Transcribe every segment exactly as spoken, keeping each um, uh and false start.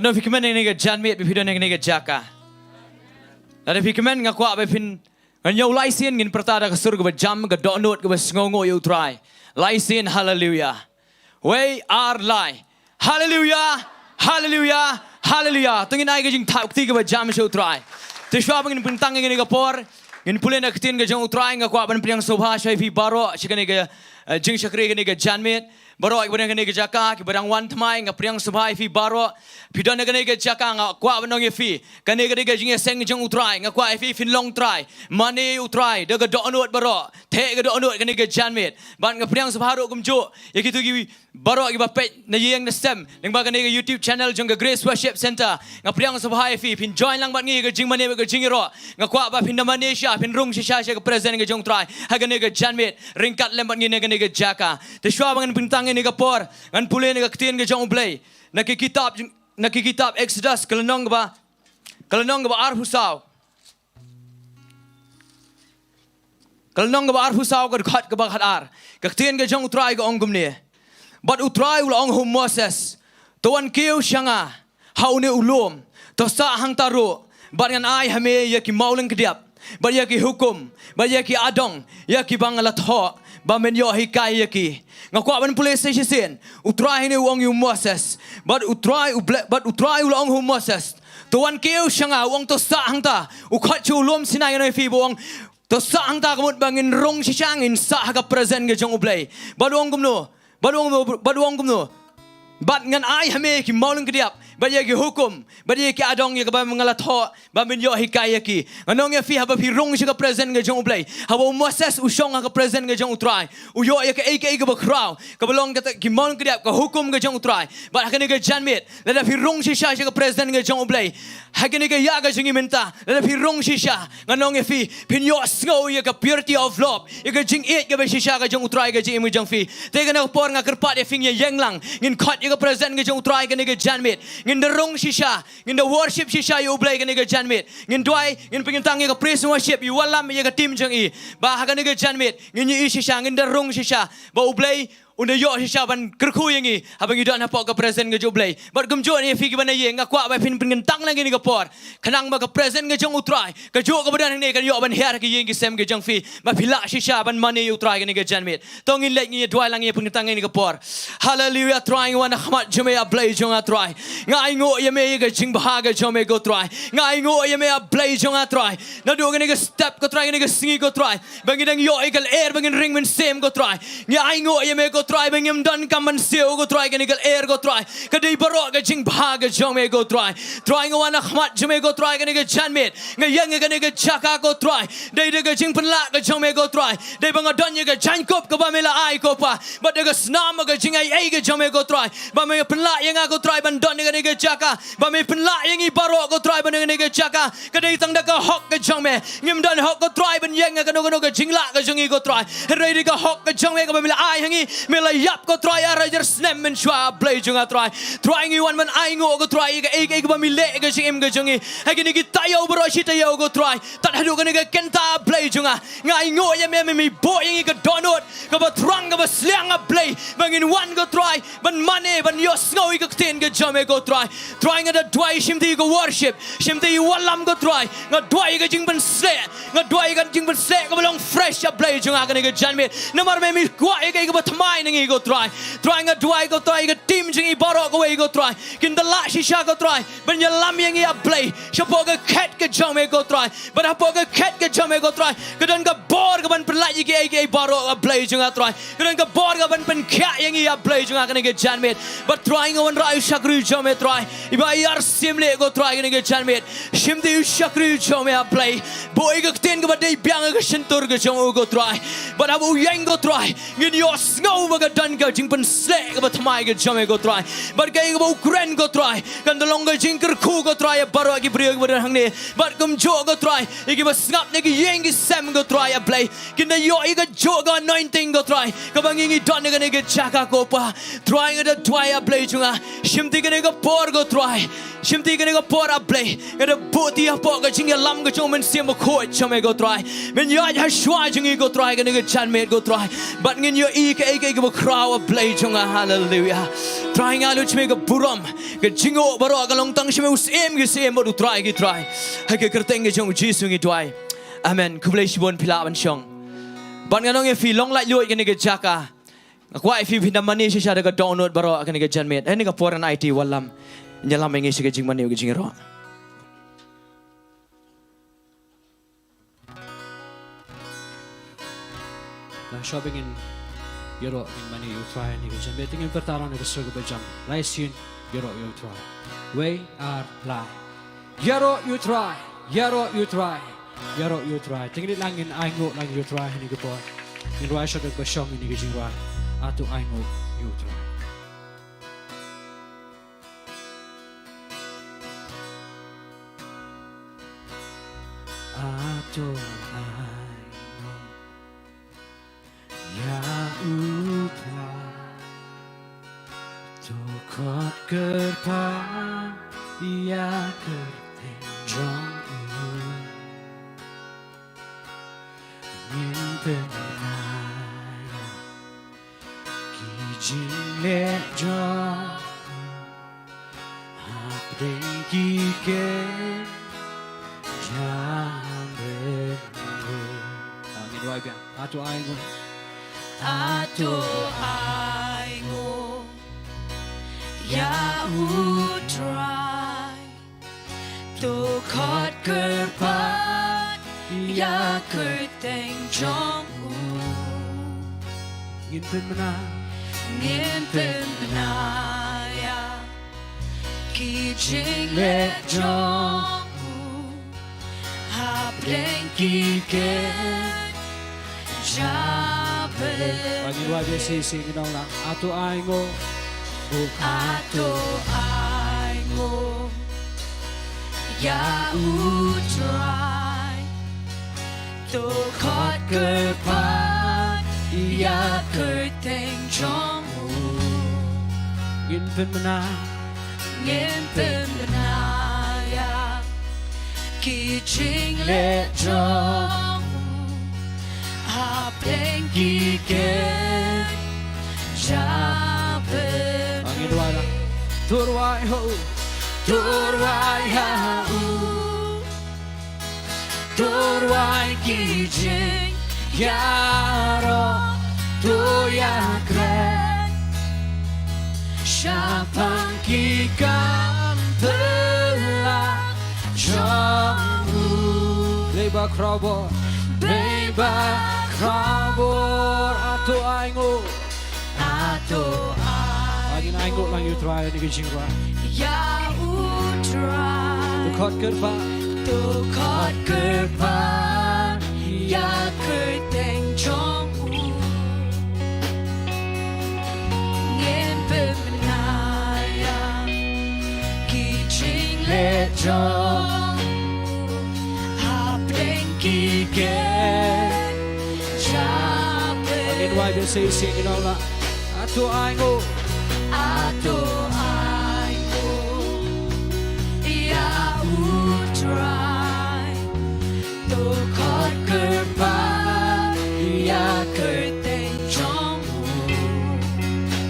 Don phi kmen ïa kane ka janmiet, ba phi don ïa kane ka jaka. Lada phi kmen, nga kwah ba phin, ngan ïa u lai sien ngin pyrta da ka sur kaba jam, ka dohnud kaba sngewnguh ïa u Trai. Lai sien, haleluya. Wei, ar, lai. Haleluya. Haleluya. Haleluya. To ngin ai ka jingthap kti kaba jam sha u Trai. Te shuwa ba ngin pyntang ïa kane ka por, ngin pule na ka ktien ka jong u Trai. Nga kwah ban pdiang sngewbha sha phi baroh sha kane ka, eh, jingshakri kane ka janmiet. Baroh kiba don kane ka jaka, kiba dang wan thymmai, nga pdiang sngewbha ïa phi baroh. Phi don ha kane ka jaka, nga kwah ban ong ïa phi, kane ka dei ka jingïaseng jong u Trai. Nga kwah ïa phi phin long trai, mane u Trai da ka dohnud baroh, theh ka dohnud kane ka janmiet. Bad nga pdiang sngewbha ruh kumjuh ïa kito ki baroh kiba peit na ïing na sem lyngba kane ka YouTube channel jong ka Grace Worship Centre. Nga pdiang sngewbha ïa phi phin join lang bad ngi ïa ka jingmane bad ka jingïaroh. Nga kwah ba phin da mane shisha, phin rung shisha sha ka presence ka jong u Trai ha kane ka janmiet, ryngkat lem bad ngi na kane ka jaka. Te shuwa ba ngan pyntang ïa kane ka por, ngan pule na ka ktien ka jong u Blei, na ki kitab, na ki kitab Exodus, ka lynnong kaba, ka lynnong kaba arphew saw. Ka lynnong kaba arphew saw, ka dkhot kaba khat ar. Ka ktien ka jong u Trai ka ong kumne: Bad u Trai u la ong ha u Moses: To wan kiew sha nga ha une u lum, to sah hangta ruh, bad ngan ai ha me ïa ki mawlyngkdiap, bad ïa ki hukum, bad ïa ki adong, ïa kiba nga la thoh, ba men ïoh hikai ïa ki. Nga kwah ban pule sa shisien. U Trai hangne u ong ïa u Moses, bad u Trai u Blei, bad u Trai u la ong ha u Moses: To wan kiew sha nga, u ong to sah hangta. U khot sha u lum Sinai, ngan ong ïa phi, ba u ong to sah hangta, ka mut ba ngin rung shisha, ngin sah ha ka presence ka jong u Blei. Bad u ong kumno? Bad u ong, bad u ong kumno? Bad ngan ai ha me ki mawlyngkdiap, bad ïa ki hukum, bad ïa ki adong, ïa kiba nga la thoh, ba men ïoh hikai ïa ki. Ngan ong ïa phi, haba phi rung sha ka presence ka jong u Blei, haba u Moses u shong ha ka presence ka jong u Trai, u ïoh ïa kaei kaei kaba khraw, kaba long kata ki mawlyngkdiap, ka hukum ka jong u Trai. Bad ha kane ka janmiet, lada phi rung shisha sha ka presence ka jong u Blei ha kane ka ïa ka jong ngi mynta, lada phi rung shisha, ngan ong ïa phi, phin ïohsngew ïa ka purity of love, ïa ka jingïeit kaba shisha ka jong u Trai ha ka jingim ka jong phi. Te kane ka por nga kyrpad ïa phi, ngin ïeng lang, ngin khot ïa ka presence ka jong u Trai ha kane ka janmiet. Ngin da rung shisha, ngin da worship shisha ïa u Blei ha kane ka janmiet. Ngin duwai, ngin pynkyntang ïa ka praise and worship, ïa u Wallam, ïa ka team jong i, ba ha kane ka janmiet ngin ïohi shisha, ngin da rung shisha ba u Blei un da ïoh shisha ban kyrkhu ïa ngi haba ngi don hapoh ka presence ka jong u Blei. Bad kumjuh ïa phi kiba na ïing, nga kwah ba phin pynkyntang lang ïa kane ka por, khnang ba ka presence ka jong u Trai, kajuh kaba don hangne, kan ïoh ban hiar ha ki ïing ki sem ki jong phi, ba phi lah shisha ban mane ïa u Trai ha kane ka janmiet. To ngin leit, ngin ïa duwai lang, ngin ïa pynkyntang ïa kane ka por. Haleluya. Trai, nga wan ha khmat jong me, A Blei jong nga Trai. Nga ainguh ïa me ïa ka jingbha ka jong me ko Trai. Nga ainguh ïa me, A Blei jong nga Trai. Naduh kane ka step ko Trai, kane ka sngi ko Trai, ba ngi dang ïoh ïa ka lyer ba ngin ring mynsiem ko Trai. Nga ainguh ïa me ko Trai, ba ngim don kam ban siew ko Trai, kane ka lyer ko Trai, ka dei baroh ka jingbha ka jong me ko Trai. Trai, nga wan ha khmat jong me ko Trai, kane ka janmiet, nga ïeng ha kane ka jaka ko Trai, dei da ka jingpynlah ka jong me ko Trai. Dei ba nga don ïa ka jaiñkup kaba me la ai ko Pa, bad da ka snam ka jingaiei ka jong me ko Trai, ba me pynlah ïa nga ko Trai ban don ïa kane ka jaka, ba me pynlah ïa ngi baroh ko Trai ban don ïa kane ka jaka. Ka dei tang da ka hok ka jong me. Ngim don hok ko Trai ban ïeng ha kano kano ka jinglah ka jong ngi ko Trai, hynrei dei ka hok ka jong me kaba me la ai ha ngi, me la ïap ko Trai ar hajar snem mynshuwa, A Blei jong nga Trai. Trai, ngi wan ban ainguh ko Trai ïa kaei kaei kaba me leh ha ka jingim ka jong ngi ha kine ki taïew baroh shi taïew ko Trai, tad haduh kane ka kynta, A Blei jong nga. Nga ainguh ïa me, me, me buh ïa ngi ka dohnud kaba thrang kaba sliang, A Blei, ba ngin wan ko Trai ban mane, ban ïohsngew ïa ka ktien ka jong me ko Trai. Trai, nga da duwai shimti ka worship, shimti u Wallam ko Trai, nga duwai ïa ka jingpynsleh, nga duwai ïa ka jingpynsleh kaba long fresh, A Blei jong nga, ha kane ka janmiet. Namar me, me kwah ïa kaei kaba thymmai na ngi ko Trai. Trai, nga duwai ko Trai, ïa ka team jong ngi baroh kawei ko Trai, kin da lah shisha ko Trai ban ïalam ïa ngi, A Blei, shapoh ka khet ka jong me ko Trai. Bad hapoh ka khet ka jong me ko Trai, ka don ka bor kaban pynlait ïa kiei kiei baroh, A Blei jong nga Trai. Ka don ka bor kaban pynkhiah ïa ngi, A Blei jong nga, ha kane ka janmiet. Bad Trai, nga wanrah ïa u shakri jong me Trai, iba i ar sim leh ko Trai, ha kane ka janmiet. Shimti u shakri jong me, A Blei. Buh ïa ka ktien kaba dei biang ha ka shyntur ka jong u ko Trai. Bad haba u ïeng ko Trai, ngin ïohsngew ba ka don ka jingpynsleh kaba thymmai ka jong me ko Trai. Bad kaei kaba u kren ko Trai, kan da long ka jingkyrkhu ko Trai ïa baroh ki briew kiba don hangne. Bad kumjuh ko Trai, ïa kiba sngap na ki ïing ki sem ko Trai, A Blei, kin da ïoh ïa kajuh ka anointing ko Trai, kaba ngi ngi don ha kane ka jaka ko Pa. Trai, nga da duwai, A Blei jong nga, shimti kane ka por ko Trai, Shim ti kane ka por, A Blei. Nga da buh ti hapoh ka jingïalam ka jong u Mynsiem Bakhuid, sha me ko Trai. Men ïaid ha shuwa jong ngi ko Trai, kane ka janmiet ko Trai. Bad ngin ïohi kaei kaei kaba khraw, A Blei jong nga. Haleluia. Trai, nga lut sha me ka burom, ka jingnguh baroh ka long tang sha me, u Syiem ki syiem bad u Trai ki trai. Ha ka kyrteng ka jong u Jisu ngi duwai. Amen. Khublei shibun, phi lah ban shong. Bad ngan ong ïa phi, long laitluid kane ka jaka. Nga kwah ïa phi phin da mane shisha da ka dohnud baroh ha kane ka janmiet. Ha kane ka por ngan aiti wallam. Ngin ïalam ïa ngi sha ka jingmane ka jingïaroh. Ngan shong, ngin ïaroh, ngin mane ïa u Trai ha kane ka janmiet. Te ngin pyrta lang na ka sur kaba jam. Lai sien, ïaroh ïa u Trai. Wei, ar, lai. Ïaroh ïa u Trai, ïaroh ïa u Trai, ïaroh ïa u Trai. Te ngin ïa lang, ngin ainguh lang ïa u Trai ha kane ka por. Ngin rwai shwa da kaba shong ïa kane ka jingrwai, A to ainguh ïa u Trai. A to ainguh ïa u Trai. To khot kyrpad ïa ka kyrteng jong u. Ngin pynbna ïa ki jingleh jong u. Hapdeng ki kynja bynriew. Ah, ngin rwai biang. A to ainguh. A to ainguh ïa u Trai. To khot kyrpad ïa ka kyrteng jong u. Ngin pynbna, ngin pynbna ïa ki jingleh jong u. Hapdeng ki kynja bynriew. Ba ngin rwai biang shisha shisha, ngin ong lang. A to ainguh. A to ainguh ïa u Trai. To khot kyrpad ïa ka kyrteng jong u. Ngin pynbna, ngin pynbna ïa ki jingleh jong u. Hapdeng ki kynja bynriew. Ngin rwai lang. To rwai ha u. To rwai ha u. To rwai ki jingïaroh, to ïakren shaphang ki kam phylla jong u. Blei ba khrawbor, Blei ba khrawbor, a to ainguh. A to ai. Ngin ainguh lang ïa u Trai ha kane ka jingrwai. Ïa u Trai. To khot kyrpad. To khot kyrpad ïa ka kyrteng jong u. Ngin pynbna ïa ki jingleh jong u. Hapdeng ki kynja bynriew. Ngin rwai biang shisha, ngin ong lang. A to ainguh. A to ainguh ïa u Trai. To khot kyrpad ïa ka kyrteng jong u.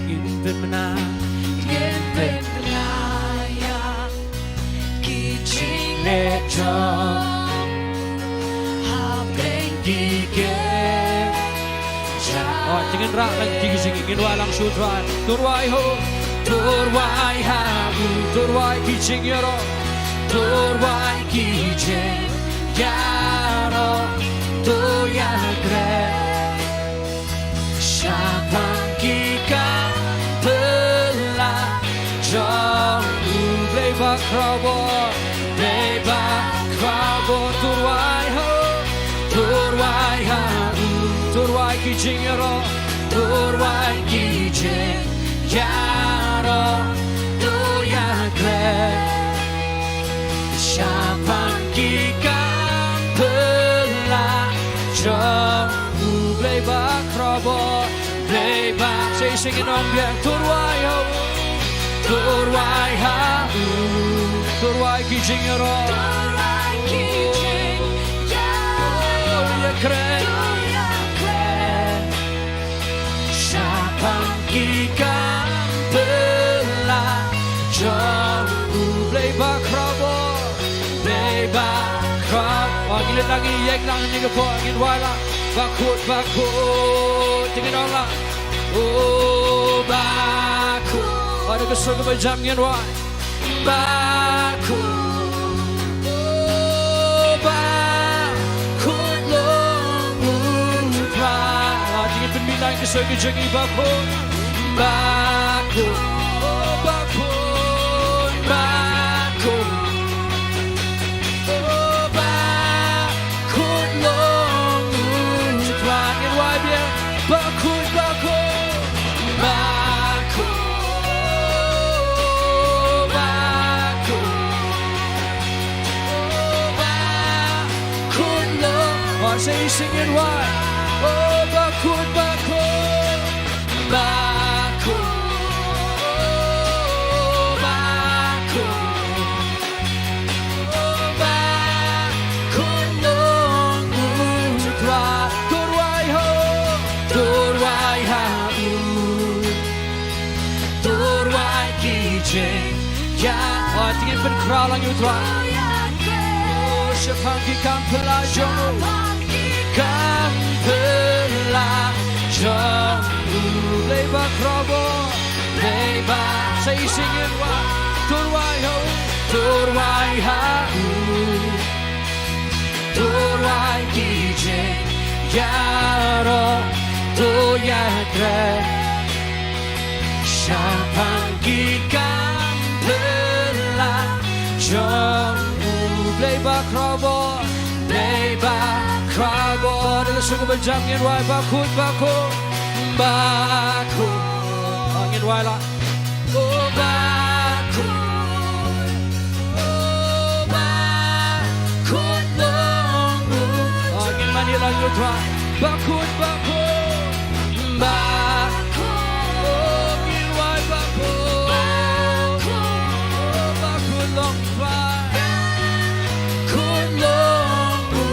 Ngin pynbna, ngin pynbna ïa ki jingleh jong u. Hapdeng ki kynja. Oh, te ngin rah lang ki jing, ngin rwai lang sha u Trai. To rwai ha u. To rwai ha u. To rwai ki jingïaroh. To rwai ki jingïaroh. To ïakren shaphang ki kam phylla jong u. Blei ba khrawbor, Blei ba khrawbor, to rwai ha u, to rwai ha u, to rwai ki jingïaroh, to rwai ki jingïaroh, to ïakren shaphang ki kam phylla jong u. Blei ba khrawbor, Blei ba, shisha ngin ong biang, to rwai ha u, to rwai ha u, To rwai ki jingïaroh. To rwai ki jingïaroh. To ïakren. To ïakren. Shaphang ki kam phylla jong U Blei ba khraw bor. Blei ba khraw. Ngi leit lang, ngi ïaid lang hangne hapoh, ngin rwai lang. Bakhuid, bakhuid. Te ngin ong lang. O bakhuid. Haduh ka sur kaba jam ngin rwai. Bakhuid, bakhuid long U Trai. Te ngin pynmih lang ka sur ka jong ngi, bakhuid, bakhuid, bakhuid, bakhuid. Bakhuid long U Trai. Ngin rwai biang. Bakhuid, bakhuid. Bakhuid, bakhuid. Bakhuid long. Sa isih ngin rwai. O bakhuid, bakhuid. Bakhuid, bakhuid. Bakhuid long U Trai. To rwai ha U. To rwai ha U. To rwai ki jingïaroh. Te ngin pynkhraw lang ïa U Trai. O shaphang ki kam phylla jong U. Shaphang ki kam phylla jong U. Blei ba khraw bor. Blei ba, sa isih ngin rwai. To rwai ha U. To rwai ha U. To rwai ki jingïaroh. To ïakren. Shaphang ki kam phylla jong U. Blei ba khraw bor. Blei ba khraw bor. Haduh ka sur kaba jam ngin rwai. Bakhuid, bakhuid. Bakhuid. Ngin rwai lang. O bakhuid, o bakhuid long U. Ngin mane lang ïa U Trai. Bakhuid, bakhuid, bakhuid. Ngin rwai bakhuid, bakhuid, bakhuid long U Trai. Bakhuid long U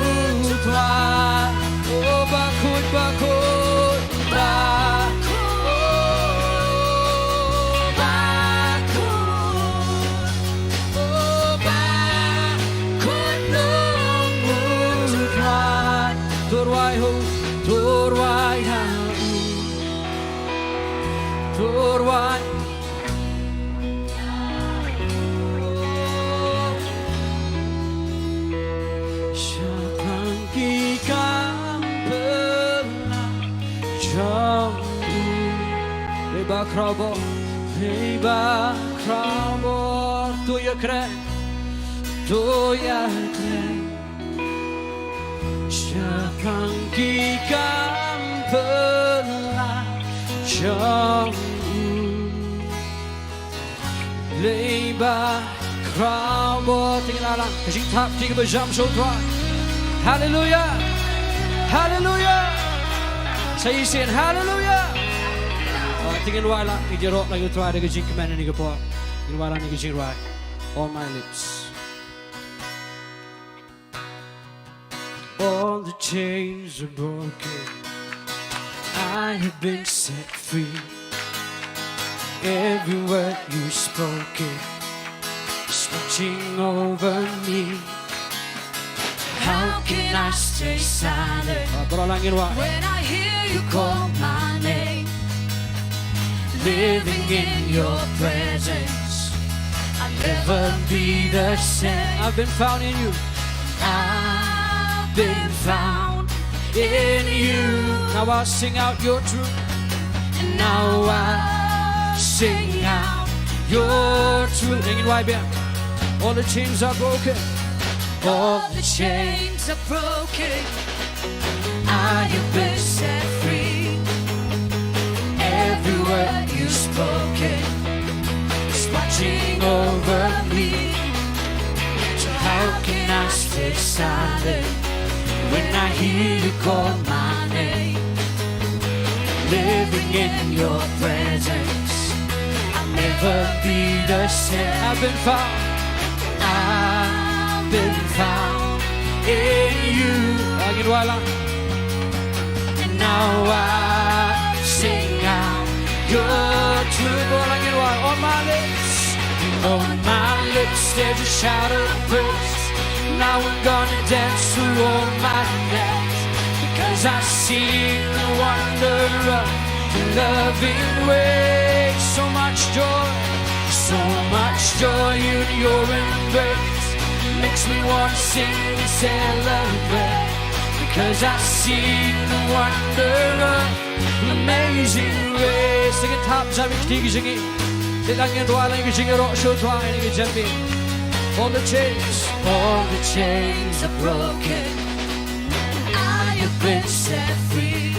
Trai. O bakhuid, bakhuid. Bakhuid, bakhuid, bakhuid long U Trai. To rwai ha U, to rwai ha U, to rwai. Shaphang ki kam phylla jong U. Blei ba khraw bor, Blei ba khraw bor. To ïakren, to ïakren. Shaphang ki kam phylla jong U. Blei ba khraw bor. Te ngin ai lang ka jingthap kti kaba jam sha U Trai. Haleluya. Haleluya. Sa shisien haleluya. Te ngin wai lang, ngin ïaroh lang ïa U Trai da ka jingkmen ha kane ka por. Ngin wai lang ïa ka jingrwai On My Lips. All the chains are broken. I have been set free. Every word you spoken is watching over me. How can I stay silent? Ah, baroh lang ngin wai. When I hear you call my name? Living in your presence, I'll never be the same. I've been found in you. I've been found in you. Now I'll sing out your truth. And now I sing out your truth. Ngin wai biang. All the chains are broken. All the chains are broken. I have been set free. Every word you spoken is watching over me. So how can I stay silent when I hear you call my name? Living in your presence, I'll never be the same. I've been found. found in you. Ngin wallam. And now I sing out your truth. Wallam, ngin wallam. On my lips, on my lips, there's a shout of praise. Now I'm gonna dance for all my days, because I've seen the wonder of your loving ways. So much joy, so much joy in your embrace. Makes me want to sing and celebrate, because I've seen the wonder of amazing grace. Sing it top, jam it, ki jingim. Te lang ngin wallam ki jingïaroh sha U Trai ha kine ki janmiet. All the chains, all the chains are broken. I have been set free.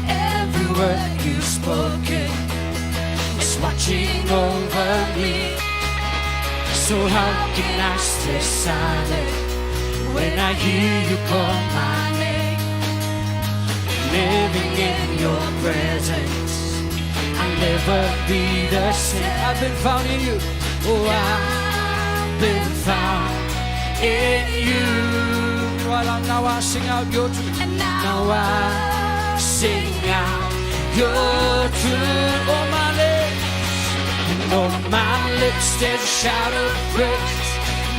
Every word you've spoken is watching over me. So how can I stay silent when I hear you call my name? Living in your presence, I'll never be the same. I've been found in you. Oh, I've been found in you. Well, now I sing out your truth. And now I sing out your truth. On my lips, and on my lips, there's a shout of praise.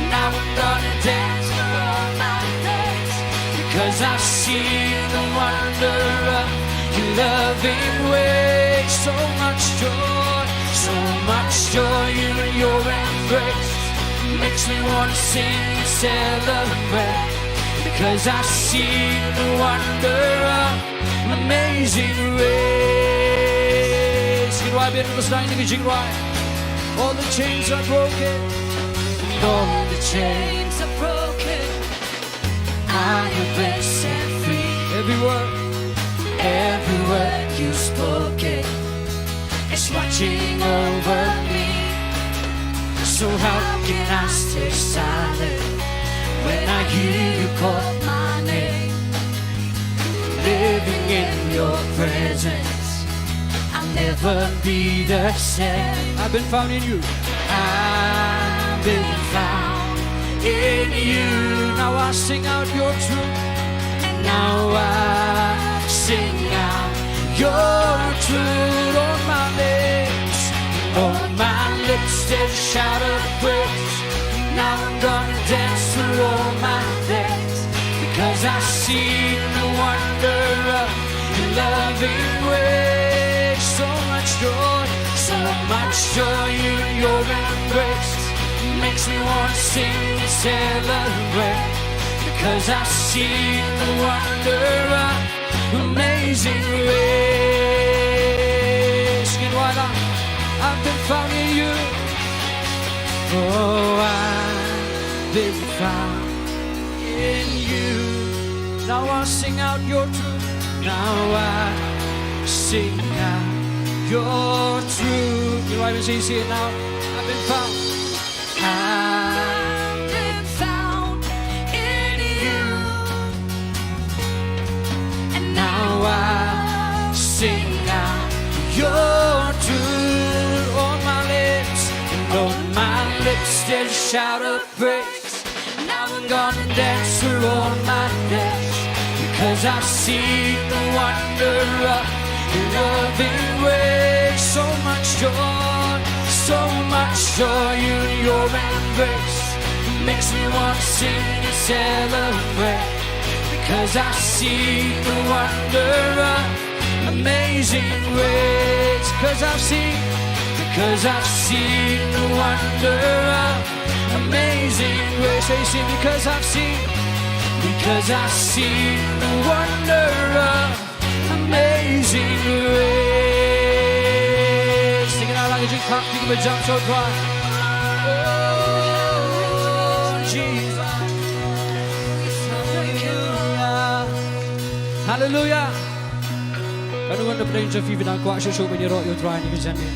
Now I'm gonna dance for all my days, because I've seen the wonder of your loving ways. So much joy, so much joy in your embrace. Makes me want to sing and celebrate, because I've seen the wonder of amazing grace. Ngin wallam biang, ngin sdang ïa kine ki jingrwai. All the chains are broken. All the chains are broken. I have been set free. Every word, every word you've spoken is watching over me. So how can I stay silent when I hear you call my name? Living in your presence, I'll never be the same. I've been found in you. I've been found in you. Now I sing out your truth. And now I sing out your truth. On my lips, on my lips, there's a shout of praise. Now I'm gonna dance through all my days, because I've seen the wonder of your loving ways. So much joy, so much joy in your embrace. Makes me want to sing and celebrate, because I've seen the wonder of amazing grace. Ngin wallam, I've been found in you. Oh, I've been found in you. Now I'll sing out your truth. Now I sing out your truth. You want to sing it now? I've been found. I've been found in you. And now I sing out your truth. On my lips, and on my lips there's a shout of praise. Now I'm gonna dance for all my days, because I've seen the wonder of your loving ways. So much joy, so much joy in your embrace. It makes me want to sing and celebrate, because I've seen the wonder of amazing grace. 'Cause I've seen, because I've seen the wonder of amazing grace. Say, sing, because I've seen, because I've seen the wonder of amazing grace. Sing it out like a drink pop, you can jump so dry. Oh, Jesus. Hallelujah. Hallelujah. Katno ngut na pdeng jong phi ba dang kwah shuh shuh ban ïaroh ïa U Trai ha kine ki janmiet?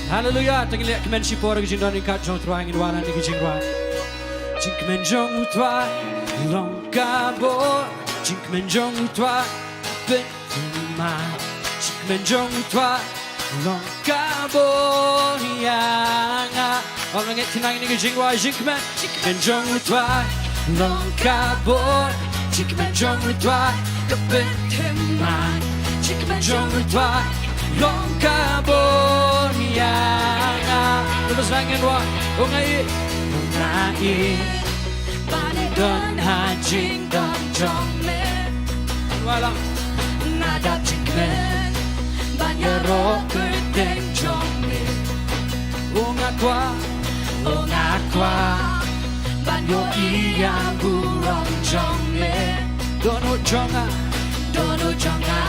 Hallelujah. Te ngin leh kmen shipor ha ka jingdon ryngkat jong U Trai, ngin wallam ïa ka jingrwai. Jingkmen jong U Trai long ka bor, jingkmen jong U Trai bun tymmen, jingkmen jong U Trai Long ka bor ïa nga. Ong lang ïa kine ki jingrwai, jingkmen. Jingkmen jong u Trai long ka bor. Jingkmen jong u Trai ka pynthymmai. Jingkmen jong u Trai long ka bor ïa nga. Lubus lang ngin wai. Ong ai. Ong ai. Ban don ha jingdon jong me. Wala. Nga dap jingkmen ban ïaroh kyrteng jong me. O nga kwah, o nga kwah ban ïohi ïa burom jong me. Dohnud jong nga, dohnud jong nga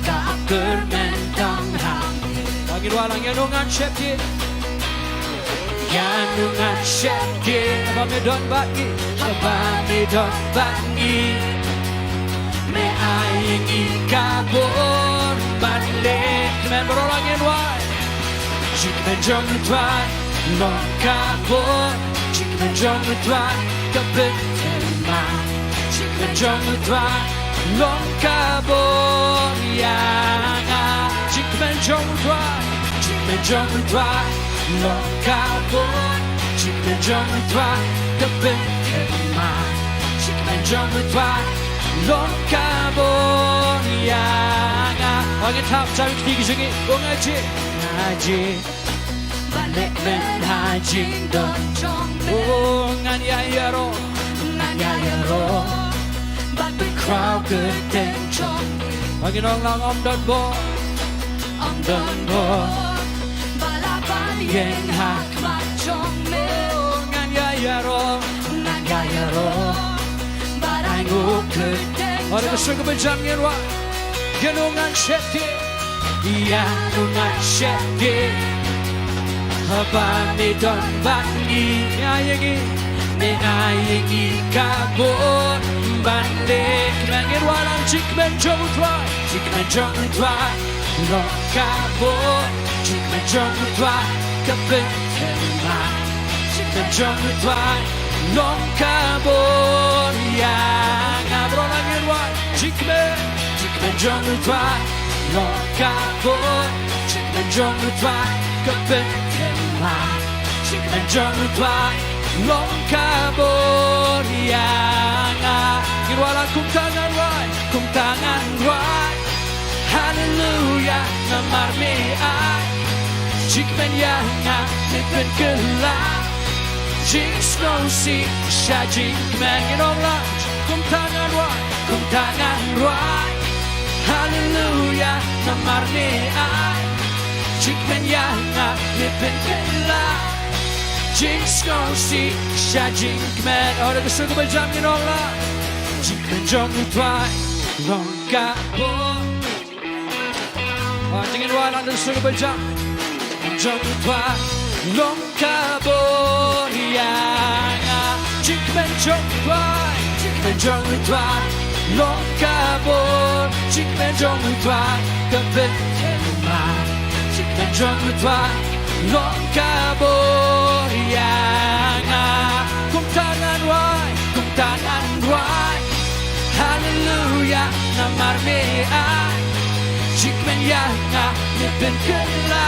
ka ap kyrmen tang ha me. Ba ngin wai lang, ïa no ngan sheptieng. Ïa no ngan sheptieng. Haba me don bad ngi. Haba me don bad ngi. Me ai ïa ngi ka bor ban leh kmen, baroh lang ngin wai. Jingkmen jong u Trai long ka bor. Jingkmen jong u Trai ka pynthymmai. Jingkmen jong u Trai long ka bor ïa nga. Jingkmen jong u Trai, jingkmen jong u Trai long ka bor. Jingkmen jong u Trai ka pynthymmai. Jingkmen jong u Trai long ka bor ïa nga. Ong ïa thap jam ki jong ngi, ong ai ji. Ai ji. Ban leh kmen ha jingdon jong me. O ngan ïa ïaroh. Ngan ïa ïaroh. Ban pynkhraw kyrteng jong me. Ba ngin ong lang ym don bor. Ym don bor ba la ban ïeng ha khmat jong me. O ngan ïa ïaroh. Ngan ïa ïaroh. Ban ai nguh kyrteng jong me. Ora ka suk ba jam ngin wai. Ïa no ngan sheptieng. Ïa no ngan sheptieng. Haba me don bad ngi. Me ai ïa ngi, me ai ïa ngi ka bor ban leh kmen. Ngin wai lang. Jingkmen jong u Trai, jingkmen jong u Trai long ka bor. Jingkmen jong u Trai ka pynthymmai. Jingkmen jong u Trai long ka bor ïa nga. Baroh lang ngin wai. Jingkmen, jingkmen jong u Trai long ka bor. Jingkmen jong u Trai ka pynthymmai. Jingkmen jong u Trai long ka bor ïa nga. Ngin wai lang. Kumta ngan wai, kumta ngan wai. Haleluia, namar me ai jingkmen ïa nga, me pynkylla jingsngewsih sha jingkmen. Ngin ong lang. Kumta ngan wai, kumta ngan wai. Haleluia, namar me ai jingkmen ïa nga, me pynkylla jingsngewsih sha jingkmen. Ora ka suk ba jam ngin ong lang. Jingkmen jong u Trai long ka bor. Ba ngin wai lang da ka suk ba jam. Jong u Trai long ka bor ïa nga. Jingkmen jong u Trai, jingkmen jong u Trai long ka bor. Jingkmen jong u Trai ka pynthymmai. Jingkmen jong u Trai long ka bor ïa nga. Kumta ngan wai, kumta ngan wai. Haleluia, namar me ai jingkmen ïa nga, me pynkylla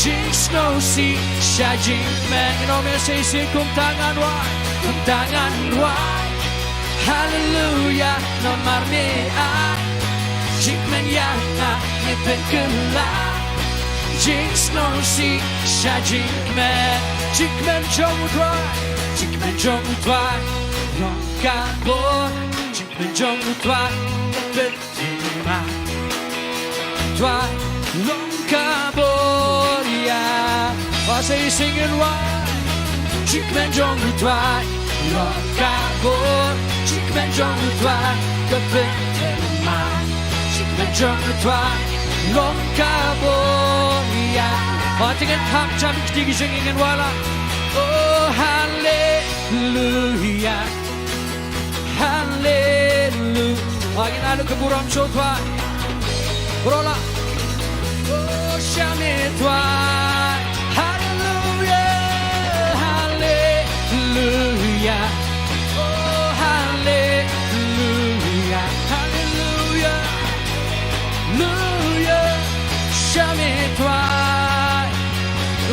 jingsngewsih sha jingkmen. Ngin ong sa shisien. Kumta ngan wai, kumta ngan wai. Haleluia, namar me ai jingkmen ïa nga, me pynkylla jingsngewsih sha jingkmen. Jingkmen jong u Trai, jingkmen jong u Trai long ka bor. Jingkmen jong u Trai ka pynthymmai. Trai long ka bor ïa. Ba sa shisien ngin wai. Jingkmen jong u Trai long ka bor. Jingkmen jong u Trai ka pynthymmai. Jingkmen jong u Trai long ka bor ïa. Ba te ngin thap jam kti ki jingim ngin wai lang. Oh haleluia. Haleluia. Ba ngin ai lut ka burom sha u Trai. Baroh lang. Oh, shane Trai. Haleluia. Haleluia. Oh, haleluia. Haleluia. Haleluia.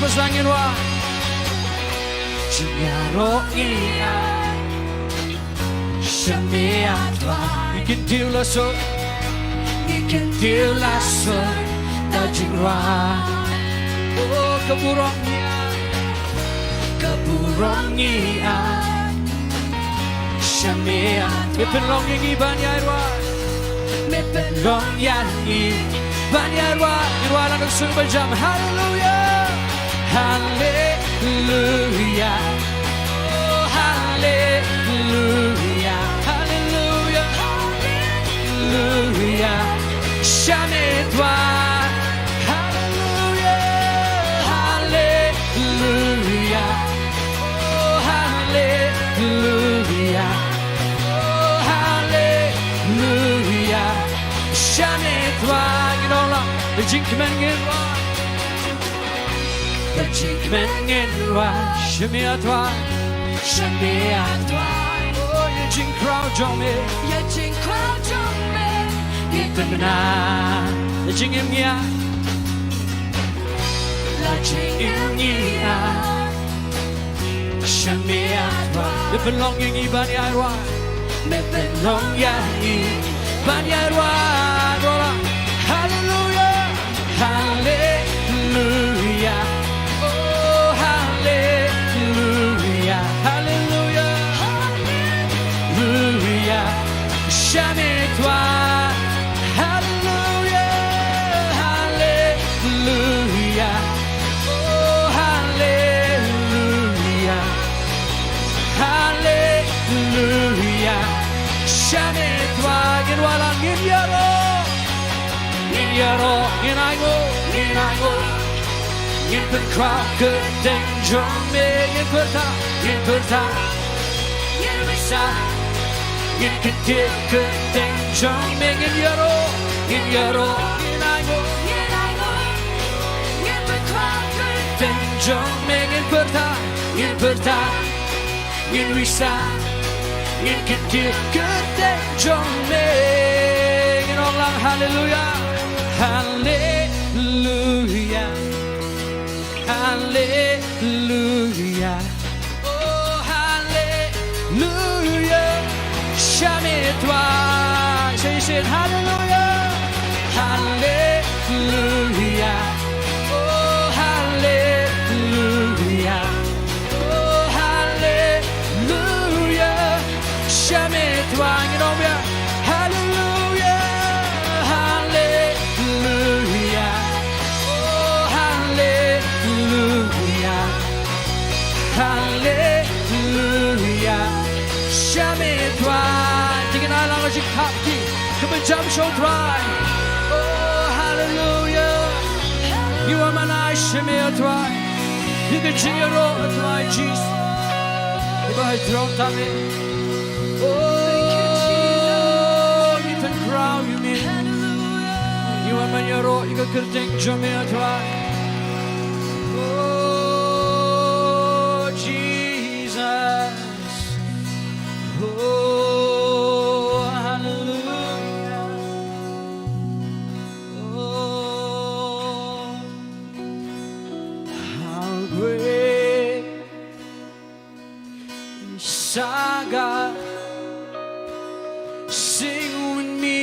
Sa ngin wad. Jingïaroh ngi ai sha me A Trai. Ngi kyntiew la suk. Ngi kyntiew la suk da jingrwai. Oh, ka burom ngi ai. Ka burom ngi ai sha me A Trai. Me pynlong ïa ngi ban ïai rwai. Me pynlong ïa ngi ban ïai rwai. Ïai rwai lang da ka sur ba jam. Haleluya. Haleluya. Oh, haleluya. Haleluya. Haleluya. Sha me A Trai. Haleluya. Haleluya. Oh, haleluya. Oh, haleluya. Sha me A Trai. Ngin ong lang. Da jingkmen ngin rwai. Da jingkmen ngin rwai. Sha me A Trai. Sha me A Trai. Oh, ïa jingkhraw jong me. Ïa jingkhraw jong me. Ngi pynbna. Da jingim ngi ai. Da jingim ngi ai. Sha me A Trai. Me pynlong ïa ngi ban ïai rwai. Me pynlong ïa ngi ban ïai rwai. Haleluya. Haleluya. Oh, haleluya. Haleluya. Haleluya. Sha me A Trai. Haleluya. Haleluya. Oh, haleluya. Haleluya. Sha me A Trai. Ngin wallam, ngin ïaroh. Ngin ïaroh, ngin ainguh, ngin ainguh. Ngin pynkhraw kyrteng jong me, ngin pyrta, ngin pyrta. Ngin risa, ngin kyntiew kyrteng jong me, ngin ïaroh, ngin ïaroh, ngin ainguh, ngin ainguh. Ngin pynkhraw kyrteng jong me, ngin pyrta, ngin pyrta. Ngin risa, ngin kyntiew kyrteng jong me. Ngin ong lang haleluya, haleluya, haleluya. Oh, haleluya. Sha me A Trai. Say, say, haleluya. Haleluya. Oh, haleluya. Oh, haleluya. Sha me A Trai, ngin ong biang. Haleluya. Haleluya. Oh, haleluya. Haleluya. Sha me A Trai. Te ngin ai lang ka jingthap ki. Kaba jam sha U Trai. Oh, haleluya. Ngi wan ban ai sha me A Trai. Ïa ka jingïaroh A Trai Jisu. Iba ha throne tam me. Oh, ngi pynkhraw ïa me. Ngi wan ban ïaroh ïa ka kyrteng jong me A Trai. Oh, Jesus. Oh, hallelujah. Oh, how great is our God. Sing with me,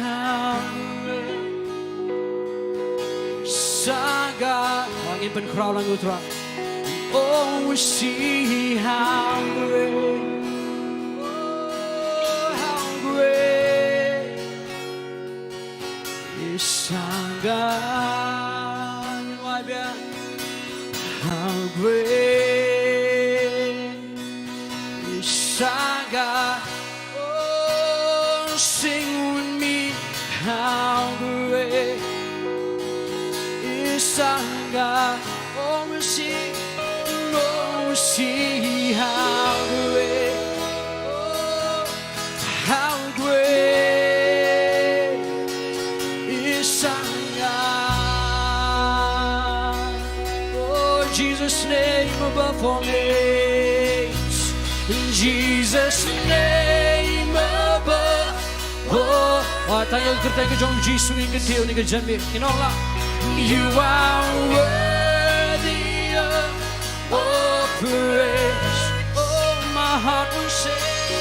how great is our God. Ngin pynkhraw lang ïa U Trai. Oh, we see how great, oh, how great is our God. How great is our God. Oh, sing with me, how great is our God. Oh, we'll sing, oh, we'll sing how great, oh, how great is our God. Oh, Jesus' name above all names. In Jesus' name above. Oh, oh, tang ïa ka kyrteng ka jong U Jisu ngin kyntiew, ngin ïa jan bit. Ngin ong lang. You are worthy Praise, oh, my heart will sing,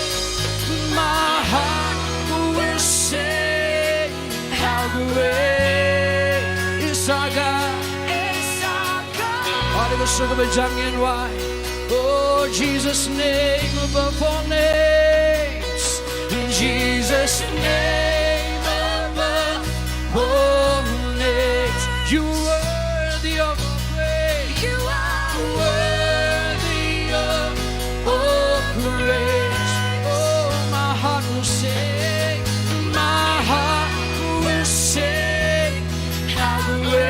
my heart will sing, how great is our God. Is our God. Aw, to ngin sngewbha ban ïeng, why? Oh, Jesus' name above all names. In Jesus' name above all names. You are worthy of all praise. You are worthy of all praise. Oh, my heart will sing. My heart will sing. How great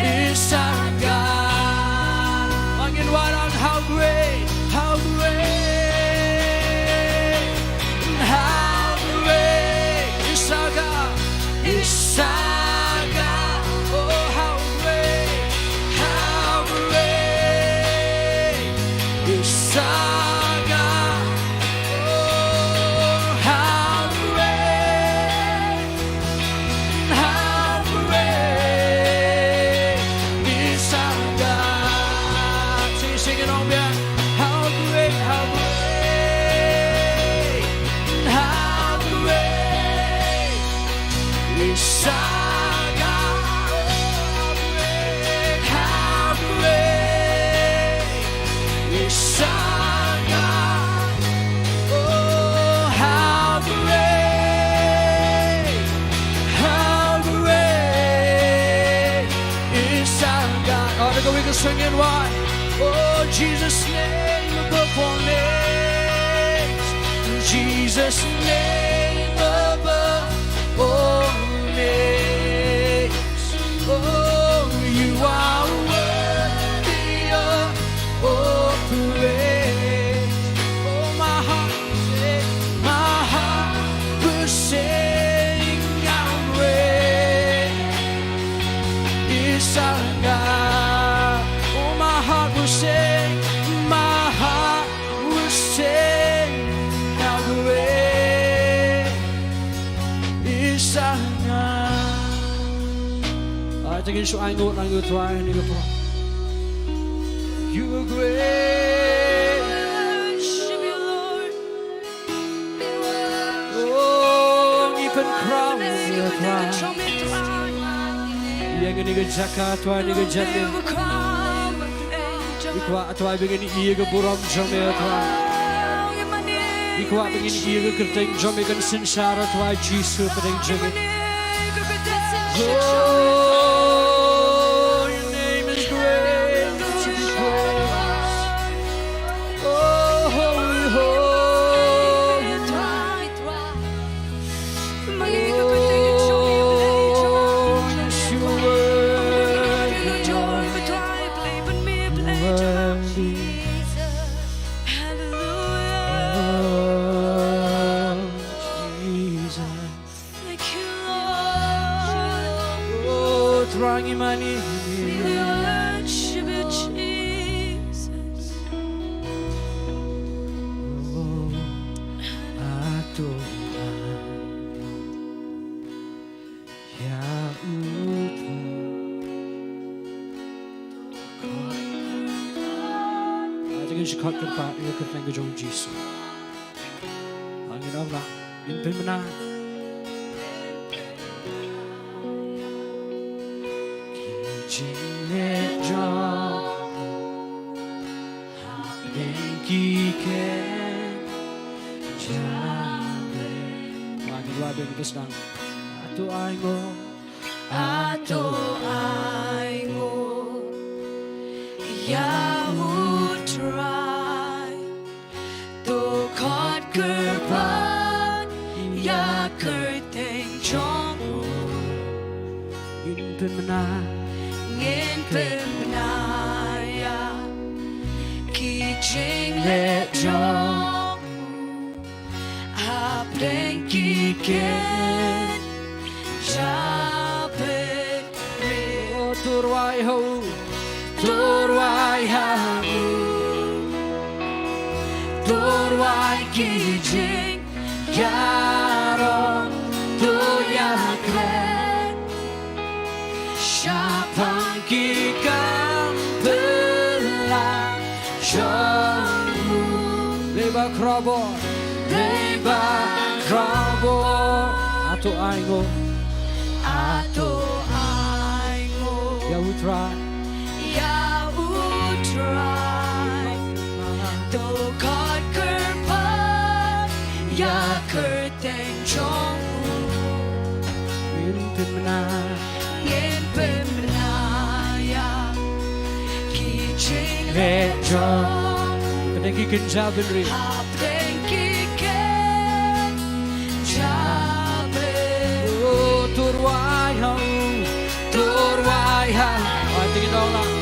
is our God. Bangin warang, how great, how great, how great is our God, is our God. Oh, how great, how great is our God. Oh, how great, how great is our God. Sing, sing it on, yeah. How great, how great, how great is our God. How great, how great is our God. Oh, how great, how great is our God. Aw, together we can sing it, why? Oh, Jesus' name above all names. Jesus' name above all names. Oh, you are worthy of all praise. Oh, my heart will sing, my heart will sing, how great is our God. Oh, my heart will sing, my heart will sing, how great is our God. Aw, to ngin shu ainguh lang ïa u Trai ha kane ka por. You are great. Oh, ngi pynkhraw ïa u Trai. Ïa kane ka jaka, Trai, kane ka jaka. Ngi kwah, Trai, ba ngin ïoh ïa ka burom jong me, Trai. Ngi kwah ba ngin ïoh ïa ka kyrteng jong me kan synshar, Trai Jisu, pdeng jong ngi. Oh, your name is great to be praised. Oh, holy, holy, holy. Oh, yes, you are worthy. Oh, Jesus. Thank you, Lord. Oh, Trai, ngi mane. We worship you, Jesus. Oh, ato ïa u Trai. Ato ïa u Trai. Ato ïa u Trai. Ato ïa u Trai. Ngin ong lang, ngin pynbna. Ki jingleh jong, hapdeng ki kynja. Ngin wad bad ka sdang. Ato ainguh. Ato ainguh ïa u Trai. To khot kyrpad ïa ka kyrteng jong u. Ngin pynbna, ngin pynbna ïa ki jingleh jong u. Hapdeng ki kynja pyrshah. O, to rwai ha u. To rwai ha u. To rwai ki jingïarap. To ïakren shaphang ki kam pyn Dei ba khraw bor, dei ba khraw bor. Ato ainguh, ato ainguh ïa U Trai, ïa U Trai. To khot kyrpad ïa kyrteng jong U. Ngin pynbna, ngin pynbna ïa ki jingleh jong U. Pdeng ki kynja bynriew, hapdeng ki kynja bynriew. Oh, to rwai ha U, to rwai ha U. Ai,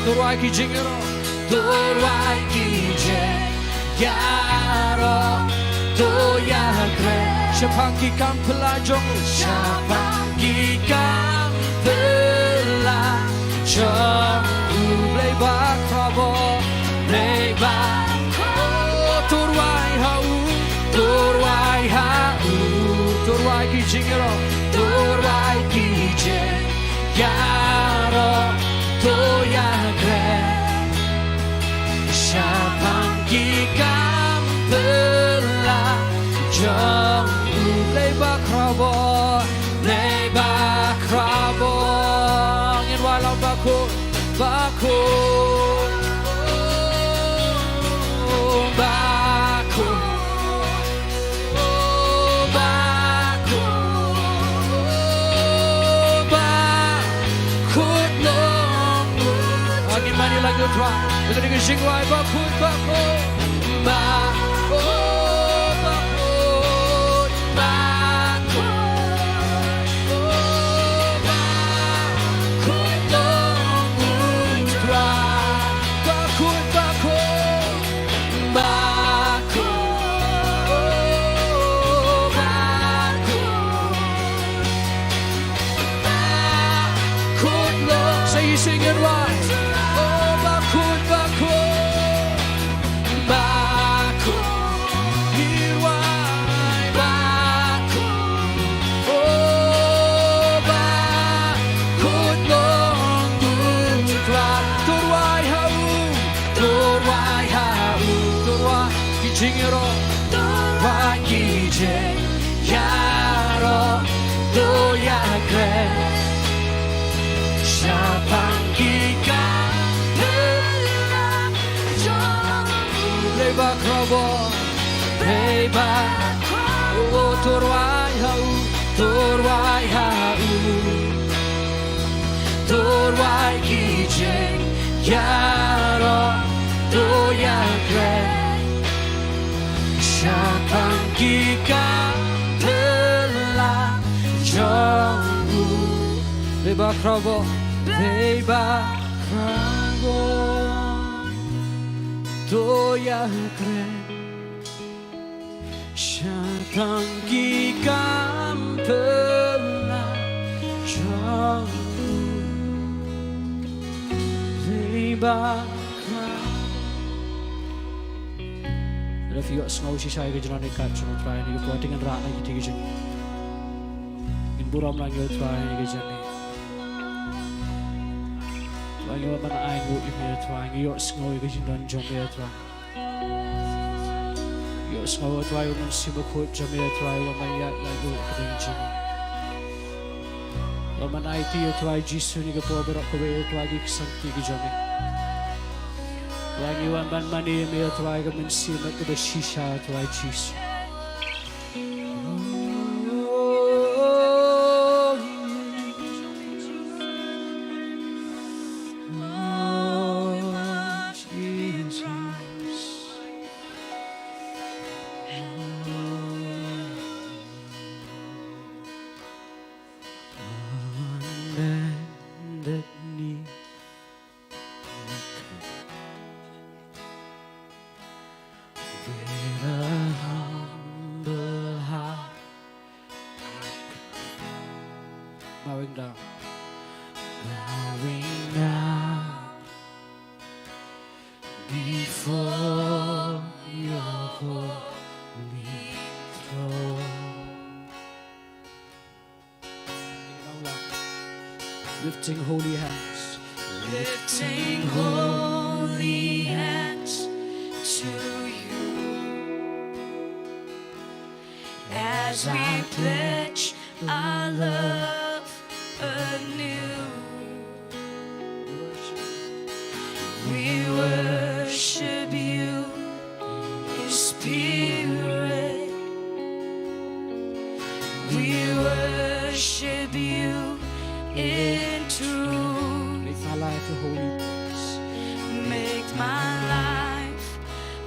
to rwai ki jingïaroh. To rwai ki jingïaroh, to ïakren shaphang ki kam phylla jong U, shaphang ki kam phylla jong U. Blei ba khraw bor, blei ba khraw bor. To rwai ha U, to rwai ha U, to rwai ki jingïaroh, to rwai ki jing ïaroh, to ïakren shaphang ki kam phylla jong U. Blei ba khraw bor, blei ba khraw bor. Ngin wai lang bakhuid, bakhuid, bakhuid. Oh, bakhuid, oh, bakhuid long U. Ngin mane lang ïa U Trai. Ïa kane ka jingwai bakhuid, bakhuid. Bakhuid, bakhuid, bakhuid. Oh, bakhuid long U Trai. Bakhuid, bakhuid. Bakhuid, bakhuid, bakhuid long. Sa ïa sing and wai. Oh, bakhuid, bakhuid, bakhuid, ngi wai, bakhuid. Oh, bakhuid long U Trai. To rwai ha U, to rwai ha U, to rwai ki jingïaroh, to rwai ki jingïaroh, to ïakren shaphang ki kam phylla jong U. Blei ba khraw bor, blei ba khraw bor. To rwai ha U, to rwai ha U, to rwai ki jingïaroh, to ïakren shaphang ki kam phylla jong U. Blei ba khraw bor, blei ba khraw bor. To ïakren shaphang ki kam phylla jong U. Blei ba khraw. Lada phi ïohsngew shisha ïa ka jingdon kat jong U Trai ha kane ka por, te ngin rah na kita ki jingim. Ngin burom lang ïa U Trai ha kane ka jingim. Trai, ngi wan ban ainguh ïa Me, Trai, ngi ïohsngew ïa ka jingdon jong Me, Trai. Ïohsngew, Trai, U Mynsiem Bakhuid jong Me, Trai, u wan ban ïaid ïa ka jingim. Wan ban aiti, Trai Jisu, ha kane ka por baroh kawei, Trai, ki ksangti ki jong Me. Trai, ngi wan ban mane ïa Me, Trai, ka mynsiem kaba shisha, Trai Jisu. With a humble heart, bowing down, bowing down before Your holy throne. Lifting holy hands. Lifting holy hands As we pledge our love anew, we worship you in spirit. We worship you in truth. Make my life a holy place. Make my life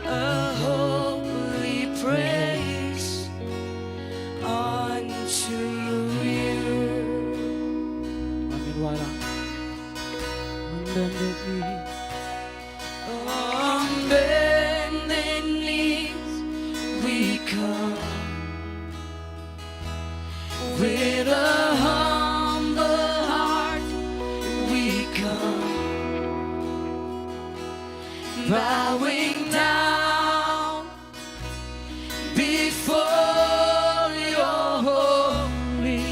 a holy praise unto you. Amen. Wala. On bended knee. On bended knees we come. With a humble heart we come, bowing down before your holy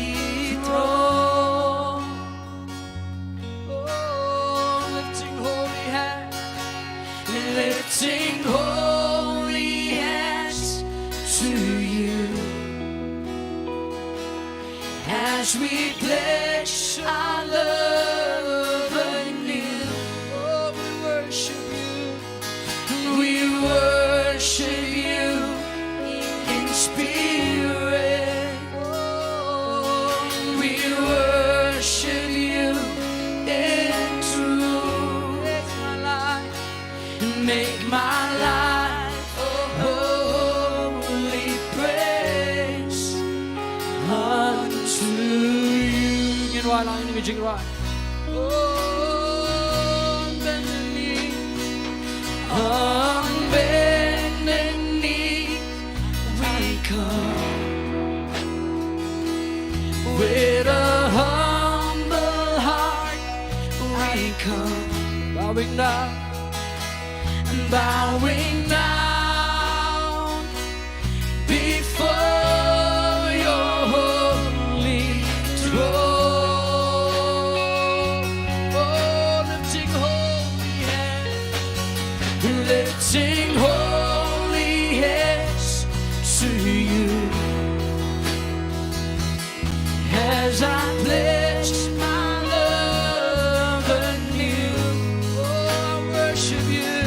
throne. Oh, lifting holy hands, lifting holy hands to you as we pledge our love anew. Oh, we worship you. We worship you in spirit. We worship you in truth. Make my life, make my life a holy praise unto you. Ngin rwai lang ïa kane ka jingrwai. On bended knee, on bended knee we come. With a humble heart we come. Bowing down, bowing down before your holy throne. Oh, lifting holy hands, lifting holy hands to you as I pledge my love anew. Oh, I worship you.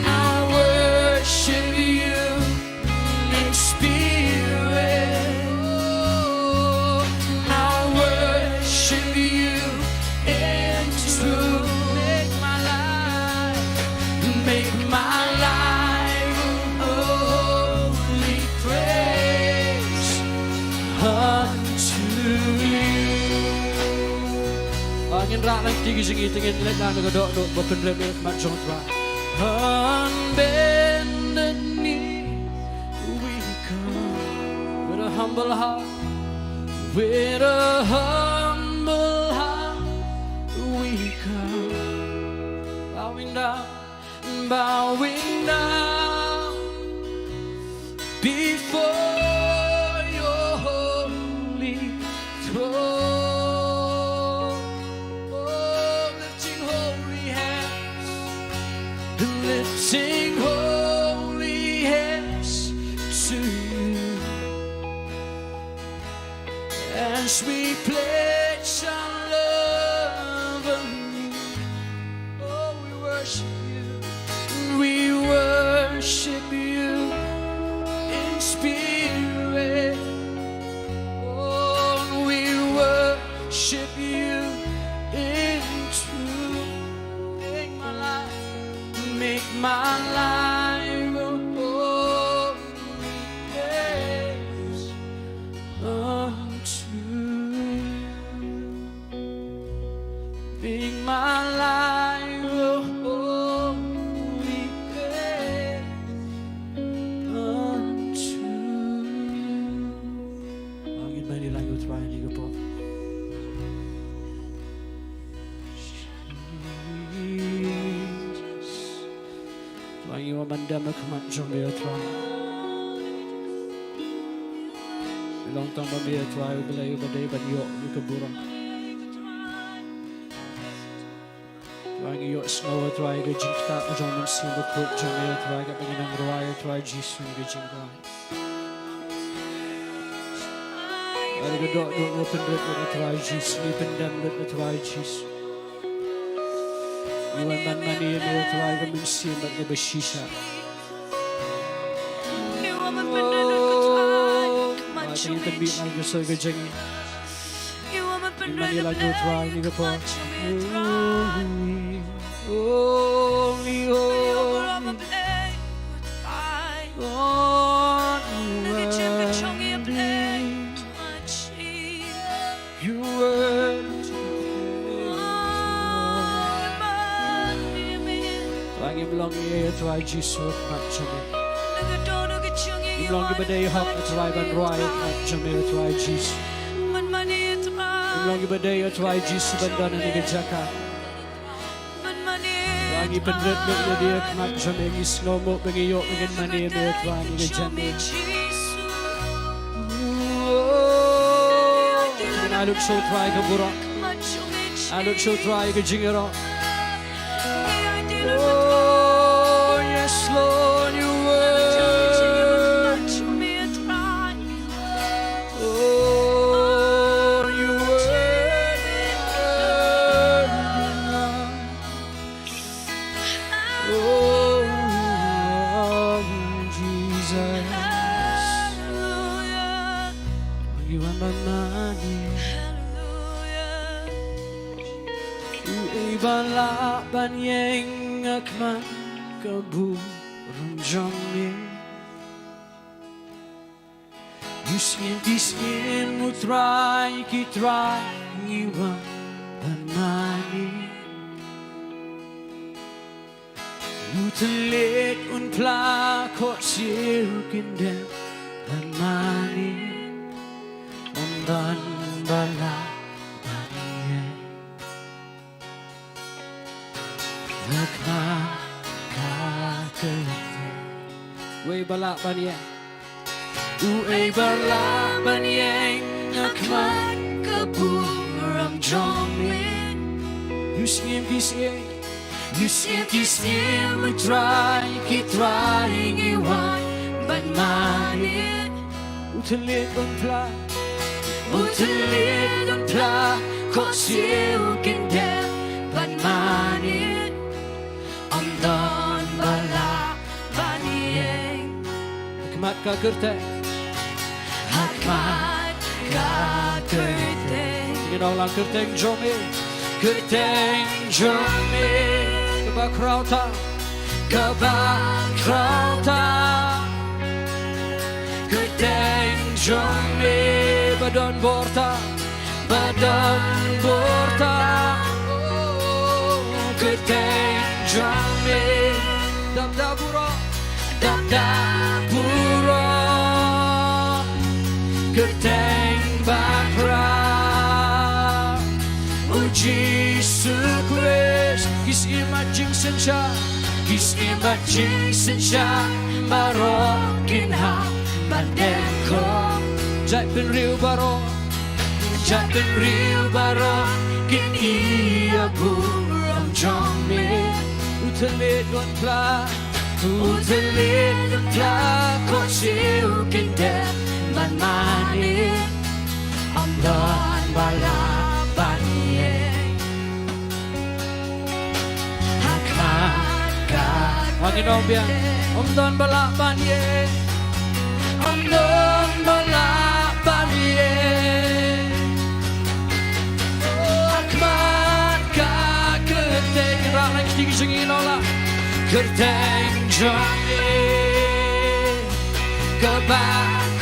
I worship you in spirit. Oh, I worship you in truth. Make my life, make my life a holy praise unto you. Ah, ngin rah lang kti ki jingïaid, te ngin leit lang na ka dohnud ba pynrem ïa ka khmat jong U Trai. On bended knee we come with a humble heart, with a humble heart we come, bowing down, bowing down before your holy throne. Oh, lifting holy hands, lifting holy hands to you as we pledge our love anew. Oh, we worship you. We worship you in spirit. Oh, we worship you in truth. Make my life, make my life a holy praise unto you. Make my life a holy praise unto you. Ngin bynriew lang ïa U Trai ha kane ka por. Jesus. Trai, ngi wan ban dem ha khmat jong me, Trai. Long tang ba me, Trai, U Blei uba dei ban ïoh ïa ka burom. Trai, ngi ïohsngew, Trai, ka jingktah jong U Mynsiem Bakhuid jong me, Trai, kaba ngi nang rwai, Trai Jisu, ka jingrwai. Ka dohnud ngi pynrit lut ïa u Trai Jisu, ngi pyndem lut ïa u Trai Jisu. Ngi wan ban mane ïa me u Trai ka mynsiem bad ka bashisha. Ngi wan ban pynrit lut ïa u Trai, ka mynsiem. Ngi pynbit lang ka soi ka jong ngi. Ngi mane ïa la u Trai ha kane ka por. Holy, holy, holy. You were. Trai, ngim long ïa u Trai Jisu ha khmat jong me. Ngim long kiba dei hok ïa u Trai ban rwai ha khmat jong me u Trai Jisu. Ngim long kiba dei ïa u Trai Jisu ban don ha kane ka jaka. Trai, ngi pynrit lut ïa phi ha khmat jong me, ngi sngewnguh ba ngi ïoh ba ngin mane ïa me Trai ha kane ka jaka. Ai lut sha u Trai ka burom. Ai lut sha u Trai ka jingïaroh. Oh, yes, Lord, you were. Oh, you were. Oh, Jesus. Ngi wan ban mane. Uei ba lah ban ïeng ha khmat ka burom jong me. U Syiem ki syiem, u Trai ki trai, ngi wan ban mane. U thylliej un phla, khohsiew kin dem ban mane. Ym don ba lah ban ïeng ha khmat ka kyrteng. Uei ba lah ban ïeng. Uei ba lah ban ïeng ha khmat ka burom jong me. U Syiem ki syiem. U Syiem ki syiem, u Trai ki trai, ngi wan ban mane. U thylliej un phla. U thylliej un phla, khohsiew kin dem ban mane. Ym don ba lah ban ïeng. Ha khmat ka kyrteng. Ha khmat ka kyrteng. Ngin ong lang, kyrteng jong me. Kyrteng jong me. Kaba khraw tam. Kaba khraw tam. Kyrteng jong me ba don bor tam. Ba don bor tam. Kyrteng jong me. Dap da burom. Dap da burom. Kyrteng ba khraw. U Jisu Khrist. Ki syiem bad jingsynshar. Ki syiem bad jingsynshar. Baroh kin hap ban dep khong. Jaitbynriew baroh. Jaitbynriew baroh kin ïa burom jong me. U thylliej un phla. U thylliej un phla, khohsiew kin dem ban mane. Ym don ba lah ban ïeng. Ha khmat ka. Ngin ong biang. Ym don ba lah ban ïeng. Ym don ba lah ban ïeng. Ha khmat ka kyrteng. Rah na kti ki jong ngi, ong lang. Kyrteng jong me. Kaba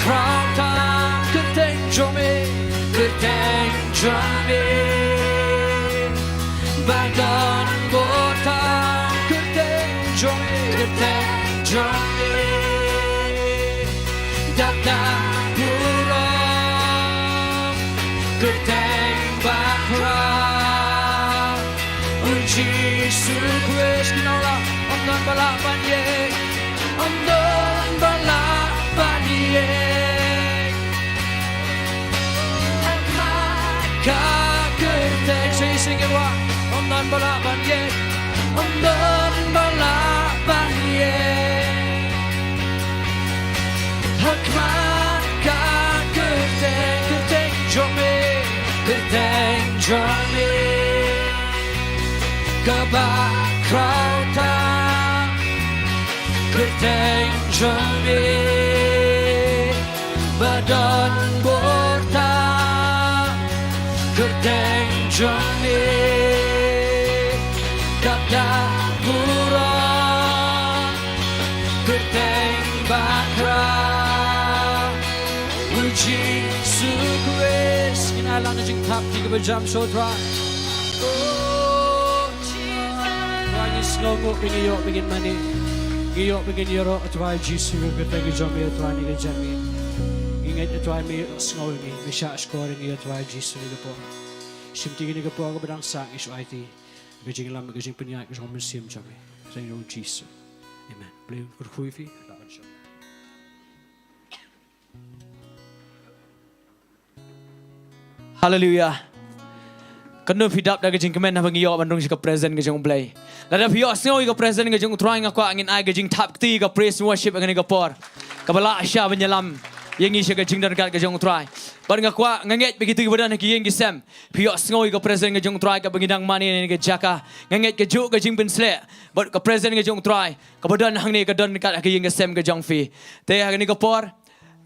khraw tam. Kyrteng jong me. Kyrteng jong me. Ba don bor tam. Kyrteng jong me. Kyrteng jong me. Dap da burom. Kyrteng ba khraw. U Jisu Khrist, ngin ong lang. Ym don ba lah ban ïeng. Ym don ba lah ban ïeng. Ha khmat ka kyrteng. Shisha ngin wad. Ym don ba lah ban ïeng. Ym don ba lah ban ïeng. Ha khmat ka kyrteng. Kyrteng Kyrteng jong me ba don bor tam, kyrteng jong me dap da burom, kyrteng bakhraw u Jisu Khrist. Ngin ai lang ka jingthap kti kaba jam sha U Trai. Trai, ngi sngewnguh ba ngi ïoh ba ngin mane. Ngi ïoh ba ngin ïaroh, A Trai Jisu, ïa ka kyrteng ka jong me, A Trai, ha kane ka janmiet. Ngi ngeit, A Trai, me sngew ïa ngi, me shah shkor ïa ngi, A Trai Jisu, ha kane ka por. Shim ti kane ka por kaba dang sah, ngi shu aiti ka jingïalam, ka jingpynïaid ka jong U Mynsiem jong me. Ha ka kyrteng jong U Jisu. Amen. Blei un kyrkhu ïa phi. Haleluia. Katno phi dap da ka jingkmen haba ngi ïoh ban rung sha ka presence ka jong U Blei? Lada phi ïohsngew ïa ka presence ka jong U Trai, nga kwah ngin ai ka jingthap kti, ka praise and worship ha kane ka por, kaba lah shisha ban ïalam ïa ngi sha ka jingdon kat ka jong U Trai. Bad nga kwah, nga ngeit ba kito kiba don ha ki ïing ki sem phi ïohsngew ïa ka presence ka jong U Trai kaba ngi dang mane ha kane ka jaka. Nga ngeit kajuh ka jingpynsleh bad ka presence ka jong U Trai kaba don hangne ka don kat ha ka ïing ka sem ka jong phi. Te ha kane ka por,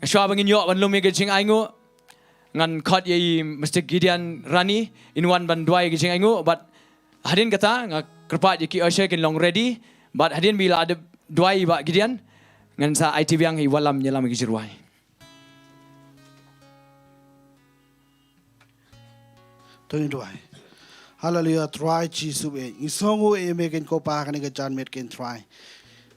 shuwa ba ngin ïoh ban lum ïa ka jingainguh, ngan khot ïa i Mister Gideon Rani in wan ban duwai ïa ka jingainguh, bad hadien kata nga kyrpad ïa ki usher kin long ready, bad hadien ba i la dep duwai i Bah Gideon, ngan sa aiti biang ïa i Wallam ïalam ïa ka jingrwai. To ngin duwai. Haleluia, Trai Jisu eh. Ngi sngewnguh ïa me kein ko Pa ha kane ka janmiet kein Trai.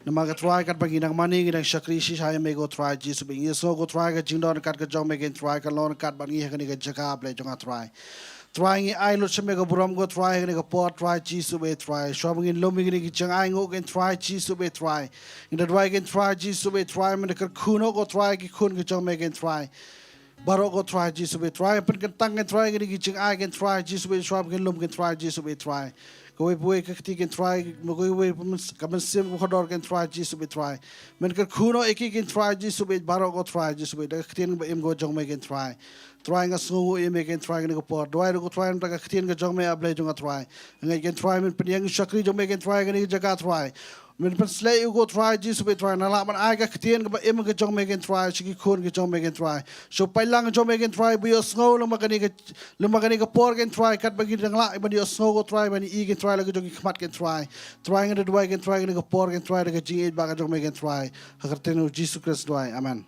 Namar ko Trai katba ngi dang mane ngi dang shakri shisha ïa me ko Trai Jisu eh. Ngi sngew ko Trai ka jingdon kat ka jong me kein Trai ka long kat bad ngi ha kane ka jaka Blei jong nga Trai. Trai ngi ai lut sha me ka burom ko Trai ha kane ka por Trai Jisu eh Trai. Shuwa ba ngin lum ïa kine ki jingainguh kein Trai Jisu eh Trai. Ngi da duwai kein Trai Jisu eh Trai me da kyrkhu noh ko Trai ki khun ki jong me kein Trai. Baroh ko Trai Jisu eh Trai, pynkyntang kein Trai, kine ki jingai kein Trai Jisu eh Trai, pynlum kein Trai Jisu eh Trai. Kawei pa kawei ka kti kein Trai, ma kawei pa kawei ka myns-, ka mynsiem ka kordor kein Trai Jisu eh Trai. Men kyrkhu noh ïa ki kein Trai Jisu eh, baroh ko Trai Jisu eh, da ka ktien ba im ko jong me kein Trai. Trai nga sngewnguh ïa me kein Trai kane ka por. Duwai ruh ko Trai mynta ka ktien ka jong me A Blei jong nga Trai. Nga ngeit kein Trai men pynïeng ïa u shakri jong me kein Trai kane ka jaka Trai. Men pynsleh ïa u ko Trai Jisu eh Trai, nang lah ban ai ka ktien kaba im ka jong me kein Trai, sha ki khun ki jong me kein Trai. Sha u paidlang jong me kein Trai, ba ïohsngew lem bad kane ka, lem bad kane ka por kein Trai, katba ki dang lah ban ïohsngew ko Trai, ban ïohi kein Trai, la ka jong ki khmat kein Trai. Trai nga da duwai kein Trai, kane ka por kein Trai, da ka jingïeit ba ka jong me kein Trai. Ha ka kyrteng u Jisu Khrist duwai. Amen.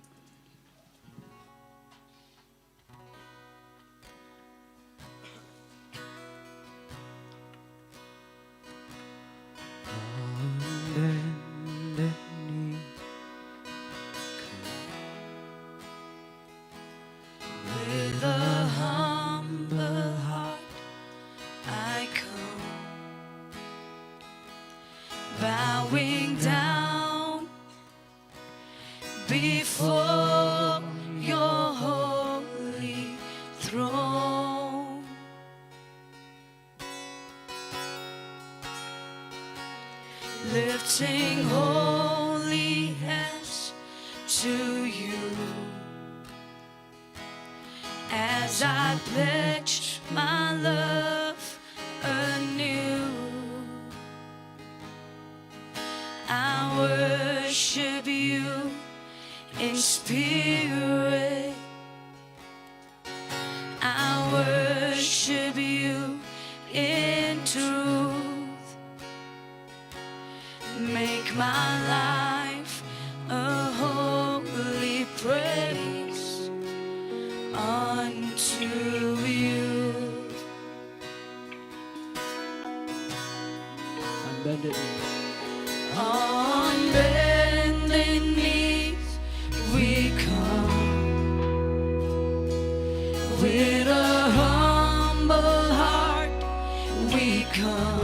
With a humble heart I come, bowing down before your holy throne, lifting holy hands to you as I pledge my love anew. I worship you in spirit. I worship you in truth. Make my life a holy praise unto you. On bended knees. On bended knees we come. With a humble heart we come.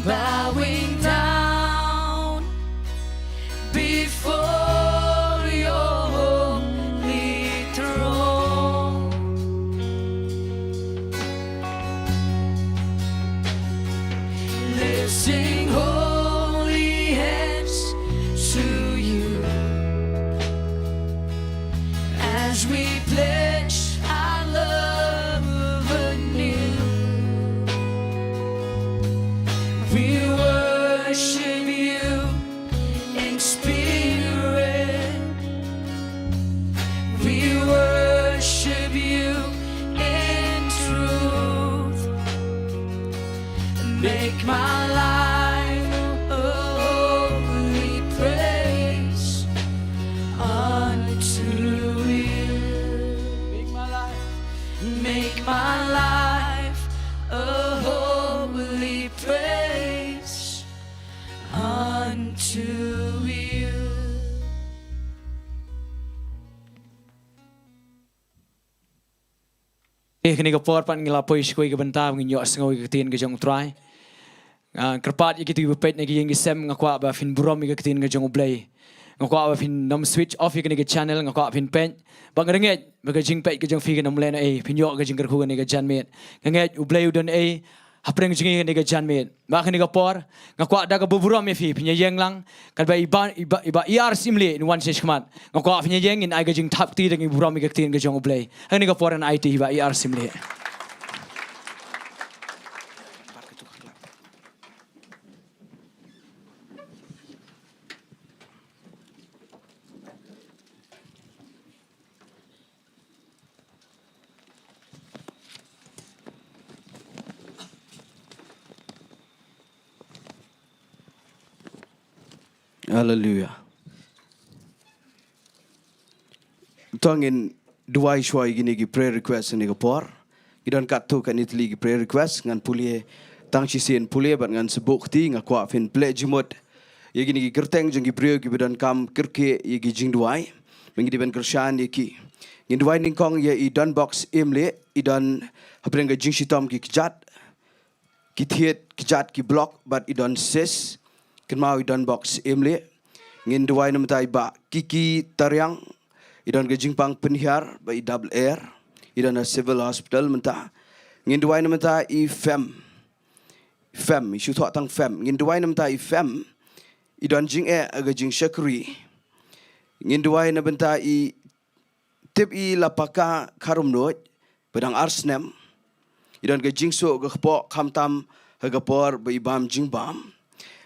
Bowing down before your holy throne, lifting holy hands to you as we pledge our love anew. Eh, kane ka por pat ngi la poi sha kawei ka bynta ba ngin ïohsngew ïa ka ktien ka jong U Trai. Ah, kyrpad ïa kito kiba peit na ki ïing ki sem, nga kwah ba phin burom ïa ka ktien ka jong U Blei. Nga kwah ba phin nym switch off ïa kane ka channel, nga kwah phin peit. Ba nga ngeit ba ka jingpeit ka jong phi kan nym leh ei, phin ïoh ka jingkyrkhu kane ka janmiet. Nga ngeit U Blei u don ei hapdeng jong ngi kane ka janmiet. Ba kane ka por nga kwah da kaba burom ïa phi, phin ïa ïeng lang. Katba i Bah, i Bah, i Bah E R Syiemlieh in wan sha shakhmat, nga kwah phin ïa ïeng, ngin ai ka jingthap kti da ka jingburom ïa ka ktien ka jong U Blei. Kane ka por ngan aiti i Bah E R Syiemlieh. Haleluia. To ngin duwai shuwa ïa kine ki prayer request ha kane ka por. Ngi don katto katne tylli ki prayer request, ngan pule tang shisien pule bad ngan sa buh kti. Nga kwah phin plie jingmut ïa kine ki kyrteng jong ki briew kiba donkam kyrkieh ïa ki jingduwai. Ba ngi dei ban kyrshan ïa ki. Ngin duwai nyngkong ïa i Donbok Syiemlieh, i don hapdeng ka jingshitom ki kjat, ki thied kjat ki block bad i don cyst. Kynmaw i Donbok Syiemlieh. Ngin duwai na bynta i Bah Kiki Tariang, i don ka jingpang pynhiar bad i dap lyer, i don ha Civil Hospital mynta. Ngin duwai na bynta i Fem, Fem, i shu thoh tang Fem. Ngin duwai na bynta i Fem, i don jingeh ha ka jingshakri. Ngin duwai na bynta i Tip i Lapaka Kharumnuid, ba dang ar snem. I don ka jingsuk ka kpoh khamtam ha ka por ba i bam jingbam.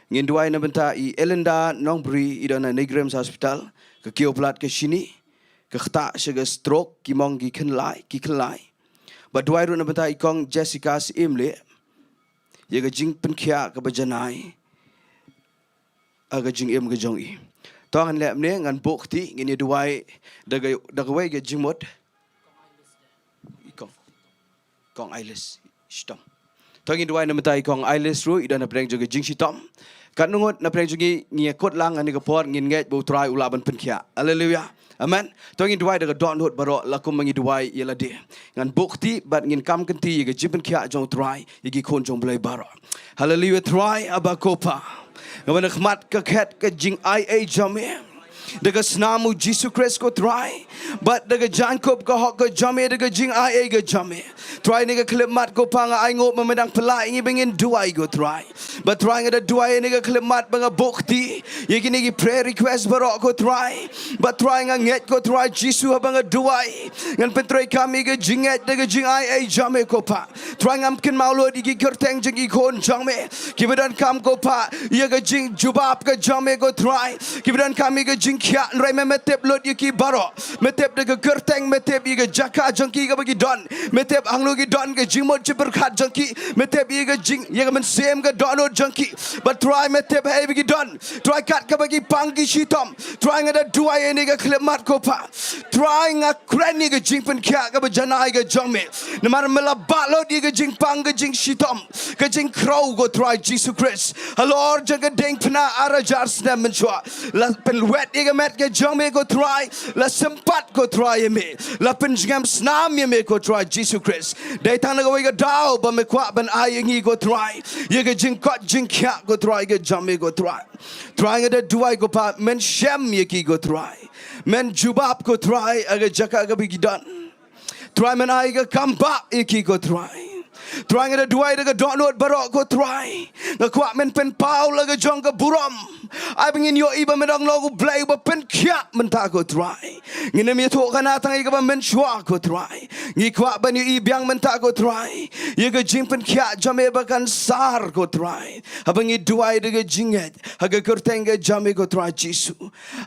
Ngin duwai na bynta i Elinda Nongbri, i don ha NEIGRIHMS Hospital, ka kiew palat ka shini, ka ktah sha ka stroke, ki mong ki khyllai, ki khyllai. Bad duwai ruh na bynta i Kong Jessica Syiemlieh, ïa ka jingpynkhiah kaba janai ha ka jingim ka jong i. To ngan leh mynne, ngan buh kti, ngin ïa duwai da ka, da kawei ka jingmut. I Kong, Kong Ailis shitom. To ngin duwai na bynta i Kong Ailis ruh, i don hapdeng jong ka jingshitom. Katno ngut na pdeng jong ngi, ngi ïa kut lang ha kane ka por, ngin ngeit ba U Trai u lah ban pynkhiah. Haleluia. Amen. To ngin duwai da ka dohnud baroh, la kumba ngi duwai ïa lade. Ngan buh kti bad ngin kam kynti ïa ka jingpynkhiah jong U Trai ïa ki khun jong U Blei baroh. Haleluia. Trai, Aba ko Pa, nga wan ha khmat ka khet ka jingaiei jong me, da ka snam U Jisu Khrist ko Trai, bad da ka jaiñkup ka hok ka jong me, da ka jingaiei ka jong me. Trai, ha kane ka khyllipmat ko Pa, nga ainguh ba me dang pynlah ïa ngi ba ngin duwai ko Trai. Bad Trai, nga da duwai ha kane ka khyllipmat ba nga buh kti ïa kine ki prayer request baroh ko Trai. Bad Trai, nga ngeit ko Trai Jisu, haba nga duwai, ngan pyntreikam ïa ka jingngeit da ka jingaiei jong me ko Pa. Trai, ngam kynmaw lut ïa ki kyrteng jong ki khun jong me kiba donkam ko Pa ïa ka jingjubab ka jong me ko Trai, kiba donkam ïa ka jingkhiah. Hynrei me, me tip lut ïa ki baroh. Me tip da ka kyrteng, me tip ïa ka jaka jong ki kaba ki don. Me tip hangno ki don, ka jingmut jingpyrkhat jong ki. Me tip ïa ka jing, ïa ka mynsiem, ka dohnud jong ki. Bad Trai, me tip haei ba ki don. Trai, kat kaba ki pang ki shitom, Trai, nga da duwai ha kane ka khyllipmat ko Pa. Trai, nga kren ïa ka jingpynkhiah kaba janai ka jong me. Namar me la bah lut ïa ka jingpang ka jingshitom, ka jingkhrew ko Trai Jisu Khrist, halor jong ka diengphna ar hajar snem mynshuwa. La pynwet ïa ka met ka jong me ko Trai. La sympat ko Trai ïa me. La pynjngem snam ïa me ko Trai Jisu Khrist. Dei tang na kawei ka daw ba me kwah ban ai ïa ngi ko Trai, ïa ka jingkoit jingkhiah ko Trai ka jong me ko Trai. Trai, nga da duwai ko Pa, men shem ïa ki ko Trai. Men jubab ko Trai ha ka jaka kaba ki don. Trai, men ai ka kambah ïa ki ko Trai. Trai, nga da duwai da ka dohnud baroh ko Trai. Nga kwah men pynpaw la ka jong ka burom. Ai ba ngin ïohi ba me dang long U Blei uba pynkhiah mynta ko Trai. Ngin ym ïathuhkhana tang ïa kaba mynshuwa ko Trai. Ngi kwah ban ïohi biang mynta ko Trai ïa ka jingpynkhiah jong me ba kan sar ko Trai, haba ngi duwai da ka jingngeit ha ka kyrteng ka jong me ko Trai Jisu.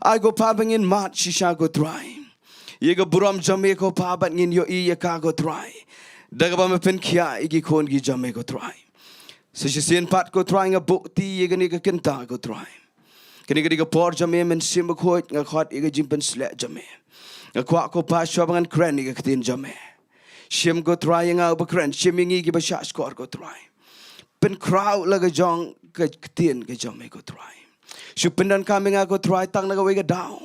Ai ko Pa ba ngin mad shisha ko Trai ïa ka burom jong me ko Pa, bad ngin ïohi ïa ka ko Trai, da kaba me pynkhiah ïa ki khun ki jong me ko Trai. Sa shisien pat ko Trai, nga buh kti ïa kane ka kynta ko Trai. Kane ka dei ka por jong me Mynsiem Bakhuid, nga khot ïa ka jingpynsleh jong me. Nga kwah ko Pa, shuwa ba ngan kren ïa ka ktien jong me, shim ko Trai ïa nga uba kren, shim ïa ngi kiba shahshkor ko Trai. Pynkhraw la ka jong ka ktien ka jong me ko Trai. Shu pyndonkam ïa nga ko Trai tang na kawei ka daw.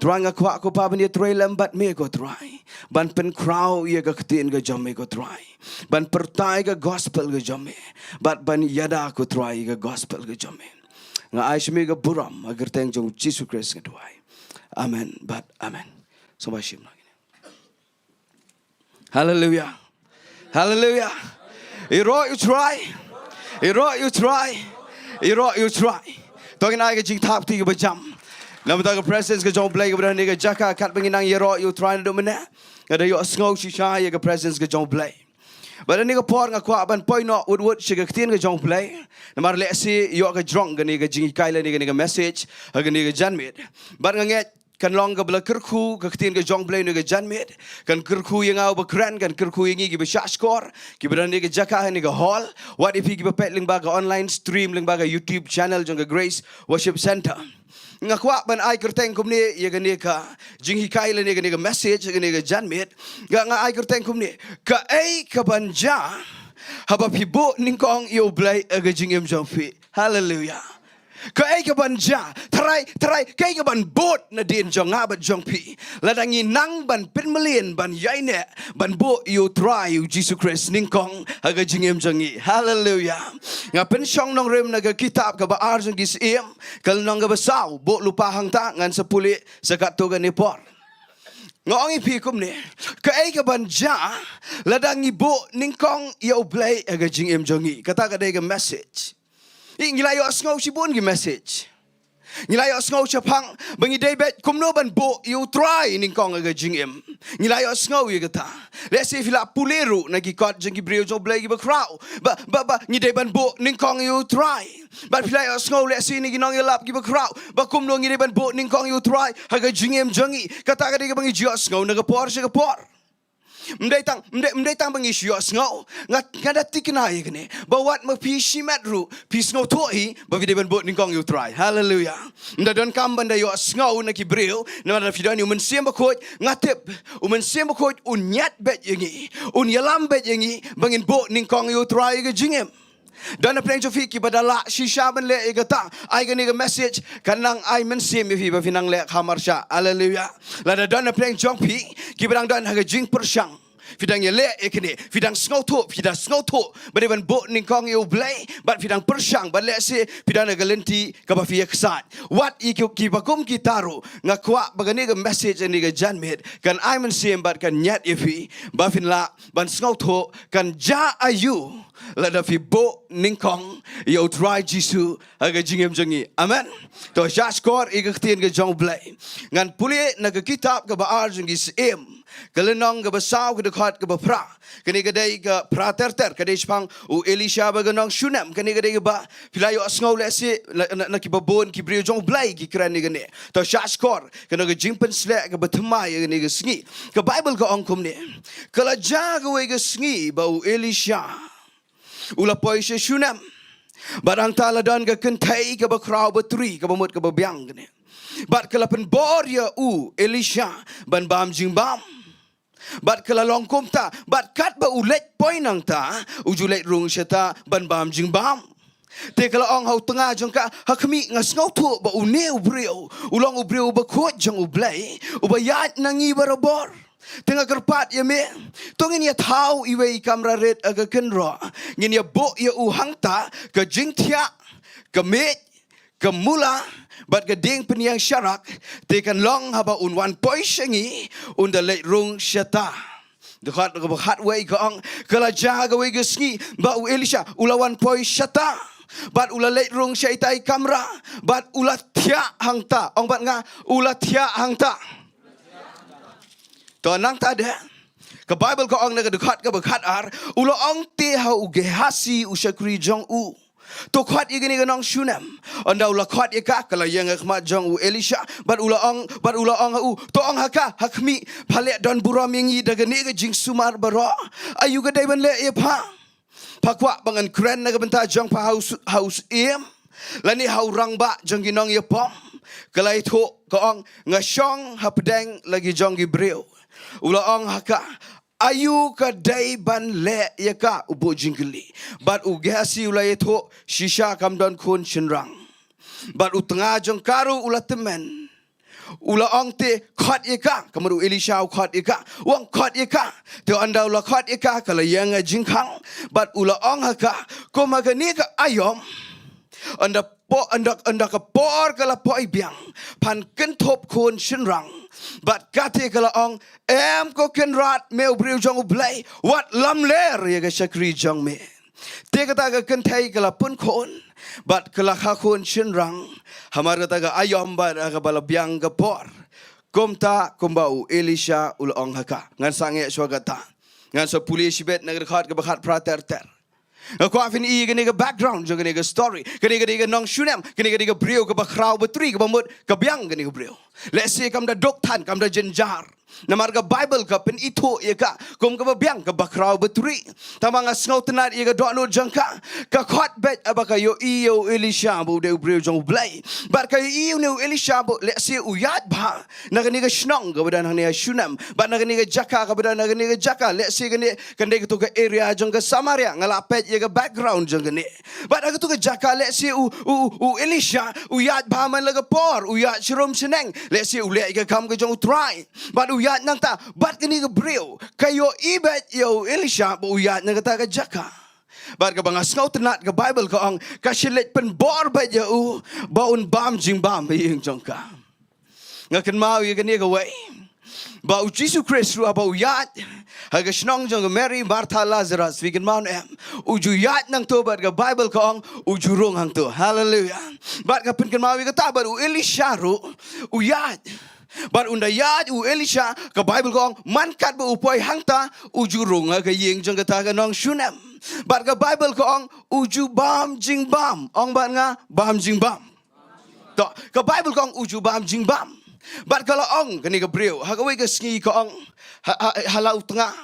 Trai nga kwah ko Pa ban ïatrei lem bad me ko Trai. Ban pynkhraw ïa ka ktien ka jong me ko Trai. Ban pyrta ïa ka gospel ka jong me. Bad ban ïada ko Trai ïa ka gospel ka jong me. Nga ai sha me ka burom ha ka kyrteng jong Jisu Khrist nga duwai. Amen bad amen. Sngewbha shim noh. Haleluya. Haleluya. Ïaroh ïa u Trai. Ïaroh ïa u Trai. Ïaroh ïa u Trai. To ngin ai ka jingthap kti kaba jam na ka bynta ka presence ka jong u Blei kaba don ha kane ka jaka, katba ngi nang ïaroh ïa u Trai naduh mynne. Nga da ïohsngew shisha ïa ka presence ka jong u Blei. Bad ha kane ka por nga kwah ban poi noh wut wut sha ka ktien ka jong u Blei. Namar lehse ïoh ka jrong kane ka jinghikai lane kane ka message ha kane ka janmiet. Bad nga ngeit kan long kaba la kyrkhu ka ktien ka jong u Blei ha kane ka janmiet. Kan kyrkhu ïa nga uba kren, kan kyrkhu ïa ngi kiba shahshkor, kiba don ha kane ka jaka, ha kane ka hall. Wat ïa phi kiba peit lyngba ka online stream, lyngba ka YouTube channel jong ka Grace Worship Centre. Nga kwah ban ai kyrteng kumne ïa kane ka jinghikai lane kane ka message ha kane ka janmiet. Nga, nga ai kyrteng kumne: Kaei kaban jia haba phi buh nyngkong ïa u Blei ha ka jingim jong phi? Haleluya. Kaei kaban jia, Trai, Trai, kaei kaban bud nadien jong nga bad jong phi? Lada ngi nang ban pynmlien, ban ïaineh, ban buh ïa u Trai u Jisu Khrist nyngkong ha ka jingim jong ngi. Haleluya. Nga pynshong nongrim na ka kitab kaba ar jong ki Syiem, ka lynnong kaba saw, buh lypa hangta, ngan sa pule sa katto katne por. Nga ong ïa phi kumne: Kaei kaban jia lada ngi buh nyngkong ïa u Blei ha ka jingim jong ngi? Kata ka dei ka message. Ngi la ïohsngew shibun ki message. Ngi la ïohsngew shaphang ba ngi dei beit kumno ban buh ïa u Trai nyngkong ha ka jingim. Ngi la ïohsngew ïa kata. Lehse phi la pule ruh na ki kot jong ki briew jong u Blei kiba khraw ba, ba, ba ngi dei ban buh nyngkong ïa u Trai. Bad phi la ïohsngew lehse na ki nongïalap kiba khraw ba kumno ngi dei ban buh nyngkong ïa u Trai ha ka jingim jong ngi. Kata ka dei kaba ngi ju ïohsngew na ka por sha ka por. Ym dei tang, ym dei, ym dei tang ba ngi shu ïohsngew. Nga, nga da thikna ïa kane ba wat ma phi shimet ruh phi sngewthuh hi ba phi dei ban buh nyngkong ïa u Trai. Haleluya. Ym da donkam ban da ïohsngew na ki briew, namar lada phi don ïa u Mynsiem Bakhuid, nga tip u Mynsiem Bakhuid un ñiad beit ïa ngi, un ïalam beit ïa ngi ba ngin buh nyngkong ïa u Trai ha ka jingim. Don na pdeng jong phi kiba da lah shisha ban leh ïa kata, ai kane ka message kan nang ai mynsiem ïa phi ba phin nang leh khamar sha. Haleluya. Lada don na pdeng jong phi kiba dang don ha ka jingpyrshang, phi dang ïaleh ïa kane, phi dang sngewthuh, phi dang sngewthuh ba dei ban buh nyngkong ïa u Blei, bad phi dang pyrshang, bad lehse phi don ha ka lynti kaba phi ïaksaid. Wat ïa ki, kiba kum kita ruh, nga kwah ba kane ka message ha kane ka janmiet kan ai mynsiem bad kan ñiad ïa phi ba phin lah ban sngewthuh kan jia aïu lada phi buh nyngkong ïa u Trai Jisu ha ka jingim jong ngi. Amen. To shahshkor ïa ka ktien ka jong u Blei. Ngan pule na ka kitab kaba ar jong ki Syiem, ka lynnong kaba saw, ka dkhot kaba phra. Kane ka dei ka phra ter ter, ka dei shaphang u Elisha bad ka nong Shunem. Kane ka dei kaba phi la ïohsngew lehse na, na, na kiba bun ki briew jong u Blei ki kren ïa kane. To shahshkor, kane ka jingpynsleh kaba thymmai ha kane ka sngi. Ka Baibl ka ong kumne: Ka la jia kawei ka sngi ba u Elisha u la poi sha Shunem. Bad hangta la don ka kynthei kaba khraw batri, kaba mut kaba biang kane. Bad ka la pynbor ïa u Elisha ban bam jingbam. Bad ka la long kumta, bad katba u leit poi nangta, u ju leit rung shata ban bam jingbam. Te ka la ong ha u tnga jong ka: Ha khmih, nga sngewthuh ba une u briew u long u briew uba khuid jong u Blei, uba ïaid na ngi barabor. Te nga kyrpad ïa me, to ngin ïa thaw iwei i kamra rit ha ka kynroh, ngin ïa buh ïa u hangta ka jingthiah, ka miej, ka mula, bad ka dieng pynïeng sharak. Te kan long haba un wan poi sha ngi, un da leit rung shata. Dkhot kaba khatwei ka ong: Ka la jia kawei ka sngi ba u Elisha u la wan poi shata, bad u la leit rung sha ita i kamra, bad u la thiah hangta. Ong bad nga: U la thiah hangta. To nangta de, ka Baibl ka ong na ka dkhot kaba khatar: U la ong te ha u Gehasi u shakri jong u: To khot ïa kane ka nong Shunem. Ynda u la khot ïa ka, ka la ïeng ha khmat jong u Elisha, bad u la ong, bad u la ong ha u: To ong ha ka: Ha khmih, pha leh don burom ïa ngi da kane ka jingsumar baroh. Aïu ka dei ban leh ïa pha? Pha kwah ba ngan kren na ka bynta jong pha ha u s-, ha u syiem, lane ha u rangbah jong ki nongïapom? Ka la ïathuh, ka ong: Nga shong hapdeng la ki jong ki briew. U la ong ha ka: Aïu ka dei ban leh ïa ka? U buh jingkylli. Bad u Gehasi u la ïathuh: Shisha kam don khun shynrang. Bad u tnga jong ka ruh u la tymmen. U la ong te khot ïa ka, ka mut u Elisha u khot ïa ka. U ong khot ïa ka. Te ynda u la khot ïa ka, ka la ïeng ha jingkhang. Bad u la ong ha ka, kum ha kane ka aïom. Ynda po-, ynda, ynda ka por ka la poi biang. Phan kynthup khun shynrang. Bad kata ka la ong, em ko Kynrad me u briew jong U Blei. Wat lamler ïa ka shakri jong me. Te kata ka kynthei ka la pun khun, bad ka la kha khun shynrang, hamar kata ka aïom bad ha kaba la biang ka por. Kumta, kumba u Elisha u la ong ha ka. Ngan sa ngeit shuwa kata. Ngan sa pule shibit na ka dkhot kaba khatphra ter ter. Nga kwah phin i kane ka background jong kane ka story. Kane ka dei ka nongshun em, kane ka dei ka briew kaba khraw batri kaba mut ka biang kane ka briew. Lehse kam da duk than, kam da jynjar. Namar ka Baibl ka pynithuh ïa ka kum kaba biang kaba khraw batri. Tangba nga sngewtynnat ïa ka dohnud jong ka. Ka khot beit haba ka ïohi ïa u Elisha ba u dei u briew jong U Blei. Bad ka ïohi ïa une u Elisha ba lehse u ïaid bha na kane ka shnong kaba don hangne ha Shunem. Bad na kane ka jaka kaba don, na kane ka jaka lehse kane kan dei kato ka area jong ka Samaria, nga la peit ïa ka background jong kane. Bad ha kato ka jaka lehse u, u, u Elisha u ïaid bha man la ka por, u ïaid sharum shaneng, lehse u leh ïa ka kam ka jong U Trai. Bad u ïaid nangta, bad kane ka briew ka ïohi beit ïa u Elisha ba u ïaid na kata ka jaka. Bad kaba nga sngewtynnat ka Baibl ka ong, ka shym leit pynbor beit ïa u ba un bam jingbam ha ïing jong ka. Nga kynmaw ïa kane kawei. Ba u Jisu Khrist ruh haba u ïaid ha ka shnong jong ka Mary, Martha, Lazarus, phi kynmaw ne em? U ju ïaid nangto bad ka Baibl ka ong u ju rung hangto. Haleluia. Bad ka pynkynmaw ïa kata bad u Elisha ruh u ïaid. Bad ynda ïaid u Elisha, ka Baibl ka ong man katba u poi hangta u ju rung ha ka ïing jong kata ka nong Shunem. Bad ka Baibl ka ong u ju bam jingbam. Ong bad nga, bam jingbam. To, ka Baibl ka ong u ju bam jingbam. Bad ka la ong kane ka briew ha kawei ka sngi ka ong ha, ha, ha la u tnga.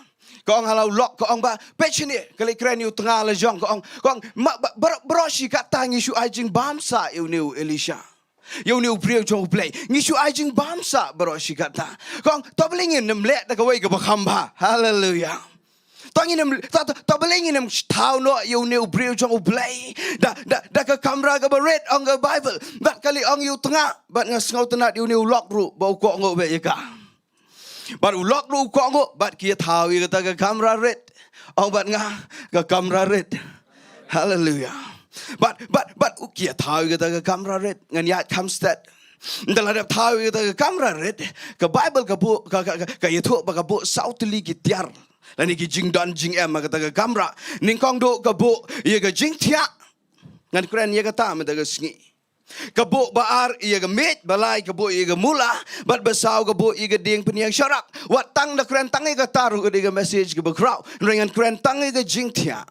Ka ong ha la u lok, ka ong ba, peit shane, ka leit kren ïa u tnga la jong, ka ong, ka ong, ma, ba, baroh, baroh shi katta ngi shu ai jingbam sah ïa une u Elisha. Ïa une u briew jong U Blei. Ngi shu ai jingbam sah baroh shi katta. Ka ong, to balei ngin ym leh da kawei kaba kham bha. Haleluia. To ngin ym, to, to, to balei ngin ym thaw noh ïa une u briew jong U Blei da, da, da ka kamra kaba rit, ong ka Baibl. Bad ka la ong ïa u tnga, bad nga sngewtynnat ïa une u lok ruh ba u kohnguh beit ïa ka. Bad u lok ruh u kohnguh, bad ki ïa thaw ïa kata ka kamra rit. Ong bad nga, ka kamra rit. Haleluia. Bad, bad, bad u ki ïa thaw ïa kata ka kamra rit. Ngan ïaid kham stet. Ynda la dep thaw ïa kata ka kamra rit, ka Baibl ka buh, ka, ka, ka, ka ïathuh ba ka buh saw tylli ki tiar lane ki jingdon jingem ha kata ka kamra. Nyngkong duh ka buh ïa ka jingthiah. Ngan kren ïa kata mynta ka sngi. Ka buh ba ar ïa ka miej, ba lai ka buh ïa ka mula, bad ba saw ka buh ïa ka dieng pynïeng sharak. Wat tang da kren tang ïa kata ruh ka dei ka message kaba khraw. Hynrei ngan kren tang ïa ka jingthiah.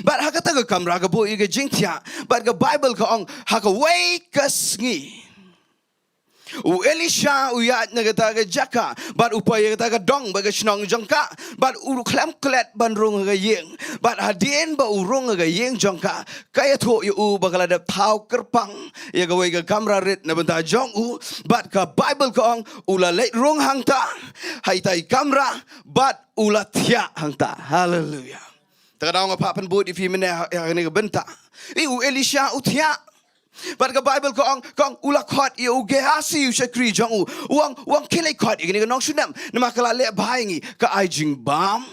Bad ha kata ka kamra ka buh ïa ka jingthiah. Bad ka Baibl ka ong ha kawei ka sngi u Elisha u ïaid na kata ka jaka, bad u poi ïa kata ka dong bad ka shnong jong ka, bad u khlem klet ban rung ha ka ïing, bad hadien ba u rung ha ka ïing jong ka, ka ïathuh ïa u ba ka la dep thaw kyrpang ïa kawei ka kamra rit na bynta jong u, bad ka Baibl ka ong u la leit rung hangta, ha ita i kamra, bad u la thiah hangta. Haleluia. Te ka daw nga phah pynbud ïa phi mynne ha, ha kane ka bynta. I u Elisha u thiah. Bad ka Baibl ka ong, ka ong u la khot ïa u Gehazi u shakri jong u. U ong, u ong khie leit khot ïa kane ka nong Shunem. Namar ka la leh bha ïa ngi, ka ai jingbam,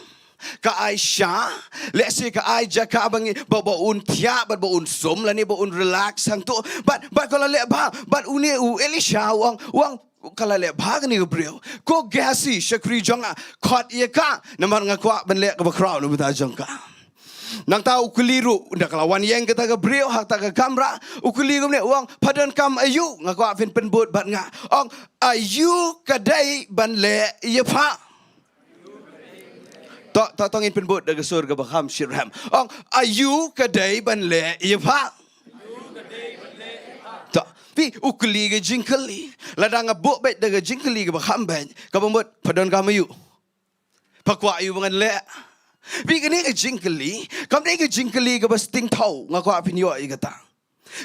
ka ai sha, lehse ka ai jaka ba ngi, ba, ba un thiah, bad ba un sum, lane ba un relax hangto. Bad, bad ka la leh bha, bad une u Elisha u ong, u ong, ka la leh bha kane ka briew. Ko Gehazi shakri jong nga, khot ïa ka, namar nga kwah ban leh kaba khraw na bynta jong ka. Nangta u kylli ruh, ynda ka la wan ïeng kata ka briew ha kata ka kamra, u kylli kumne, u ong, pha donkam aïu, nga kwah phin pynbud bad nga. Ong, aïu ka dei ban leh ïa pha. To, to, to ngin pynbud da ka sur kaba kham shitrhem. Ong, aïu ka dei ban leh ïa pha. To, phi, u kylli ka jingkylli. Lada nga buh beit da ka jingkylli kaba kham beit, kaba mut, pha donkam aïu. Pha kwah aïu ba ngan leh. Phi, kane ka jingkylli, kam dei ka jingkylli kaba sting thaw, nga kwah phin ïoh ïa kata.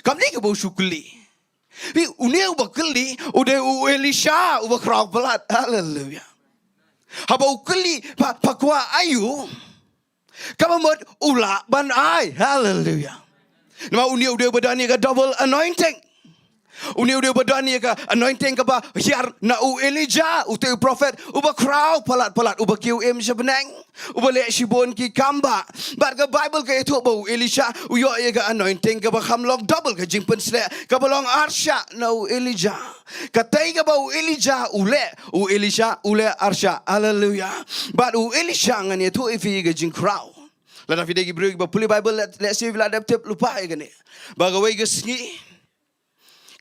Kam dei kaba u shu kylli. Phi, une uba kylli u dei u Elisha uba khraw palat. Haleluia. Haba u kylli, pha, pha kwah aïu, kaba mut u lah ban ai. Haleluia. Namar une u dei uba don ïa ka double anointing. Une u dei uba don ïa ka anointing kaba hiar na u Elijah, uta u prophet uba khraw palat palat, uba kiew im sha bneng, uba leh shibun ki kam ba. Bad ka Bible ka ïathuh ba u Elisha u ïoh ïa ka anointing kaba kham long double, ka jingpynshlur kaba long arshah na u Elijah. Katei kaba u Elijah u leh, u Elisha u leh arshah. Haleluya. Bad u Elisha, ngan ïathuh ïa phi ka jingkhraw. Lada phi dei ki briew kiba pule Bible, leh, lehse phi la dep tip lypa ïa kane. Ba kawei ka sngi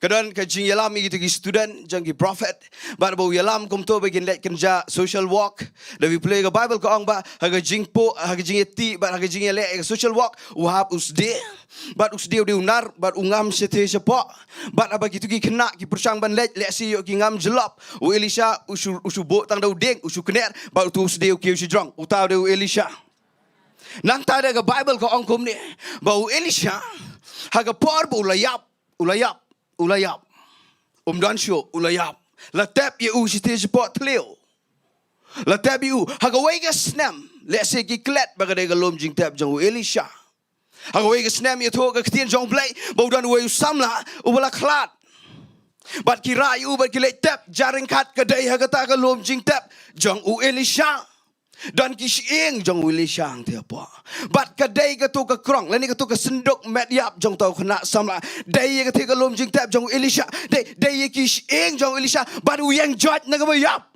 ka don ka jingïalam ïa kita ki student jong ki prophet. Bad ba u ïalam kumto ba kin leit kynja social work. Da phi pule ka Bible ka ong ba ha ka jingpur, ha ka jingïatynnad, bad ha ka jingïaleh ïa ka social work, u hap u sdie. Bad u sdie u dei u nar, bad u ngam shatei shapoh. Bad haba kitu ki khynnah ki pyrshang ban leit, lehse ïoh ki ngam jyllop, u Elisha u shu, u shu buh tang da u dieng, u shu kner, bad utu u sdie u kiew shajrong. Uta u dei u Elisha. Nangta da ka Bible ka ong kumne, ba u Elisha, ha ka por ba u la ïap, u la ïap, u la ïap, um don shuh, u la ïap. La tep ïa u shatei shapoh thliew. La tep ïa u, ha kawei ka snem, lehse ki klet ba ka dei ka lum jingtep jong u Elisha. Ha kawei ka snem, ïathuh ka ktien jong u Blei ba u don uwei u samla uba la khlad. Bad ki rah ïa u bad ki leit tep, jar ryngkat ka dei ha kata ka lum jingtep jong u Elisha. Don ki shyieng jong u Elisha hangta hapoh. Bad ka dei kato ka krong, lane kato ka synduk met ïap jong uta u khynnah samla, dei ïa kata ka lum jingtep jong u Elisha. Dei, dei ïa ki shyieng jong u Elisha, bad u ïeng joit na kaba ïap.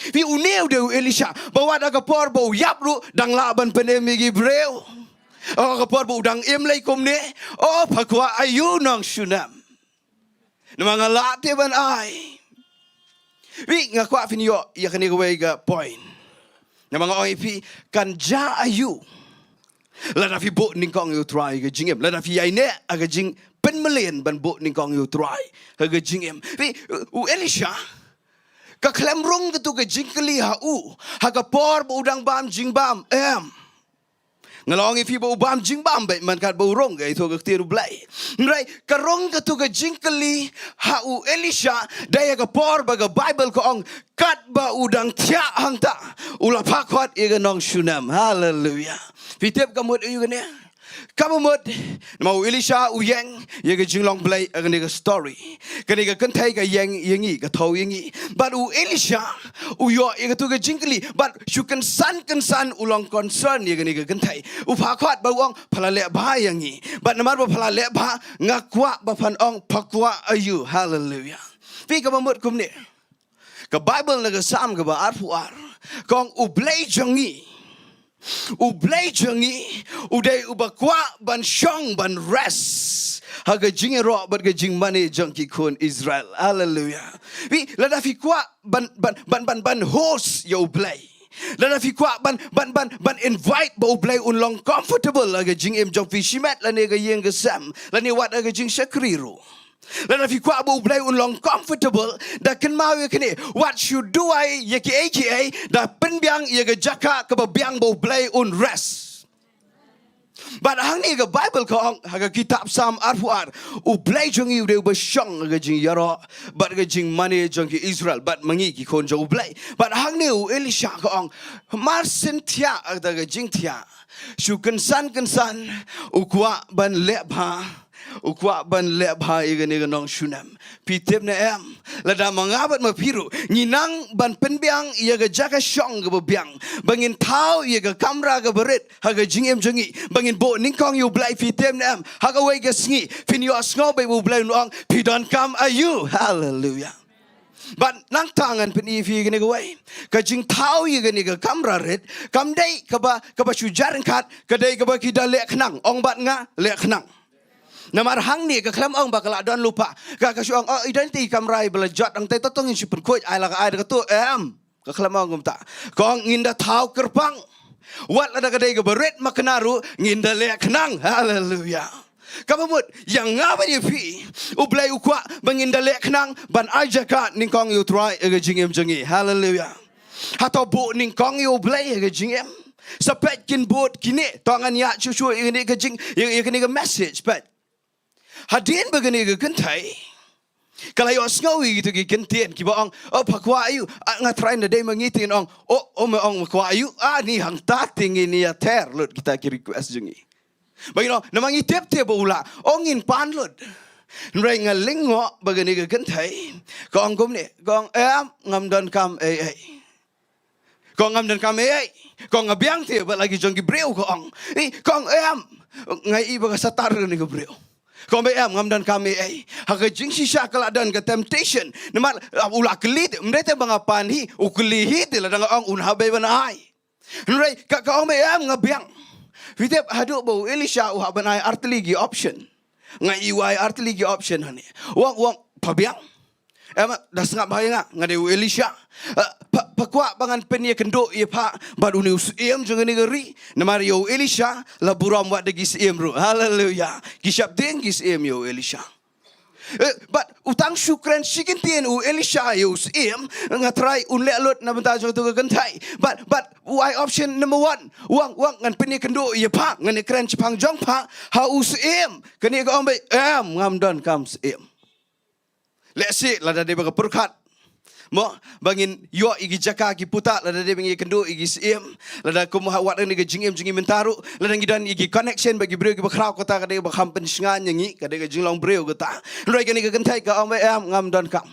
Phi, une u dei u Elisha ba wat ha ka por ba u ïap ruh dang lah ban pynim ïa ki briew. Ha ka por ba u dang im lei kumne, o pha kwah aïu nong Shunem. Namar nga lah te ban ai. Phi, nga kwah phin ïoh ïa kane kawei ka point. Namar nga ong ïa phi, kan jia aïu lada phi buh nyngkong ïa u Trai ha ka jingim, lada phi ïaineh ha ka jingpynmlien ban buh nyngkong ïa u Trai ha ka jingim. Phi, u Elisha, ka khlem rung kato ka jingkylli ha u ha ka por ba u dang bam jingbam, em. Nga la ong ïa phi ba u bam jingbam beit man kat ba u rung, ka ïathuh ka ktien u Blei. Hynrei ka rung kato ka jingkylli ha u Elisha, dei ha ka por ba ka Bible ka ong, katba u dang thiah hangta, u la pha khot ïa ka nong Shunem. Haleluya. Phi tip ka mut aïu kane? Kaba mut, namar u Elisha u ïeng ïa ka jinglong Blei ha kane ka story. Kane ka kynthei ka ïeng ïa ngi, ka thaw ïa ngi. Bad u Elisha u ïoh ïa kato ka jingkylli, bad shu kynsan kynsan u long concern ïa kane ka kynthei. U pha khot bad u ong, pha la leh bha ïa ngi. Bad namar ba pha la leh bha, nga kwah ba phan ong pha kwah aïu. Haleluya. Phi, kaba mut kumne, ka Bible na ka Salm kaba arphew ar ka ong, U Blei jong ngi, U Blei jong ngi u dei uba kwah ban shong ban rest ha ka jingïaroh bad ka jingmane jong ki khun Israel. Haleluya. Phi, lada phi kwah ban, ban, ban, ban, ban host ïa U Blei, lada phi kwah ban, ban, ban, ban invite ba U Blei un long comfortable ha ka jingim jong phi shimet lane ka ïing ka sem, lane wat ha ka jingshakri ruh. Lada phi kwah ba U Blei un long comfortable, da kynmaw ïa kane, wat shu duwai ïa kiei kiei, da pynbiang ïa ka jaka kaba biang ba U Blei un rest. Bad hangne ka Bible ka ong ha ka kitab Salm arphew ar, U Blei jong ngi u dei uba shong ha ka jingïaroh bad ka jingmane jong ki Israel, bad ma ngi ki khun jong U Blei. Bad hangne u Elisha ka ong, mar shen thiah ha kata ka jingthiah, shu kynsan kynsan u kwah ban leh bha, u kwah ban leh bha ïa kane ka nong Shunem. Phi tip ne em, lada ma nga bad ma phi ruh ngi nang ban pynbiang ïa ka jaka shong kaba biang, ba ngin thaw ïa ka kamra kaba rit ha ka jingim jong ngi, ba ngin buh nyngkong ïa U Blei, phi tip ne em, ha kawei ka sngi phin ïohsngew beit ba U Blei un ong, phi donkam aïu. Haleluya. Bad nangta ngan pyni ïa phi kane kawei, ka jingthaw ïa kane ka kamra rit kam dei kaba, kaba shu jar ryngkat, ka dei kaba ki da leh khnang. Ong bad nga, leh khnang. Namar hangne ka khlem ong ba ka la don lypa, ka, ka shu ong, oh, i don te i kamra iba la jot hangtei, to to ngin shu pynkhuid, ai la ka ai da kato, em. Ka khlem ong kumta. Ka ong ngin da thaw kyrpang. Wat lada ka dei kaba rit makna ruh, ngin da leh khnang. Haleluya. Kaba mut, ïa nga bad ïa phi, U Blei u kwah ba ngin da leh khnang ban ai jaka nyngkong ïa U Trai ha ka jingim jong ngi. Haleluya. Hato buh nyngkong ïa U Blei ha ka jingim? Sa peit kin bud kine, to ngan ïa shu shu ïa kane ka jing, ïa, ïa kane ka message, peit. Hadien ba kane ka kynthei ka la ïohsngew ïa kito ki kyntien kiba ong, oh, pha kwah aïu, ah, nga trai na dei ma ngi, te ngin ong, oh, oh, me ong me kwah aïu, ah, ni hangta te ngin ïa ther lut kita ki request jong ngi. Ba ngin ong, namar ngi tip te ba u lah, oh, ngin pan lut. Hynrei nga lyngngoh ba kane ka kynthei ka ong kumne, ka ong, em, ngam donkam ei ei. Ka ong, ngam donkam ei ei. Ka ong, nga biang te bad la ki jong ki briew, ka ong. I, ka ong, em, nga i ba ka satar kane ka briew. Ka ong, em, ngam donkam ei ei. Ha ka jingshisha ka la don ka temptation. Namar, ah, u la kylli te, ym dei te ba nga pan hi, u kylli hi te lada nga ong un hap beit ban ai. Hynrei ka, ka ong, em, nga biang. Phi tip, haduh ba u Elisha u hap ban ai artylli ki option. Nga i u ai artylli ki option hangne. U ong, u ong, pha biang. Em, da sngap bha ïa nga, nga dei u Elisha. Eh, pha, pha kwah ba ngan pynïakynduh ïa pha bad une u syiem jong kane ka ri. Namar ïa u Elisha la burom wat da ki syiem ruh. Haleluya. Ki sheptieng ki syiem ïa u Elisha. Eh, bad u tang shu kren shi kyntien u Elisha ïa u syiem, nga trai un leh lut na bynta jong tu ka kynthei. Bad, bad u ai option number one. U ong, u ong, ngan pynïakynduh ïa pha, ngan ïakren shaphang jong pha ha u syiem. Kane ka ong beit, em, ngam donkam syiem. Lehse lada dei ba ka pyrkhat, mo, ba ngin ïoh ïa ki jaka ki puta, lada dei ba ngin ïakynduh ïa ki syiem, lada kum ha wat kane ka jingim jong ngi mynta ruh, lada ngi don ïa ki connection bad ki briew kiba khraw, kata ka dei ba kham pynshngaiñ ïa ngi, ka dei ka jinglong briew kata. Hynrei kane ka kynthei ka ong beit, em, ngam donkam.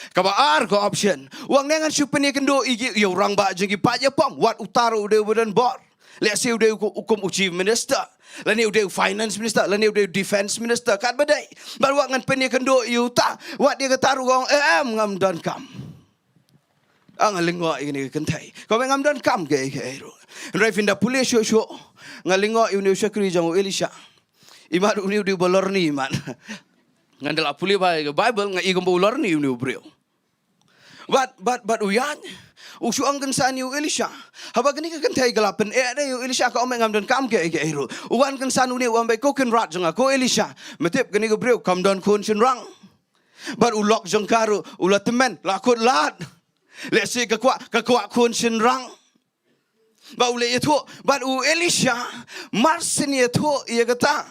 Kaba ar ka option. U ong, ne ngan shu pynïakynduh ïa ki, ïa u rangbah jong ki paid ïapom, wat uta ruh u dei uba don bor. Lehse u dei u ku-, u kum u chief minister, lane u dei u finance minister, lane u dei u defense minister, katba dei. Bad wat ngan pynïakynduh ïa uta, wat ïa kata ruh, ka ong, em, ngam donkam. Ah, nga lyngngoh ïa kane ka kynthei. Ka ong, ngam donkam kaei kaei ruh. Hynrei phin da pule shuh shuh, nga lyngngoh ïa une u shakri jong u Elisha. Imat une u dei uba lorni imat. Ngan da la pule bha ïa ka Bible, nga i kumba u lorni une u briew. Bad, bad, bad u ïaid, u shu ong kynsan ïa u Elisha. Haba kane ka kynthei ka la pyneh da ïa u Elisha, ka ong, em, ngam donkam kaei kaei ruh. U wan kynsan une, u ong beit, ko kynrad jong nga, ko Elisha, me tip kane ka briew kam don khun shynrang. Bad u lok jong ka ruh u la tymmen, la kut lad. Lehse ka kwah, ka kwah khun shynrang. Bad u leh ïathuh, bad u Elisha mar syn ïathuh ïa kata,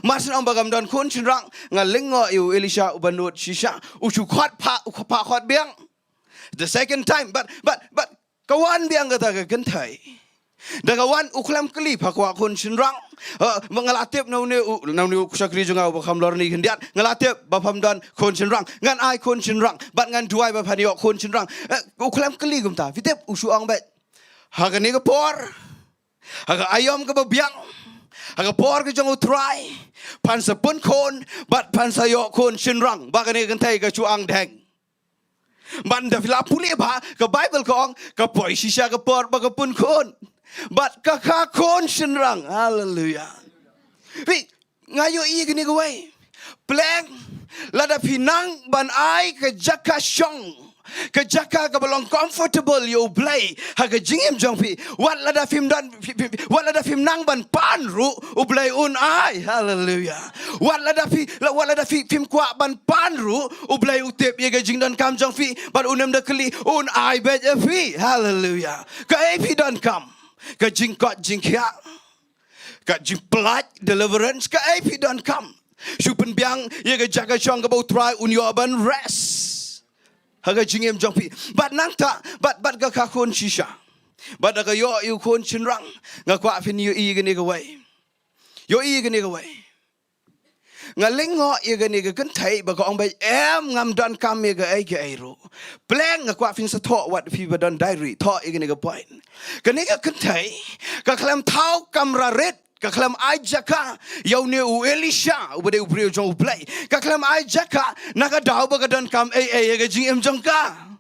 mar syn ong ba kam don khun shynrang, nga lyngngoh ïa u Elisha uba nud shisha. U shu khot phah, u khot phah, khot biang. The second time, bad, bad, bad ka wan biang kata ka kynthei. Da ka wan, u khlem kylli pha kwah khun shynrang. Eh, ma nga la tip na une u, na une u shakri jong nga uba kham lorni khyndiat, nga la tip ba pham don khun shynrang. Ngan ai khun shynrang bad ngan duwai ba phan ïoh khun shynrang. Eh, u khlem kylli kumta. Phi tip u shu ong beit, ha kane ka por, ha ka aïom kaba biang, ha ka por ka jong u Trai, phan sa pun khun bad phan sa ïoh khun shynrang. Ba kane ka kynthei ka shu angdeng. Bad da phi la pule bha, ka Bible ka ong, ka poi shisha ka por ba ka pun khun. Bad ka kha khun shynrang. Haleluya. Phi, nga ïohi ïa kane kawei. Pleng, lada phi nang ban ai ka jaka shong, ka jaka kaba long comfortable ïa u Blei ha ka jingim jong phi, wat lada phim don, phi, phi, wat lada phim nang ban pan ruh, u Blei un ai. Haleluya. Wat lada phi, la, wat lada phi, phim kwah ban pan ruh, u Blei u tip ïa ka jingdonkam jong phi, bad unym da kylli, un ai beit ïa phi. Haleluya. Kaei phi donkam? Ka jingkoit jingkhiah, ka jingpyllait, deliverance, kaei phi donkam? Shu pynbiang ïa ka jaka shong kaba u Trai un ïoh ban rest ha ka jingim jong phi. Bad nangta, bad, bad ka kha khun shisha. Bad da ka ïoh ïa u khun shynrang, nga kwah phin ïohi ïa kane kawei. Ïohi ïa kane kawei. Nga lyngngoh ïa kane ka kynthei ba ka ong beit, em, ngam donkam ïa kaei kaei ruh. Pleng, nga kwah phin sa thoh, wat phi ba don diary, thoh ïa kane ka point. Kane ka kynthei ka khlem thaw kamra rit, ka khlem ai jaka ïa une u Elisha uba dei u briew jong u Blei. Ka khlem ai jaka na ka daw ba ka donkam ei ei ïa ka jingim jong ka.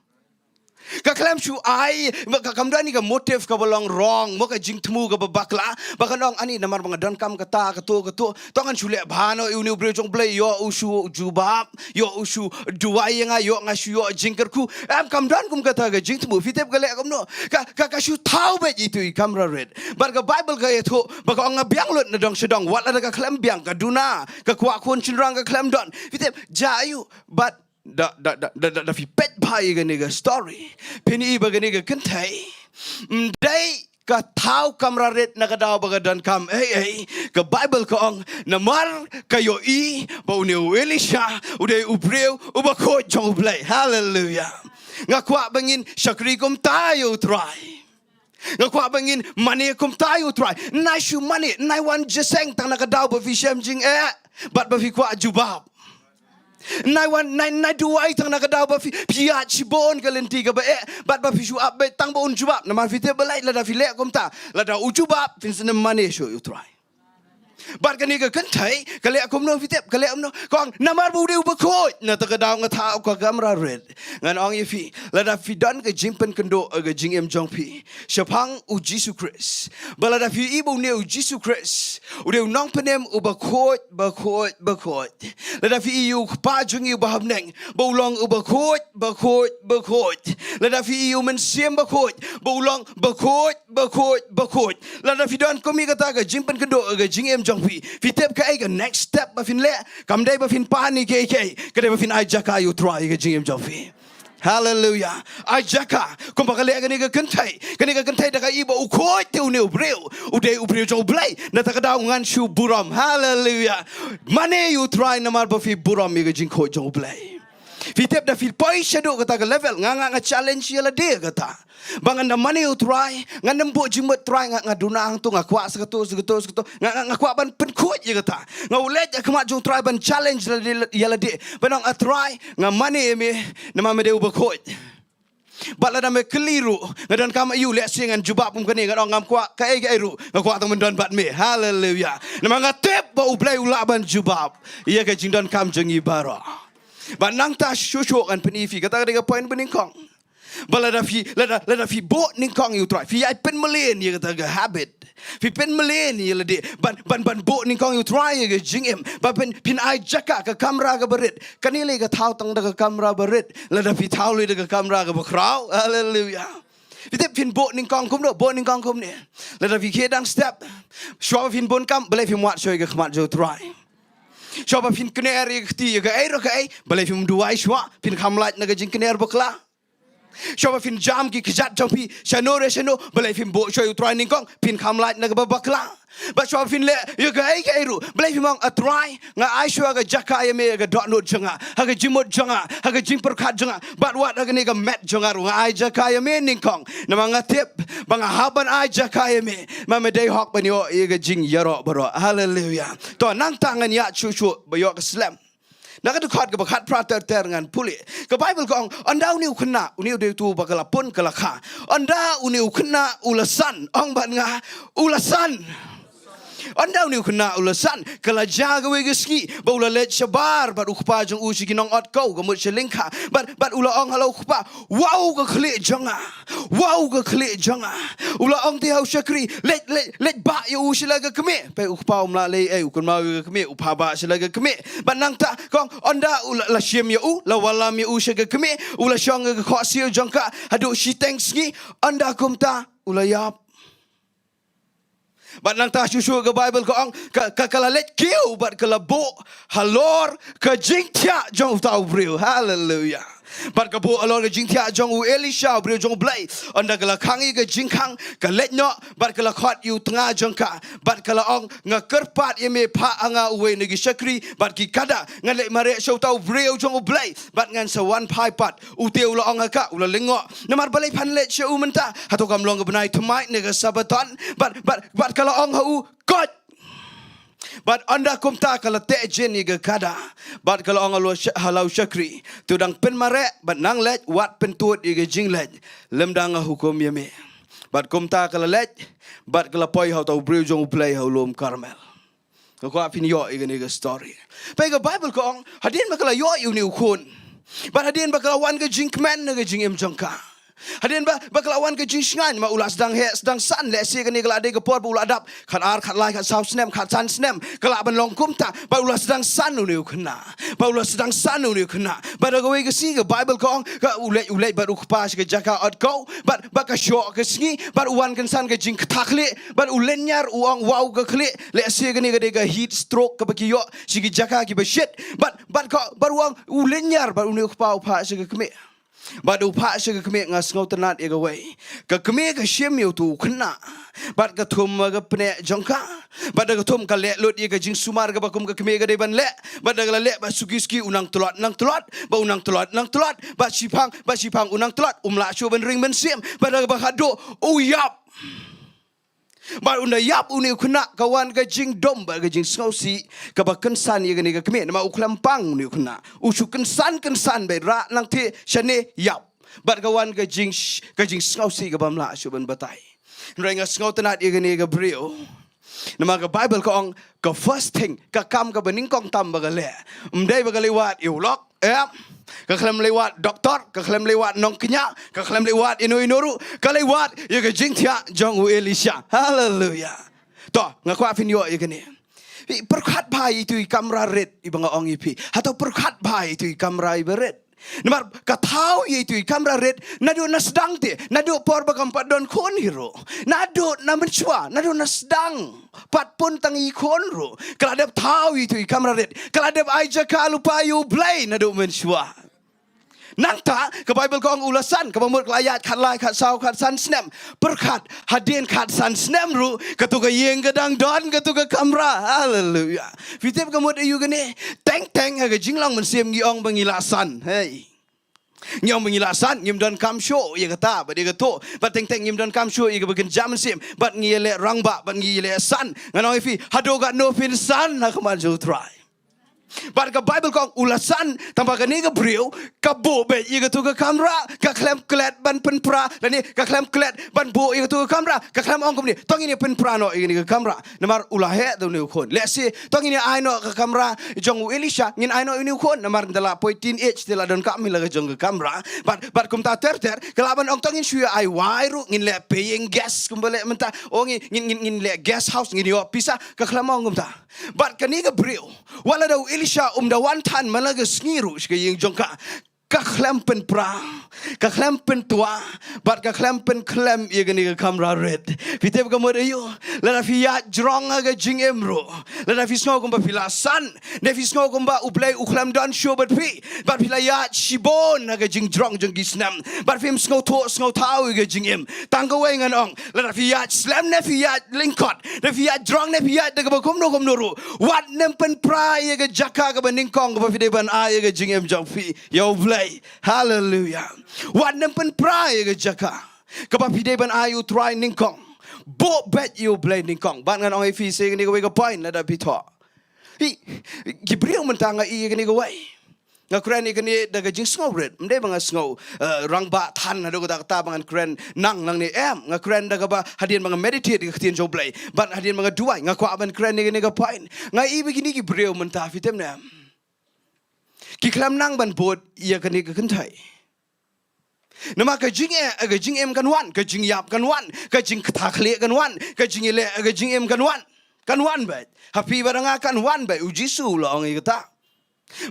Ka khlem shu ai, ka, kam don ïa ka motive kaba long wrong, mo, ka jingthmu kaba bakla, ba kan ong, ani, namar ba nga donkam kata, kato, kato, to ngan shu leh bha noh ïa une u briew jong u Blei, ïoh u shu jubab, ïoh u shu duwai ïa nga, ïoh nga shu ïoh jingkyrkhu. Em, kam don kum kata ka jingthmu. Phi tip ka leh kumno? Ka, ka, ka shu thaw beit ïa itu i kamra rit. Bad ka Bible ka ïathuh ba ka ong, nga biang lut na dong sha dong. Wat lada ka khlem biang, ka duna, ka kwah khun shynrang, ka khlem don. Phi tip, jia aiu? Bad da, da, da, da, da, da phi peit bha ïa kane ka story, phin i ba kane ka kynthei ym dei ka thaw kamra rit na ka daw ba ka donkam ei ei. Ka Bible ka ong, namar ka ïohi ba une u Elisha u dei u briew uba khuid jong u Blei. Haleluya. Nga kwah ba ngin shakri kumta ïa u Trai. Nga kwah ba ngin mane kumta ïa u Trai. Nai shu mane, nai wan jingïaseng tang na ka daw ba phi shem jingeh bad ba phi kwah jubab. Nai wan, nai, nai duwai tang na ka daw ba phi, phi ïaid shibun ka lynti kaba eh, bad ba phi shu ap beit tang ba un jubab. Namar phi tip balei, lada phi leh kumta, lada u jubab, phin sa nym mane shuh ïa u Trai. Bad kane ka kynthei, ka leh kumno phi tip, ka leh kumno. Ka ong, namar ba u dei uba khuid, na kata ka daw nga thaw ka kamra rit. Ngan ong ïa phi, lada phi don ka jingpynkynduh, eh, ka jingim jong phi shaphang u Jisu Khrist. Ba lada phi i ba une u Jisu Khrist u dei u nongpynim uba khuid, ba khuid, ba khuid. Lada phi i ïa u Kpa jong ngi uba ha bneng ba u long uba khuid, ba khuid, ba khuid. Lada phi i ïa u Mynsiem Bakhuid ba u long ba khuid, ba khuid, ba khuid. Lada phi don kum ïa kata ka jingpynkynduh ka jingim jong phi, phi tip kaei ka next step ba phin leh? Kam dei ba phin pan ïa kiei kiei, ka dei ba phin ai jaka ïa u Trai ka jingim jong phi. Haleluia. Ai jaka. Kumba ka leh kane ka kynthei. Kane ka kynthei da ka i ba u khuid te une u briew u dei u briew jong U Blei, na kata ka daw ngan shu burom. Haleluia. Mane ïa u Trai namar ba phi burom ïa ka jingkhuid jong U Blei. Phi tip da phi poi shaduh kata ka level, nga, nga, nga challenge ïa lade kata. Ba ngan da mane ïa u Trai, ngan nym buh jingmut Trai, nga, nga duna hangto, nga kwah sa kato, sa kato, sa kato. Nga, nga, nga kwah ban pynkhuid ïa kata. Nga u leit ha khmat jong u Trai ban challenge lade, ïa lade. Ban ong, a Trai, nga mane ïa me, namar me dei uba khuid. Bad lada me kylli ruh, nga donkam aïu, lehse ngan jubab kum kane, ngan ong ngam kwah kaei kaei ruh, nga kwah tang ban don bad me. Haleluia. Namar nga tip ba U Blei u lah ban jubab ïa ka jingdonkam jong ngi baroh. Bad nangta shuh shuh ngan pyni ïa phi, kata ka dei ka point ba nyngkong. Ba lada phi, lada, lada phi buh nyngkong ïa u Trai, phi ïai pynmlien ïa kata ka habit. Phi pynmlien ïa lade ban, ban, ban buh nyngkong ïa u Trai ïa ka jingim. Ba phin, phin ai jaka ka kamra kaba rit. Kane lei ka thaw tang da ka kamra ba rit. Lada phi thaw lei da ka kamra kaba khraw. Haleluia. Phi tip phin buh nyngkong kumno, buh nyngkong kumne. Lada phi khie dang step. Shuwa ba phin bun kam, balei phim wad shuwa ïa ka khmat jong u Trai? Shuwa ba phin kner ïa ka kti ïa kaei ruh kaei, balei phim duwai shuwa, phin kham lait na ka jingkner bakla? Shuwa ba phin jam ki kjat jong phi shano re shano, balei phim buh shuwa ïa u Trai nyngkong, phin kham lait na kaba bakla? Bad shuwa ba phin leh ïa kaei kaei ruh, balei phim ong, a Trai, nga ai shuwa ka jaka ïa me ha ka dohnud jong nga, ha ka jingmut jong nga, ha ka jingpyrkhat jong nga, bad wat ha kane ka met jong nga ruh nga ai jaka ïa me nyngkong. Namar nga tip ba nga hap ban ai jaka ïa me, ma me dei hok ban ïoh ïa ka jingïaroh baroh. Haleluia. To nangta ngan ïaid shuh shuh ba ïoh ka slem. Na ka dkhot kaba khatphra ter ter ngan pule. Ka Baibl ka ong, ynda une u khynnah, une u dei uto uba ka la pun ka la kha. Ynda une u khynnah u la san, ong bad nga, u la san. Ynda une u khynnah u la san, ka la jia kawei ka sngi ba u la leit shabar bad u kpa jong u sha ki nongot kaw, ka mut sha lyngkha. Bad, bad u la ong ha la u kpa, wa u ka khlieh jong nga. Wa u ka khlieh jong nga. U la ong te ha u shakri, leit, leit, leit bah ïa u sha la ka kmie. Peit u kpa um lah lei ei, u kynmaw ïa ka kmie, u phah bah sha la ka kmie. Bad nangta ka ong, ynda u la, la shim ïa u, la wallam ïa u sha ka kmie, u la shong ha ka khohsiew jong ka haduh shiteng sngi, ynda kumta u la ïap. Bad nangta shuh shuh ka Baibl ka ong, ka, ka, ka la leit kiew bad ka la buh halor ka jingthiah jong uta u briew. Haleluia. Bad ka buh halor ka jingthiah jong u Elisha, u briew jong U Blei. Ynda ka la khang ïa ka jingkhang, ka leit noh bad ka la khot ïa u tnga jong ka. Bad ka la ong, nga kyrpad ïa me, phah ha nga uwei na ki shakri bad ki kada, ngan leit mareh sha uta u briew jong U Blei bad ngan sa wan phai pat. Ute u la ong ha ka, u la lyngngoh. Namar balei phan leit sha u mynta? Hato kam long ka bnai thymmai ne ka Sabaton? Bad, bad, bad ka la ong ha u, koit. Bad ynda kumta ka la teh jin ïa ka kada. Bad ka la ong ha la u sha-, ha la u shakri, to dang pynmareh bad nang leit, wat pyntud ïa ka jingleit, lymda nga hukum ïa me. Bad kumta ka la leit bad ka la poi ha uta u briew jong U Blei ha u lum Karmel. Nga kwah phin ïoh ïa kane ka story. Peit ka Baibl ka ong, hadien ba ka la ïoh ïa une u khun, bad hadien ba ka la wan ka jingkmen na ka jingim jong ka, hadien ba, ba ka la wan ka jingshngaiñ, ma u la sdang heh sdang san, lehse kane ka la dei ka por ba u la dap khat ar, khat lai, khat saw snem, khat san snem, ka lah ban long kumta. Bad u la sdang san une u khynnah. Bad u la sdang san une u khynnah. Bad ha kawei ka sngi ka Baibl ka ong, ka u leit, u leit bad u kpa sha ka jaka ot kaw. Bad, bad ka shoh ka sngi, bad u wan kynsan ka jingkthah khlieh, bad u lynñiar, u ong wa u ka khlieh, lehse kane ka dei ka heat stroke kaba ki ïoh sha ki jaka kiba shit. Bad, bad ka, bad u ong, u lynñiar, bad une u kpa u phah sha ka kmie. Bad u phah sha ka kmie, nga sngewtynnat ïa kawei. Ka kmie ka shim ïa uto u khynnah bad ka thum ha ka pneh jong ka. Bad da ka thum ka leh lut ïa ka jingsumar kaba kum ka kmie ka dei ban leh. Bad da ka la leh bad suki suki u nang tlot nang tlot, bad u nang tlot nang tlot, bad shiphang bad shiphang u nang tlot, um lah shuh ban ring mynsiem. Bad da kaba khatduh u ïap. Bad ynda ïap une u khynnah ka wan ka jingdom bad ka jingsngewsih kaba kynsan ïa kane ka kmie. Namar u khlem pang une u khynnah, u shu kynsan kynsan beit, rah nangtei shane ïap. Bad ka wan ka jing, ka jingsngewsih kaba ym lah shuh ban batai. Hynrei nga sngewtynnat ïa kane ka briew. Namar ka Baibl ka ong, ka first thing, ka kam kaba nyngkong tam ba ka leh, ym dei ba ka leit wad ïa u lok, em. Ka khlem leit wad doktor, ka khlem leit wad nongkñia, ka khlem leit wad ïano ïano ruh, ka leit wad ïa ka jingthiah jong u Elisha. Haleluya. To, nga kwah phin ïoh ïa kane. Pyrkhat bha ïa itu i kamra rit iba nga ong ïa phi. Hato pyrkhat bha ïa itu i kamra iba rit. Namar ka thaw ïa itu i kamra rit naduh na sdang te, naduh por ba kam pat don khun hi ruh, naduh na mynshuwa, naduh na sdang, pat pun tang i khun ruh, ka la dep thaw ïa itu i kamra rit, ka la dep ai jaka lypa ïa U Blei naduh mynshuwa. Nangta ka Baibl ka ong u la san, kaba mut ka la ïaid khatlai, khatsaw, khatsan snem. Pyrkhat, hadien khatsan snem ruh, kato ka ïing ka dang don, kato ka kamra. Haleluya. Phi tip ka mut aïu kane? Teng teng ha ka jinglong mynsiem ngi ong ba ngi la san. Hei. Ngi ong ba ngi la san, ngim donkam shuh ïa kata bad ïa kato. Bad teng teng ngim donkam shuh ïa kaba kynja mynsiem. Bad ngi ïaleh rangbah, bad ngi ïaleh san. Ngan ong ïa phi, haduh katno phin san ha khmat jong U Trai? Bad ka Baibl ka ong u la san, tangba kane ka briew ka buh beit ïa kato ka kamra, ka khlem klet ban pynpra, lane ka khlem klet ban buh ïa kato ka kamra, ka khlem ong kumne, to ngin ïa pynpra noh ïa kane ka kamra. Namar u la heh da une u khun. Lehse, to ngin ïa ai noh ka kamra jong u Elisha, ngin ai noh ïa une u khun. Namar ynda la poi teenage te la donkam hi la ka jong ka kamra. Bad, bad kumta ter ter, ka lah ban ong to ngin shu ïa ai wai ruh, ngin leh paying guest, kumba leh mynta. O ngin, ngin, ngin, ngin leh guest house, ngin ïoh pisa, ka khlem ong kumta. Bad kane ka briew, wat la da u Elisha um da wan than man la ka sngi ruh sha ka ïing jong ka, ka khlem pynpra, ka khlem pyntwa, bad ka khlem pynkhlem ïa kane ka kamra rit. Phi tip ka mut aïu? Lada phi ïaid jrong ha ka jingim ruh, lada phi sngew kumba phi la san, ne phi sngew kumba U Blei u khlem don shuh bad phi, bad phi la ïaid shibun ha ka jingjrong jong ki snem, bad phim sngewthuh sngewthaw ïa ka jingim. Tang kawei ngan ong, lada phi ïaid slem ne phi ïaid lyngkot, ne phi ïaid jrong ne phi ïaid da kaba kumno kumno ruh, wat nym pynpra ïa ka jaka kaba nyngkong kaba phi dei ban ai ïa ka jingim jong phi ïa U Blei. Haleluya. Wat nym pynpra ïa ka jaka kaba phi dei ban ai U Trai nyngkong. Buh beit ïa U Blei nyngkong. Bad ngan ong ïa phi sa kane kawei ka point lada phi thoh. Hi, ki briew mynta nga i ïa kane kawei. Nga kren ïa kane da ka jingsngewrit, ym dei ba nga sngew, eh, rangbah than haduh katta katta ba ngan kren nang nangne, em. Nga kren da kaba hadien ba nga meditate ïa ka ktien jong U Blei, bad hadien ba nga duwai, nga kwah ban kren ïa kane ka point. Nga i ba kine ki briew mynta, phi tip ne em, ki khlem nang ban bud ïa kane ka kynthei. Namar ka jingeh, ka jingim kan wan, ka jingïap kan wan, ka jingkthah khlieh kan wan, ka jingïaleh, ka jingim kan wan. Kan wan beit. Ha phi bad ha nga kan wan beit. U Jisu u la ong ïa kata.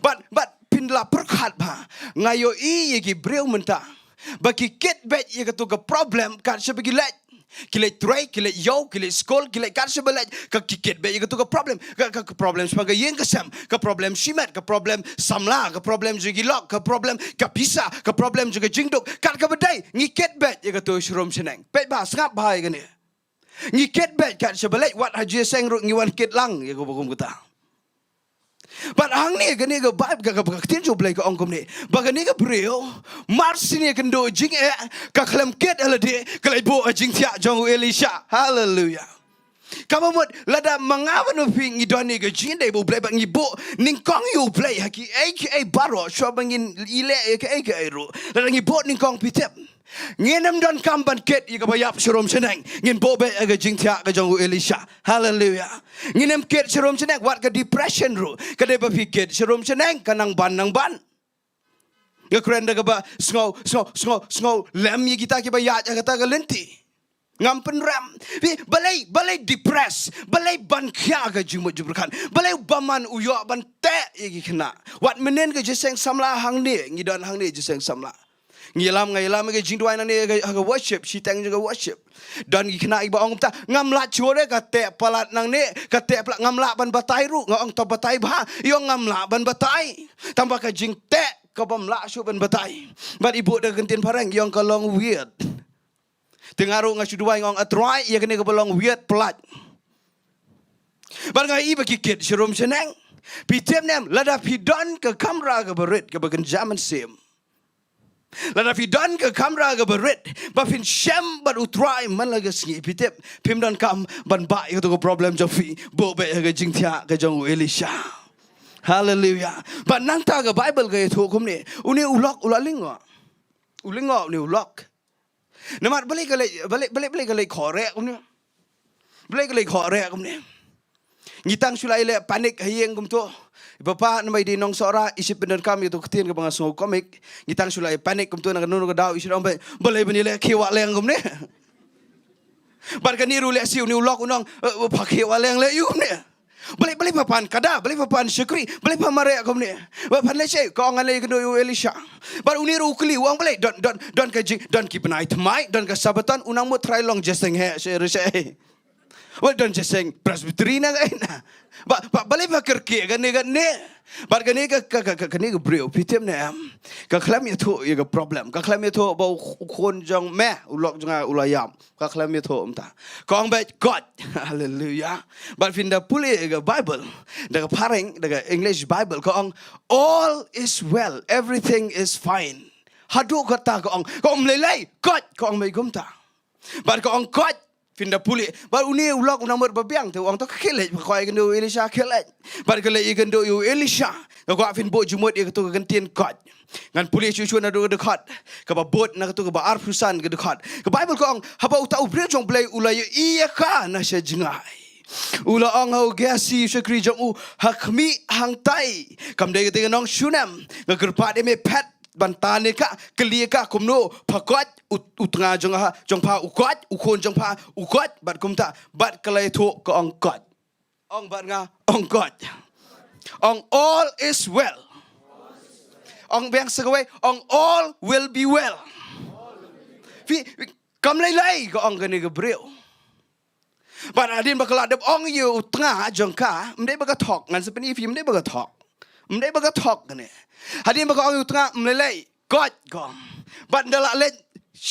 Bad, bad phin la pyrkhat bha. Nga ïohi ïa ki briew mynta ba ki kit beit ïa kato ka problem kat shaba ki leit. Ki leit trei, ki leit ïew, ki leit skul, ki leit kat shaba leit, ka ki kit beit ïa kato ka problem. Ka, ka, ka problem shaphang ka ïing ka sem, ka problem shimet, ka problem samla, ka problem jong ki lok, ka problem ka pisa, ka problem jong ka jingduk. Kat kaba dei, ngi kit beit ïa kato sharum shaneng. Peit bha, sngap bha ïa kane. Ngi kit beit kat shaba leit, wat ha jingïaseng ruh ngi wan kit lang ïa kaba kum kata. Bad hangne kane ka Baib-, ka, ka, ka ktien jong U Blei ka ong kumne. Ba kane ka briew, mar sien ïa kynduh jingeh, ka khlem kit ha lade, ka leit buh ha jingthiah jong u Elisha. Haleluya. Kaba mut, lada ma nga bad ma phi ngi don ïa ka jingïadei bad U Blei bad ngi buh nyngkong ïa U Blei ha kiei kiei baroh, shuwa ba ngin ïaleh ïa kiei kiei ruh. Lada ngi buh nyngkong, phi tip, ngin ym donkam ban kit ïa kaba ïap sharum shaneng. Ngin buh beit ïa ka jingthiah ka jong u Elisha. Haleluya. Ngin ym kit sharum shaneng, wat ka depression ruh. Ka dei ba phi kit sharum shaneng, ka nang ban, nang ban. Nga kren da kaba sngew, sngew, sngew, sngew lem ïa kita kiba ïaid ha kata ka lynti. Ngam pynrem. Phi, balei, balei depress, balei ban khia ka jingmut jingpyrkhat, balei u bymman u ïoh ban teh ïa ki khynnah. Wat mynnin ka jingïaseng samla hangne, ngi don hangne jingïaseng samla. Ngi ïalam, nga ïalam ha ka jingduwai nangne ha ka, ha ka worship, shiteng jong ka worship. Don ki khynnah kiba ong kumta, ngam lah shuh re, ka teh palat nangne, ka teh palat, ngam lah ban batai ruh, nga ong to batai bha, i ong ngam lah ban batai. Tangba ka jingteh, ka bym lah shuh ban batai. Bad i buh da ka ktien phareng, i ong ka long weird. Te nga ruh nga shu duwai nga ong A Trai, ïa kane kaba long weird palat. Bad nga i ba ki kit sharum shaneng. Phi tip ne em, lada phi don ka kamra kaba rit, kaba kynja mynsiem, Lada phi don ka kamra kaba rit, ba phin shem bad U Trai man la ka sngi, phi tip, phim donkam ban bah ïa kato ka problem jong phi, buh beit ha ka jingthiah ka jong u Elisha. Haleluya. Bad nangta ka Bible ka ïathuh kumne, une u lok u la lyngngoh. U lyngngoh une u lok. Namar balei ka leit, balei, balei, balei ka leit khohreh kumne? Balei ka leit khohreh kumne? Ngi tang shu la ïaleh panic ha ïing kumto. Papa, namar i dei nong Sohra, i shu pyndonkam ïa kato ka ktien kaba nga sngew comic. Ngi tang shu la ïa panic kumto, na kano kano ka daw i shu ong, "Balei, balei ban ïaleh khie wah leng kumne?" Bad kane ruh lehse une u lok un ong, "Eh, pha khie wah leng leh aïu kumne? Balei, balei pha pan kada, balei pha pan shakri, balei pha mareh kumne? Ba phan leh shaei?" Ka ong, "Ngan leit ïakynduh ïa u Elisha." Bad une ruh u kylli, u ong, "Balei, don, don, don ka jing, don ki bnai thymmai, don ka Sabaton?" U nang mut tharai long jingïaseng heh shaei re shaei. Well, don jingïaseng Presbytery na kaei na. Ba, ba, balei pha kyrkieh kane kane? Bad kane ka, ka, ka, ka, kane ka briew, phi tip ne em, ka khlem ïathuh ïa ka problem, ka khlem ïathuh ba u, u khun jong me, u lok jong nga u la ïap. Ka khlem ïathuh kumta. Ka ong beit koit. Haleluya. Bad phin da pule ïa ka Bible, da ka phareng, da ka English Bible, ka ong, "All is well, everything is fine." Haduh katta ka ong, ka ong, "Ym lei lei, koit," ka ong beit kumta. Bad ka ong koit, phin da pule. Bad une u lok u nang mut ba biang, te u ong, "To khie leit, pha kwah ïakynduh ïa u Elisha, khie leit." Bad ka leit ïakynduh ïa u Elisha. Nga kwah phin buh jingmut ïa kato ka kyntien koit. Ngan pule shuh shuh naduh ka dkhot kaba bud, na kato kaba arphew san ka dkhot. Ka Bible ka ong, haba uta u briew jong U Blei u la ïohi ïa ka na sha jngai, u la ong ha u Gehazi u shakri jong u, "Ha khmih hangtai, kam dei kata ka nong Shunem, nga kyrpad ïa me phet ban tan ïa ka, kylli ïa ka kumno, pha koit, u, u tnga jong ha, jong pha u koit, u khun jong pha u koit, bad kumta, bad ka la ïathuh ka ong koit." Ong bad nga, ong koit. Ong all is well. Ong biang sa kawei, ong all will be well. Phi, phi, kam lei lei, ka ong kane ka briew. Bad hadien ba ka la dep ong ïa u tnga jong ka, ym dei ba ka thok, ngan sa pyni ïa phi, ym dei ba ka thok. Ym dei ba ka thok kane. Hadien ba ka ong ïa u tnga, "Ym lei lei, koit," ka ong. Bad ynda la leit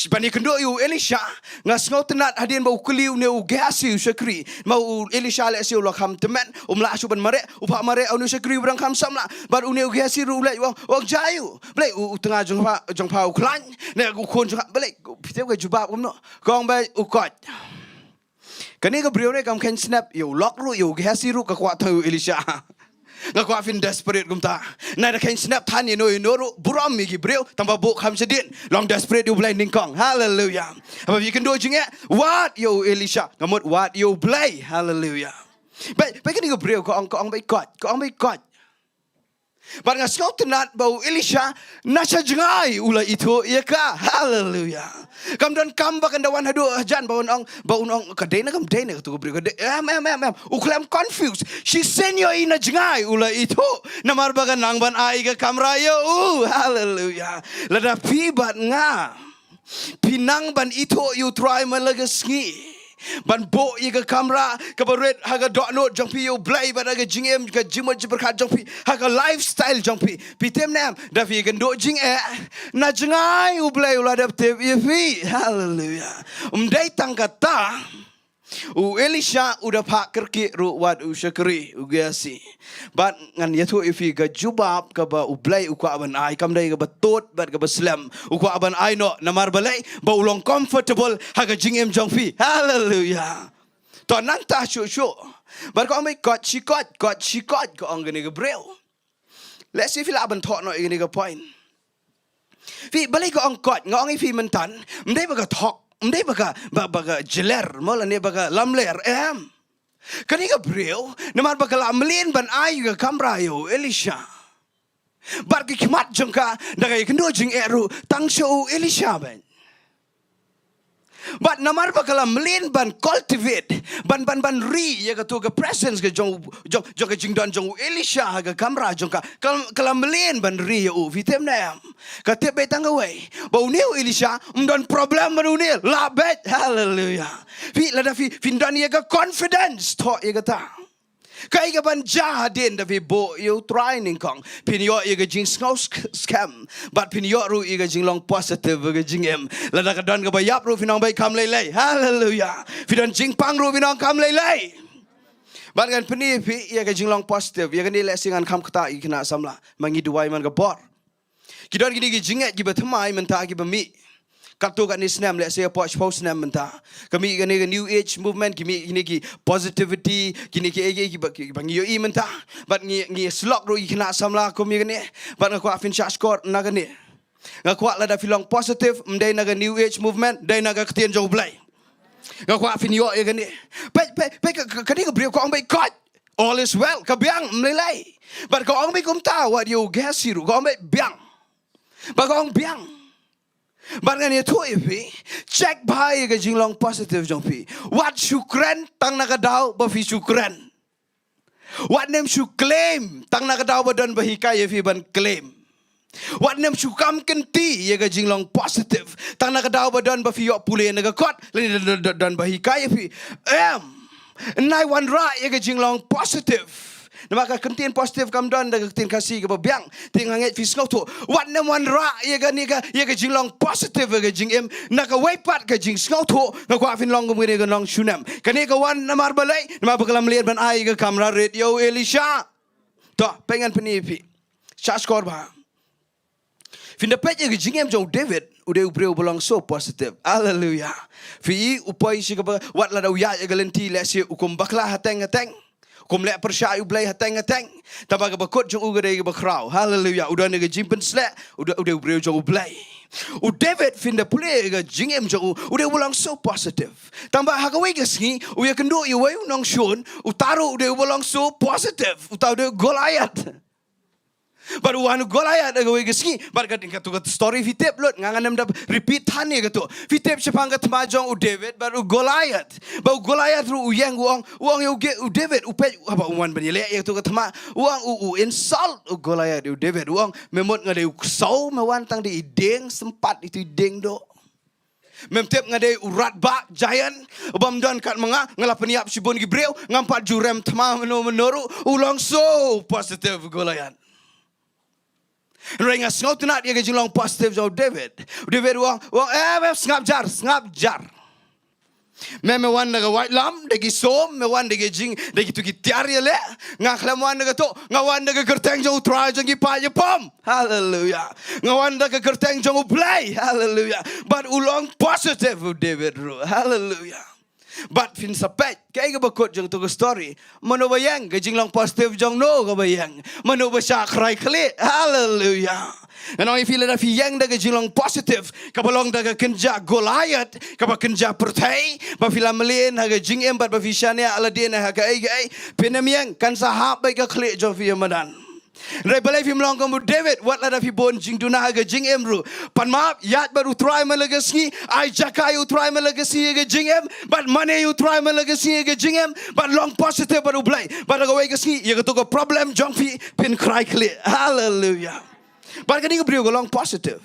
ban ïakynduh ïa u Elisha, nga sngewtynnat hadien ba u kylli une u Gehazi u shakri. Ma u Elisha lehse u la kham tymmen, um lah shuh ban mareh, u phah mareh ha une u shakri uba dang kham samla. Bad une u Gehazi ruh u leit u ong, u ong, "Jia ïa u, balei u, u tnga jong pha, jong pha u khlaiñ, ne u khun jong pha, balei?" Phi tip ka jubab kumno? Ka ong beit, "U koit." Kane ka briew ne kam kheiñ snap ïa u lok ruh, ïa u Gehazi ruh, ka kwah tang ïa u Elisha. Nga kwah phin desperate kumta. Nai da kheiñ snap than ïa no ïa no ruh, burom ïa ki briew, tang ba buh kham shadien. Long desperate ïa U Blei nyngkong. Haleluya. Haba phi kynduh jingeh, wad ïa u Elisha. Nga mut wad ïa U Blei. Haleluya. Bad, bad kane ka briew ka ong, ka ong beit koit, ka ong beit koit. Bad nga sngewtynnat ba u Elisha na sha jngai u la ithuh ïa ka. Haleluya. Kam donkam ba kan da wan haduh hajan ba un ong, ba un ong ka dei ne kam dei ne kato ka briew ka dei. Em, em, em, em. U khlem confuse. Shisien ïohi na jngai u la ithuh. Namar ba ka nang ban ai ka kamra ïa u. Haleluya. Lada phi bad nga phi nang ban ithuh ïa U Trai man la ka sngi, ban buh ïa ka kamra kaba rit ha ka dohnud jong phi ïa U Blei, bad ha ka jingim, ka jingmut jingpyrkhat jong phi, ha ka lifestyle jong phi. Phi tip ne em, da phi kynduh jingeh, na jngai U Blei u la dep tip ïa phi. Haleluya. Ym dei tang kata, u Elisha u da phah kyrkieh ruh wat u shakri, u Gehazi. Bad ngan ïathuh ïa phi ka jubab kaba U Blei u kwah ban ai, kam dei kaba tut bad kaba slem. U kwah ban ai noh, namar balei? Ba u long comfortable ha ka jingim jong phi. Haleluya. To nangta shuh shuh. Bad ka ong beit koit shi koit, koit shi koit, ka ong kane ka briew. Lehse phi lah ban thoh noh ïa kane ka point. Phi, balei ka ong koit? Nga ong ïa phi mynta, ym dei ba ka thok, ym dei ba ka, ba, ba ka jler, mo, lane ba ka lamler, em. Kane ka briew, namar ba ka la mlien ban ai ka kamra ïa u Elisha. Bad ki khmat jong ka, da ka ïakynduh jingeh ruh tang sha u Elisha beit. Bad namar ba ka la mlien ban cultivate, ban, ban, ban ri ïa kato ka presence ka jong, jong, jong ka jingdon jong u Elisha ha ka kamra jong ka. Ka, ka la mlien ban ri ïa u, phi tip ne em? Ka tip beit tang kawei, ba une u Elisha ym don problem bad une, lah beit. Haleluya. Phi, lada phi, phin don ïa ka confidence, thoh ïa kata. Kaei kaban jia hadien da phi buh ïa u Trai nyngkong? Phin ïoh ïa ka jingsngew sk-, skhem. Bad phin ïoh ruh ïa ka jinglong positive ha ka jingim. Lada ka don kaba ïap ruh phin ong beit kam lei lei. Haleluya. Phi don jingpang ruh phin ong kam lei lei. Bad ngan pyni ïa phi ïa ka jinglong positive. Ïa kane lehse ngan kham ktah ïa ki khynnah samla. Ma ngi duwai man ka bor. Ki don kine ki jingeh kiba thymmai mynta kiba mih. Katto katne snem, lehse hapoh shiphew snem mynta, ka mih kane ka new age movement, ki mih kine ki positivity, kine ki ei ei kiba, kiba ngi ïohi mynta. Bad ngi, ngi ïasyllok ruh ïa ki khynnah samla kum ïa kane. Bad nga kwah phin shahshkor na kane. Nga kwah lada phi long positive, ym dei na ka new age movement, dei na ka ktien jong U Blei. Nga kwah phin ïoh ïa kane. Peit, peit, peit ka, ka, kane ka briew ka ong beit koit. All is well, ka biang, ym lei lei. Bad ka ong beit kumta wat ïa u Gehazi ruh, ka ong beit biang. Bad ka ong biang. Bad ngan ïathuh ïa phi, check bha ïa ka jinglong positive jong phi. Wat shu kren tang na ka daw ba phi shu kren. Wat nym shu claim tang na ka daw ba don ba hikai ïa phi ban claim. Wat nym shu kam kynti ïa ka jinglong positive tang na ka daw ba don ba phi ïoh pule na ka kot, lane don, don, don, don ba hikai ïa phi. Em, nai wanrah ïa ka jinglong positive. Namar ka ktien positive kam don da ka ktien Khasi kaba biang. Te nga ngeit phi sngewthuh. Wat nym wanrah ïa kane ka, ïa ka jinglong positive ïa ka jingim. Na kawei pat ka jingsngewthuh, nga kwah phin long kum kane ka nongshun em. Kane ka wan namar balei? Namar ba ka la mlien ban ai ïa ka kamra rit ïa u Elisha. To, peit ngan pyni ïa phi. Shahshkor bha. Phin da peit ïa ka jingim jong u David, u dei u briew ba long so positive. Hallelujah. Phi i u poi sha kaba, wat lada u ïaid ïa ka lynti lehse u kum bakla hateng hateng. Kum leh pyrshah ïa U Blei hateng hateng. Tangba kaba kut jong u ka dei kaba khraw. Hallelujah. U don ïa ka jingpynshlur, u dei, u dei u briew jong U Blei. U David, phin da pule ïa ka jingim jong u, u dei uba long so positive. Tangba ha kawei ka sngi, u ïakynduh ïa uwei u nongshun, uta ruh u dei uba long so positive. Uta u dei u Goliath. Bad u wan u Goliath ha kawei ka sngi, bad ka, kato ka story phi tip lut, nga, ngan ym da repeat hangne kato. Phi tip shaphang ka thma jong u David bad u Goliath. Bad u Goliath ruh u ïeng, u ong, u ong ïa u Ge-, u David, u peit, haba u wan ban ïaleh ïa kato ka thma, u ong, u, u insult u Goliath ïa u David, u ong, me mut nga dei u ksew, me wan tang da i dieng sympat, itu i dieng doh. Mem tip nga dei u radbah, giant, u bym don kat ma nga, nga la pynïap shibun ki briew, ngam pat ju rem thma mynno mynno ruh, u long so positive u Goliath. Hynrei nga sngewtynnat ïa ka jinglong positive jong u David. U David u ong, u ong, eh, eh, sngap jar, sngap jar. Me, me wan da ka waitlam, da ki som, me wan da ki jing, da kitu ki tiar ïaleh. Nga khlem wan da kato, nga wan da ka kyrteng jong u Trai jong ki paid jong pom. Hallelujah. Nga wan da ka kyrteng jong U Blei. Hallelujah. Bad u long positive u David ruh. Hallelujah. Bad phin sa peit, kaei kaba kut jong kato ka story? Mano ba ïeng, ka jinglong positive jong no kaba ïeng? Mano ba shah khrai khlieh? Hallelujah. Ngan ong ïa phi, lada phi ïeng da ka jinglong positive, kaba long da ka kynja Goliath, kaba kynja pyrthei, ba phi la mlien ha ka jingim bad ba phi shaniah la dien ha kaei kaei, phin ym ïeng, kan sa hap beit ka khlieh jong phi ïa madan. Hynrei balei phim long kum u David, wat lada phi bun jingduna ha ka jingim ruh? Pan map, ïaid bad u Trai man la ka sngi, ai jaka ïa u Trai man la ka sngi ha ka jingim, bad mane ïa u Trai man la ka sngi ha ka jingim, bad long positive bad U Blei. Bad ha kawei ka sngi, ïa kato ka problem jong phi, phin khrai khlieh. Hallelujah. Bad kane ka briew ka long positive.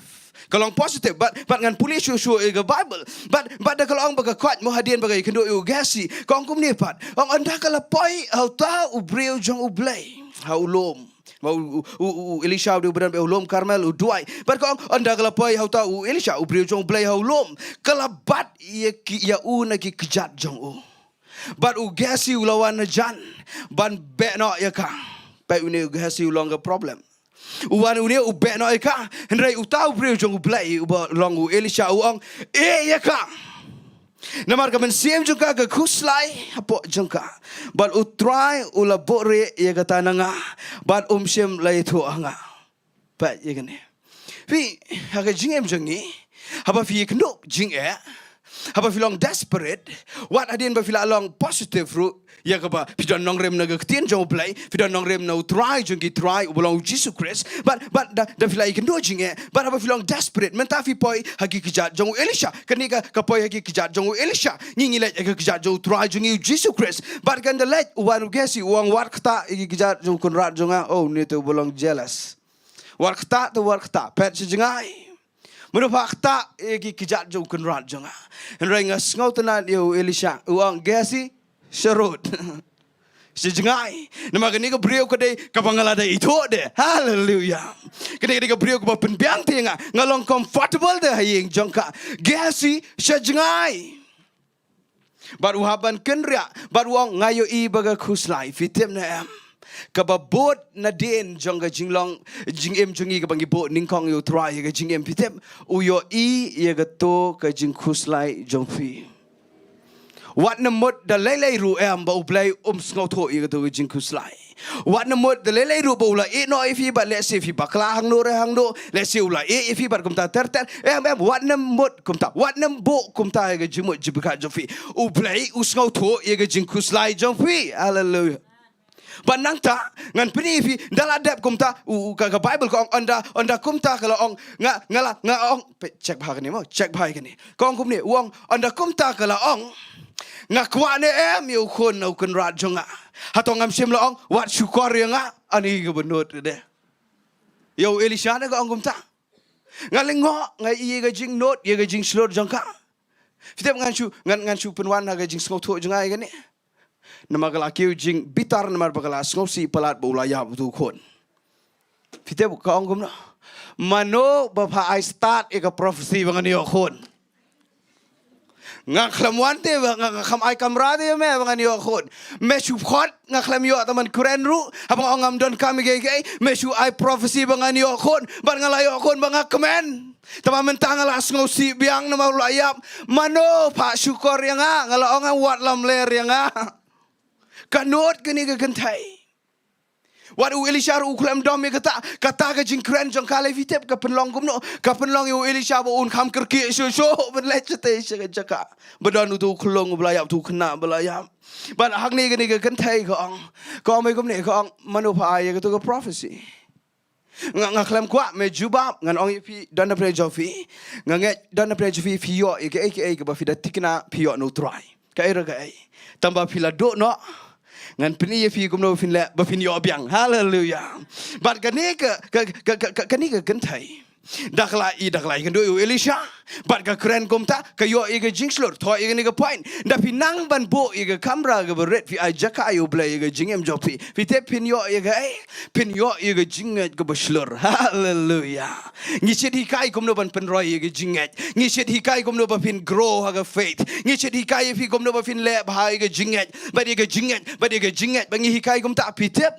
Ka long positive. Bad, bad ngan pule shuh shuh ïa ka Bible. Bad, bad da ka la ong ba ka kwah mo hadien ba ka ïakynduh ïa u Gehazi, ka ong kumne pat. Ong, ynda ka la poi ha uta u briew jong U Blei ha u lum. Ba u, u, u, u Elisha u dei u ba don beit ha u lum Karmel u duwai. Bad ka ong, ynda ka la poi ha uta u Elisha u briew jong U Blei ha u lum, ka la bat ïa ki, ïa u na ki kjat jong u. Bad u Gehazi u la wan hajan ban beh noh ïa ka. Peit une u Gehazi u long ka problem. U wan une u beh noh ïa ka, hynrei uta u briew jong U Blei uba long u Elisha u ong, eh ïa ka. Namar ka mynsiem jong ka ka khuslai hapoh jong ka. Bad u Trai u la buhrieh ïa kata na nga. Bad um shym la ïathuh ha nga. Peit ïa kane. Phi, ha ka jingim jong ngi, haba phi ïakynduh jingeh, haba phi long desperate, wat hadien ba phi la long positive ruh, ïa kaba phi don nongrim na ka ktien jong U Blei, phi don nongrim na u Trai jong ki trai, uba long u Jisu Khrist. Bad, bad da, da phi la ïakynduh jingeh, bad haba phi long desperate, mynta phi poi ha ki kjat jong u Elisha. Kane ka, ka poi ha ki kjat jong u Elisha. Ngi, ngi leit ha ki kjat jong u Trai jong ngi u Jisu Khrist. Bad kan da leit, u wan u Gehazi, u ong, wat ktah ïa ki kjat jong u kynrad jong nga. Oh, une te uba long jealous. Wat ktah te wat ktah, peit sha jngai. Mano ba ktah ïa ki kjat jong u kynrad jong nga? Hynrei nga sngewtynnat ïa u Elisha, u ong, Gehazi, sharud. Sha jngai. Namar kane ka briew ka dei kaba nga la da ithuh de. Hallelujah. Kane ka dei ka briew kaba pynbiang te nga. Nga long comfortable de ha ïing jong ka. Gehazi, sha jngai. Bad u hap ban kynriah, bad u ong, nga ïohi ba ka khuslai, phi tip ne em? kaba bud nadien jong ka jinglong jingim jong ngi kaba ngi bud nyngkong ïa u Trai ïa ka jingim, phi tip, u ïohi ïa kato ka jingkhuslai jong phi. Wat nym mut da lei lei ruh em ba U Blei um sngewthuh ïa kato ka jingkhuslai. Wat nym mut da lei lei ruh ba u la ïeh noh ïa phi bad lehse phi bakla hangno re hangno, lehse u la ïeh ïa phi bad kumta ter ter. Em, em, wat nym mut kumta. Wat nym buh kumta ïa ka jingmut jingpyrkhat jong phi. U Blei u sngewthuh ïa ka jingkhuslai jong phi. Haleluia. Bad nangta ngan pyni ïa phi, da la dep kumta, u, u, ka, ka Bible ka ong, ynda, ynda kumta ka la ong, nga, nga la, nga ong, peit, check bha kane mo, check bha kane. Ka ong kumne, u ong, ynda kumta ka la ong, nga kwah ne em ïa u khun na u kynrad jong nga. Hato ngam shym la ong, wat shukor ïa nga, ani kaba nud ka de. Ïa u Elisha ne ka ong kumta. Nga lyngngoh, nga ïohi ïa ka jingnud, ïa ka jingshlur jong ka. Phi tip ngan shu, ngan, ngan shu pynwan ha ka jingsngewthuh jong nga ïa kane. Namar ka la kiew jingbitar namar ba ka la sngewsih palat ba u la ïap uto u khun. Phi tip ka ong kumno? Mano ba pha ai start ïa ka prophecy ba ngan ïoh khun? Nga khlem wan te ba nga, nga khlem ai kamra te ïa me ba ngan ïoh khun. Me shu khot, nga khlem ïoh tang ban kren ruh, haba nga ong ngam donkam ïa kiei kiei, me shu ai prophecy ba ngan ïoh khun, bad nga la ïoh khun ba nga kmen. Te ba mynta nga la sngewsih biang namar u la ïap. Mano pha shukor ïa nga, nga la ong, wat lamler ïa nga. Ka nud kane ka kynthei. Wat u Elisha ruh u khlem dom ïa kata, kata ka jingkren jong ka, lei phi tip ka pynlong kumno, ka pynlong ïa u Elisha ba un kham kyrkieh shuh shuh ban leit shatei sha ka jaka ba don uto u khyllung ba la ïap, uto u khynnah ba la ïap. Bad hangne kane ka kynthei ka ong, ka ong kumne, ka ong, mano pha ai ïa kato ka prophecy? Nga, nga khlem kwah me jubab, ngan ong ïa phi, don na pyrthei jong phi, nga ngeit don na pyrthei jong phi, phi ïoh ïa kaei kaei kaba phi da thikna phi ïoh na u Trai. Kaei re kaei. Tang ba phi la duh noh, ngan pyni ïa phi kumno ba phin leh ba phin ïoh biang. Haleluia. Bad kane ka, ka, ka, ka, ka, kane ka kynthei, da ka la ïohi, da ka la ïakynduh ïa u Elisha, bad ka kren kumta, ka ïoh ïa ka jingshlur. Thoh ïa kane ka point. Da phi nang ban buh ïa ka kamra kaba rit, phi ai jaka ïa U Blei ïa ka jingim jong phi, phi tip phin ïoh ïa kaei? Phin ïoh ïa ka jingngeit kaba shlur. Haleluia. Ngi shait hikai kumno ban pynroi ïa ka jingngeit. Ngi shait hikai kumno ba phin grow ha ka faith. Ngi shait hikai ïa phi kumno ba phin leh bha ïa ka jingngeit, bad ïa ka jingngeit, bad ïa ka jingngeit. Ba ngi hikai kumta, phi tip,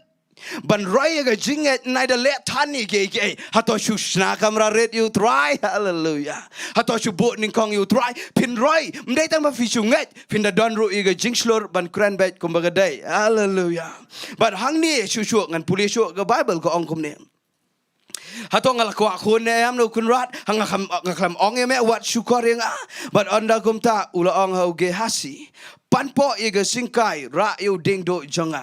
ban roi ïa ka jingngeit, nai da leh than ïa kiei kiei. Hato shu shna kamra rit ïa u Trai? Haleluia. Hato shu buh nyngkong ïa u Trai? Phin roi. Ym dei tang ba phi shu ngeit, phin da don ruh ïa ka jingshlur ban kren beit kumba ka dei. Haleluia. Bad hangne shuh shuh ngan pule shuh ka Bible ka ong kumne. Hato nga la kwah khun ne em na u kynrad? Ha nga khlem, nga khlem ong ïa me wat shukor ïa nga? Bad ynda kumta u la ong ha u Gehazi, pan poh ïa ka syngkai, rah ïa u diengduh jong nga.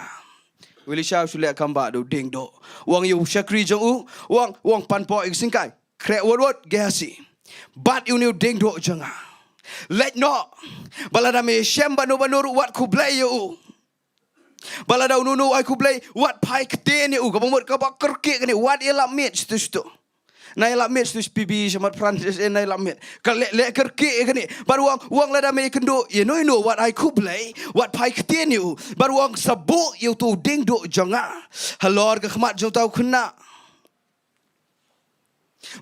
U Elisha u shu leh kam ba da u diengduh. U ong ïa u shakri jong u, u ong, u ong pan poh ïa ka syngkai, khreh wut wut Gehazi. Bat ïa une u diengduh jong nga. Leit noh. Bad lada me shem bano bano ruh wat khublei ïa u. Bad lada uno uno ai khublei, wat phai ktien ïa u, kaba mut kaba kyrkieh kane, wat ïalap miet shatu shatu. Na ïalap miet shatu shatu, P B shamat Francis, eh, na ïalap miet. Ka leh, leh kyrkieh kane. Bad u ong, u ong lada me ïakynduh ïa uno uno, wat ai khublei, wat phai ktien ïa u. Bad u ong sa buh ïa uto u diengduh jong nga halor ka khmat jong uta u khynnah.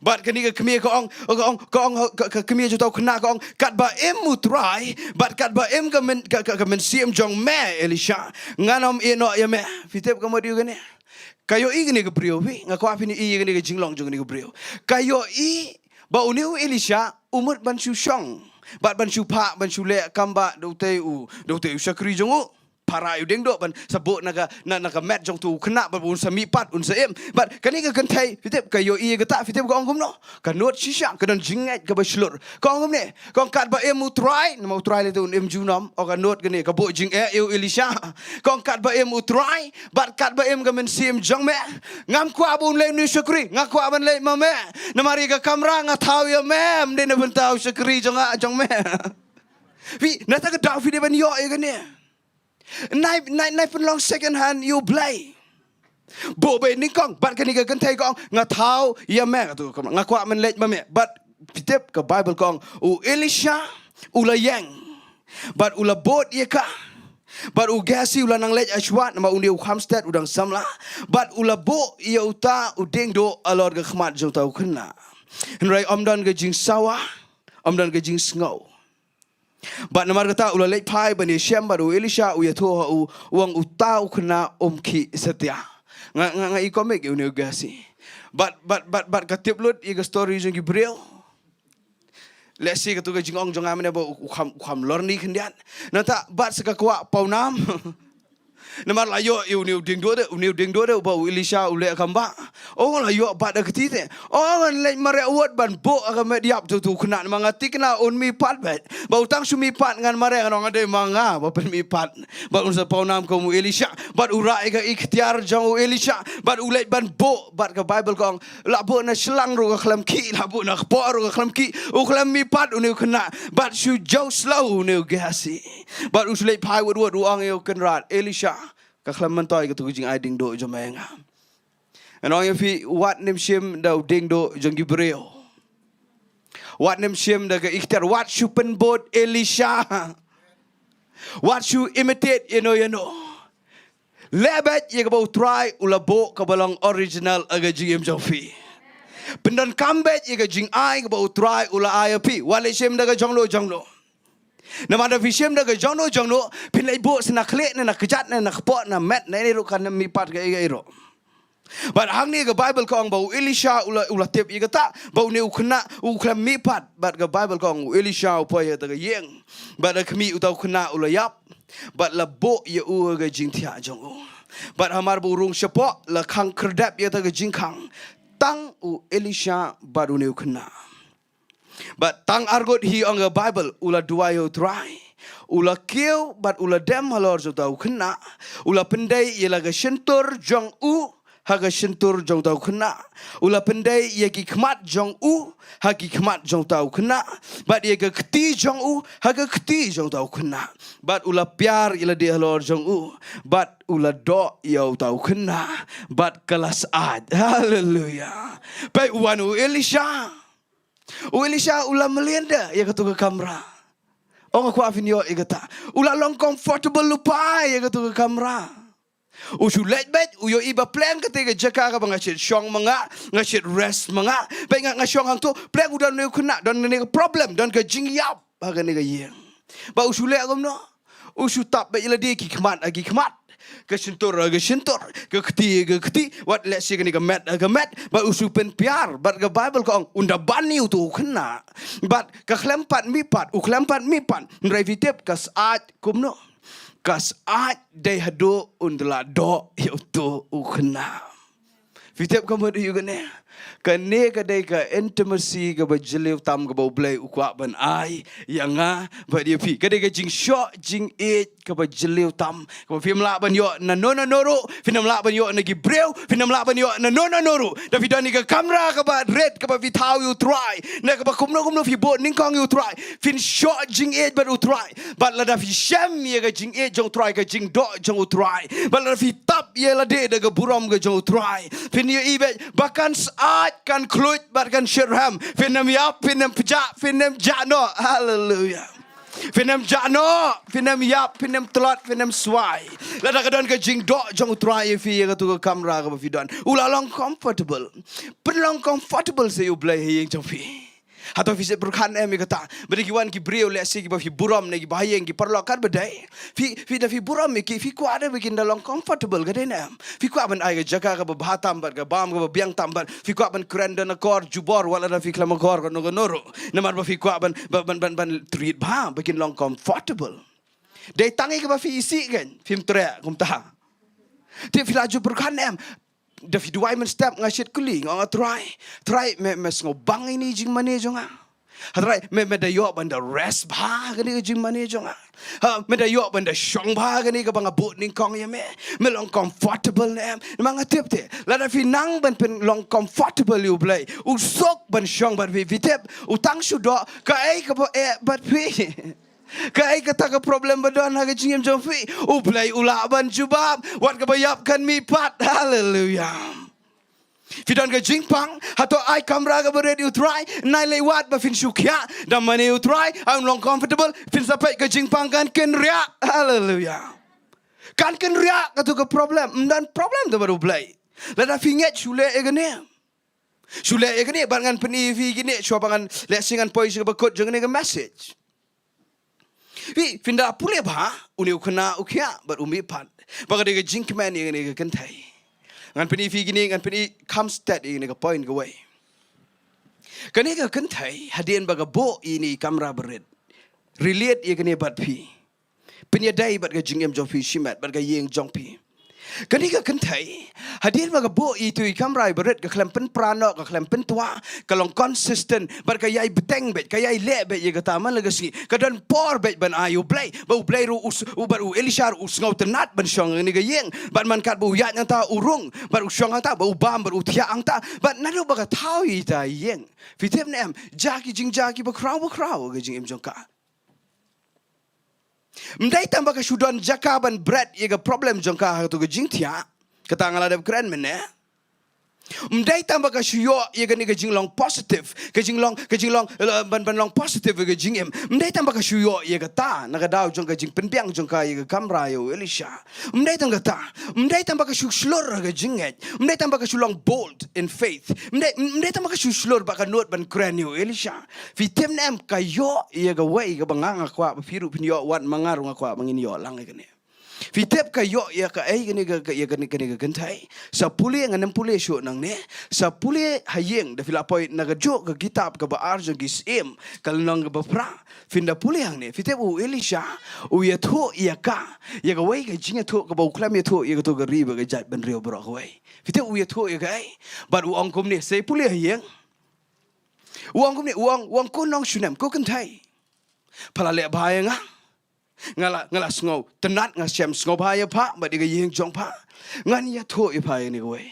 Bad kane ka kmie ka ong, ka ong, ka ong, ka, ka kmie jong uta u khynnah ka ong, katba im u Trai, bad katba im ka myn, ka, ka, ka mynsiem jong me Elisha, ngan ym ïeh noh ïa me. Phi tip ka mut ïa kane? Ka ïohi kane ka briew, phi, nga kwah phin ïohi kane ka jinglong jong kane ka briew. Ka ïohi ba une u Elisha u mut ban shu shong, bad ban shu phah, ban shu leh kam ba da utei u, da utei u shakri jong u. Para ïa u diengduh ban sa buh na ka, na, na ka met jong uto u khynnah, bad un sa mihpat, un sa im. Bad kane ka kynthei, phi tip ka ïohi kata, phi tip ka ong kumno? Ka nud shisha, ka don jingngeit kaba shlur. Ka ong kumne, ka ong katba im u Trai, namar u Trai lehse un im junom, o ka nud kane, ka buh jingeh ïa u Elisha. Ka ong katba im u Trai, bad katba im ka mynsiem jong me, ngam kwah ba un leit une u shakri, nga kwah ban leit ma me. Namar ïa ka kamra nga thaw ïa me, ym dei na bynta u shakri jong nga, jong me. Phi, nangta ka daw phi dei ban ïoh ïa kane. Nai, nai, nai pynlong second hand ïa u Blei. Buh beit nyngkong, bad kane ka kynthei ka ong, nga thaw ïa me, katu, nga kwah ban leit ma me. Bad phi tip ka Bible ka ong, u Elisha u la ïeng. Bad u la bud ïa ka. Bad u Gehazi u la nang leit shuwa, namar une u kham stet, u dang samla. Bad u la buh ïa uta u diengduh halor ka khmat jong uta u khynnah. Hynrei ym don ka jingsawa, ym don ka jingsngew. Bad namar kata u la leit phai ban ïashem bad u Elisha, u ïathuh ha u, u ong uta u khynnah um khih satia. Nga, nga, nga i comic ïa une u Gehazi. Bad, bad, bad, bad ka tip lut ïa ka story jong ki briew. Lehse katu ka jingong jong nga mynne ba u, u kham, u kham lorni khyndiat. Nangta bad sa ka kwah pawnam. Namar la ïoh ïa une u diengduh de, une u diengduh de, ba u Elisha u leh kam ba. Oh, la ïoh bad da ka kti te. Oh, ngan leit mareh wad ban buh ha ka met ïap jong utu u khynnah, namar nga thikna un mihpat beit. Ba u tang shu mihpat ngan mareh, ngan ong nga dei ma nga ba pynmihpat. Bad un sa pawnam kum u Elisha. Bad u rah ïa ka iktiar jong u Elisha. Bad u leit ban buh, bad ka Bible ka ong, la buh na shlang ruh ka khlem khih, la buh na kpoh ruh ka khlem khih. U khlem mihpat une u khynnah. Bad shu jew slow une u Gehazi. Bad u shu leit phai wad wad, u ong ïa u kynrad Elisha, ka khlem myntoi katu ka jingai diengduh jong me nga. Ngan ong ïa phi, wat nym shim da u diengduh jong ki briew. Wat nym shim da ka iktiar, wat shu pynbud Elisha. Wat shu imitate ïano ïano. Leh beit ïa kaba u Trai u la buh kaba long original ha ka jingim jong phi. Pyndonkam beit ïa ka jingai kaba u Trai u la ai ha phi. Wat leh shim da ka jongno jongno. Namar da phi shim da ka jongno jongno, phin leit buh sa na khlieh ne na kjat ne na kpoh na met ne, ne ruh kan mihpat kaei kaei ruh. Bad hangne ka Bible ka ong ba u Elisha u la, u la tip ïa kata, ba une u khynnah u khlem mihpat. Bad ka Bible ka ong u Elisha u poi ha kata ka ïing. Bad da khmih uta u khynnah u la ïap. Bad la buh ïa u ha ka jingthiah jong u. Bad hamar ba u rung shapoh, la khang khyrdep ïa kata ka jingkhang. Tang u Elisha bad une u khynnah. Bad tang arngut hi, ong ka Bible, u la duwai ïa u Trai. U la kiew bad u la dem halor jong uta u khynnah. U la pyndei ïa la ka shyntur jong u ha ka shyntur jong uta u khynnah. U la pyndei ïa ki khmat jong u ha ki khmat jong uta u khynnah. Bad ïa ka kti jong u ha ka kti jong uta u khynnah. Bad u la piar ïa lade halor jong u. Bad u la doh ïa uta u khynnah. Bad ka la syaid. Haleluya. Peit u wan u Elisha. U Elisha u la mlien da ïa katu ka kamra. Ong nga kwah phin ïoh ïa kata. U la long comfortable lypa ïa katu ka kamra. U shu leit beit, u ïohi ba pleng kata ka jaka kaba nga shait shong ma nga, nga shait rest ma nga. Beit nga, nga shong hangto, pleng u don une u khynnah, don kane ka problem, don ka jingïap ha kane ka ïing. Ba u shu leh kumno? U shu tap beit ïa lade, ki khmat ha ki khmat, ka shyntur ha ka shyntur, ka kti ha ka kti, wat lehse kane ka met ha ka met. Bad u shu pynpiar, bad ka Bible ka ong un da ban ïa utu u khynnah. Bad ka khlem pat mihpat, u khlem pat mihpat. Hynrei phi tip ka syaid kumno? Ka syaid dei haduh un da la doh ïa utu u khynnah. Phi tip ka mut aïu kane? Kane ka dei ka intimacy kaba jylliew tam kaba U Blei u kwah ban ai ïa nga bad ïa phi. Ka dei ka jingshoh jingïeit kaba jylliew tam, kaba phim lah ban ïoh na no na no ruh, phin ym lah ban ïoh na ki briew, phin ym lah ban ïoh na no na no ruh. Da phi don ïa ka kamra kaba rit, kaba phi thaw ïa u Trai, ne kaba kumno kumno phi buh nyngkong ïa u Trai, phin shoh jingïeit bad u Trai. Bad lada phi shem ïa ka jingïeit jong u Trai, ka jingdoh jong u Trai, bad lada phi tap ïa lade da ka burom ka jong u Trai, phin ïohi beit ba kan syaid, kan khluit bad kan shitrhem. Phin ym ïap, phin ym pjah, phin ym jah noh. Haleluya. Phin ym jah noh, phin ym ïap, phin ym tlot, phin ym swai. Lada ka don ka jingdoh jong u Trai ïa phi ïa katu ka kamra kaba phi don, u la long comfortable. Pynlong comfortable sa ïa U Blei ha ïing jong phi. Hato phi sngewthuh em ïa kata? Ba dei ki wan ki briew lehse kiba phi burom ne kiba ha ïing ki paralok, kat ba dei. Phi, phi da phi burom ïa ki, phi kwah de ba kin da long comfortable, ka dei ne em? Phi kwah ban ai ka jaka kaba bha tam bad ka bam kaba biang tam bad phi kwah ban kren don akor jubor wat lada phi khlem akor kano kano ruh. Namar ba phi kwah ban, ban, ban, ban, ban treat bha ba kin long comfortable. Dei tang ïa kaba phi isih kan phim treh kumta. Te phi la ju pyrkhat ne em? Da phi duwai mynstep, nga shait kylli, nga ong, Trai, Trai, me, me sngewbang ïa kane ka jingmane jong nga? Ha Trai, me, me da ïoh ban da rest bha ha kane ka jingmane jong nga? Ha, me da ïoh ban da shong bha ha kane kaba nga buh nyngkong ïa me? Me long comfortable ne em? Namar nga tip te, lada phi nang ban pynlong comfortable ïa U Blei, u suk ban shong bad phi, phi tip, u tang shu doh kaei kaba eh bad phi. Kaei kata ka problem ba don ha ka jingim jong phi, U Blei u lah ban jubab. Wat kaba ïap kan mihpat. Haleluya. Phi don ka jingpang, hato ai kamra kaba rit ïa u Trai, nai lei wat ba phin shu khiah da mane ïa u Trai, ai un long comfortable, phin sa peit ka jingpang kan kynriah. Haleluya. Kan kynriah katu ka problem, ym don problem da bad U Blei. Lada phi ngeit shu leh ïa kane. Shu leh ïa kane, bad ngan pyni ïa phi kine, shuwa ba ngan lehse ngan poi sha kaba kut jong kane ka message. Phi, phin da pule bha, une u khynnah u khiah bad u mihpat. Ba ka dei ka jingkmen ïa kane ka kynthei. Ngan pyni phi kine, ngan pyni kham stet ïa kane ka point kawei. Kane ka kynthei, hadien ba ka buh ïa ine i kamra barit, relate ïa kane bad phi. Pynïadei bad ka jingim jong phi shimet, bad ka ïing jong phi. Kane ka kynthei, hadien ba ka buh ïa itu i kamra barit, ka khlem pynpra noh, ka khlem pyntwa, ka long consistent, bad ka ïai bteng beit, ka ïai leh beit ïa kata man la ka sngi. Ka don por beit ban ai U Blei, bad U Blei ruh u s-, u bad u Elisha ruh u sngewtynnat ban shong ha kane ka ïing. Bad man katba u ïaid hangta u rung, bad u shong hangta, bad u bam, bad u thiah hangta. Bad naduh ba ka thaw ïa ita i ïing, phi tip ne em, jia ki jingjia kiba khraw ba khraw ha ka jingim jong ka. Ym dei tang ba ka shu don jaka ban bret ïa ka problem jong ka ha katu ka jingthiah. Kata nga la dep kren mynne. Ym dei tang ba ka shu ïoh ïa kane ka jinglong positive, ka jinglong, ka jinglong, eh, ban, ban long positive ïa ka jingim. Ym dei tang ba ka shu ïoh ïa kata na ka daw jong ka jingpynbiang jong ka ïa ka kamra ïa u Elisha. Ym dei tang kata. Ym dei tang ba ka shu shlur ha ka jingngeit. Ym dei tang ba ka shu long bold in faith. Ym dei, ym dei tang ba ka shu shlur bad ka nud ban kren ïa u Elisha. Phi tip ne em, ka ïoh ïa kawei kaba nga nga kwah ba phi ruh phin ïoh, wat ma nga ruh nga kwah ba ngin ïoh lang ïa kane. Phi tip ka ïoh ïa kaei kane ka, ka, ïa kane, kane ka kynthei? Sa pule, ngan ym pule shuh nangne. Sa pule ha ïing, da phi la poi na kajuh ka kitab kaba ar jong ki Syiem, ka lynnong kaba phra. Phin da pule hangne, phi tip u Elisha u ïathuh ïa ka, ïa kawei ka jingïathuh kaba u khlem ïathuh ïa kato ka ri bad ka jaitbynriew baroh kawei. Phi tip u ïathuh ïa kaei? Bad u ong kumne, sa pule ha ïing. U ong kumne, u ong, u ong, ko nongshunem, ko kynthei, pha la leh bha ïa nga. Nga la, nga la sngewtynnat, nga shem sngewbha ïa pha bad ïa ka ïing jong pha. Ngan ïathuh ïa pha ïa kane kawei.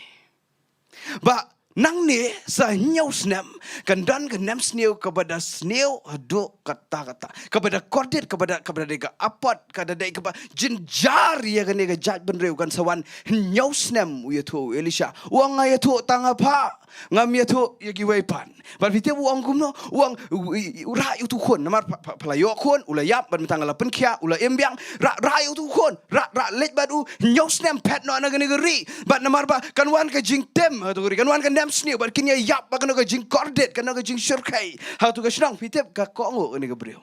Ba nangne sa hynñiew snem kan don ka nemsniew kaba da sniew haduh katta katta, kaba da kordit, kaba da, kaba da dei ka apot, ka da dei kaba jynjar ïa kane ka jaitbynriew. Kan sa wan hynñiew snem, u ïathuh u Elisha. U ong, nga ïathuh tang ha pha, ngam ïathuh ïa kiwei pat. Bad phi tip u ong kumno? U ong, u, u, u, rah ïa utu u khun, namar pha, pha, pha la ïoh khun, u la ïap, bad mynta nga la pynkhiah, u la im biang. Rah, rah ïa utu u khun, rah, rah leit bad u, hynñiew snem phet noh na kane ka ri. Bad namar ba kan wan ka jingtim ha katu ka ri, kan wan ka nemsniew, bad kin ïa ïap, bad kan long ka jingkordit, kan long ka jingshyrkhei ha katu ka shnong. Phi tip ka kohnguh kane ka briew?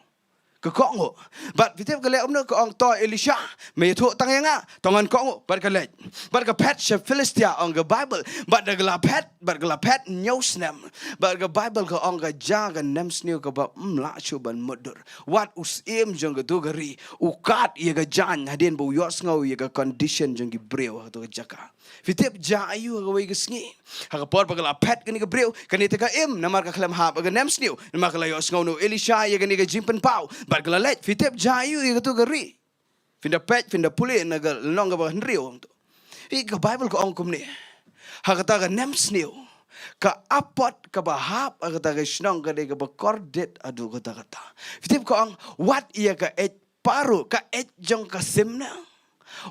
Ka kohnguh. Bad phi tip ka leh kumno? Ka ong, to Elisha, me ïathuh tang ïa nga, to ngan kohnguh. Bad ka leit, bad ka phet sha Philistia, ong ka Baibl. Bad da ka la phet, bad ka la phet hynñiew snem, bad ka Baibl ka ong ka jia ka nemsniew kaba ym lah shuh ban mutdur. Wat u syiem jong katu ka ri u kad ïa ka jaiñ hadien ba u ïohsngew ïa ka condition jong ki briew ha katu ka jaka. Phi tip jia aïu ha kawei ka sngi? Ha ka por ba ka la phet kane ka briew, kane te ka im, namar ka khlem hap ha ka nemsniew, namar ka la ïohsngew na u Elisha ïa kane ka jingpynpaw, bad ka la leit. Phi tip jia aïu ïa katu ka ri? Phin da peit, phin da pule na ka lynnong kaba hynriew, ong tu. Ïa ka Baibl ka ong kumne. Ha kata ka nemsniew, ka apot kaba hap ha kata ka shnong ka dei kaba kordit haduh katta katta. Phi tip ka ong, wat ïa ka eit Paro, ka eit jong ka sim na.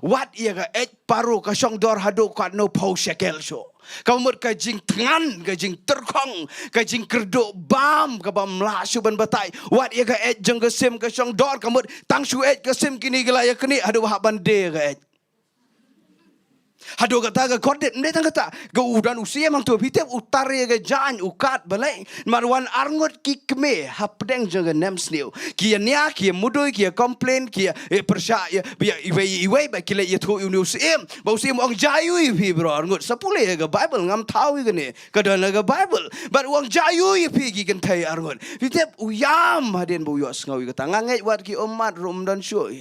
Wat ïa ka eit Paro ka shong dor haduh katno phew shekel shuh. Ka mut ka jingthngan, ka jingtyrkhong, ka jingkyrduh bam kaba ym lah shuh ban batai. Wat ïa ka eit jong ka sim ka shong dor, ka mut tang shu eit ka sim kine ki la ïa knieh haduh ba hap ban die ka eit. Haduh kata ka kordit, ym dei tang kata, ka u don u syiem hangto, phi tip u tar ïa ka jaiñ, u kad balei? Namar wan arngut ki kmie hapdeng jong ka nemsniew. Ki ïa nia, ki ïa mudui, ki ïa complain, ki ïa, eh, pyrshah ïa, ïa iwei iwei, bad ki leit ïathuh ïa une u syiem. Bad u syiem u ong, jia aïu ïa phi baroh arngut? Sa pule ïa ka Baibl, ngam thaw ïa kane. Ka don ha ka Baibl. Bad u ong, jia aïu ïa phi ki kynthei arngut? Phi tip u ïam hadien ba u ïohsngew ïa kata. Nga ngeit wat ki ummat ruh ym don shuh.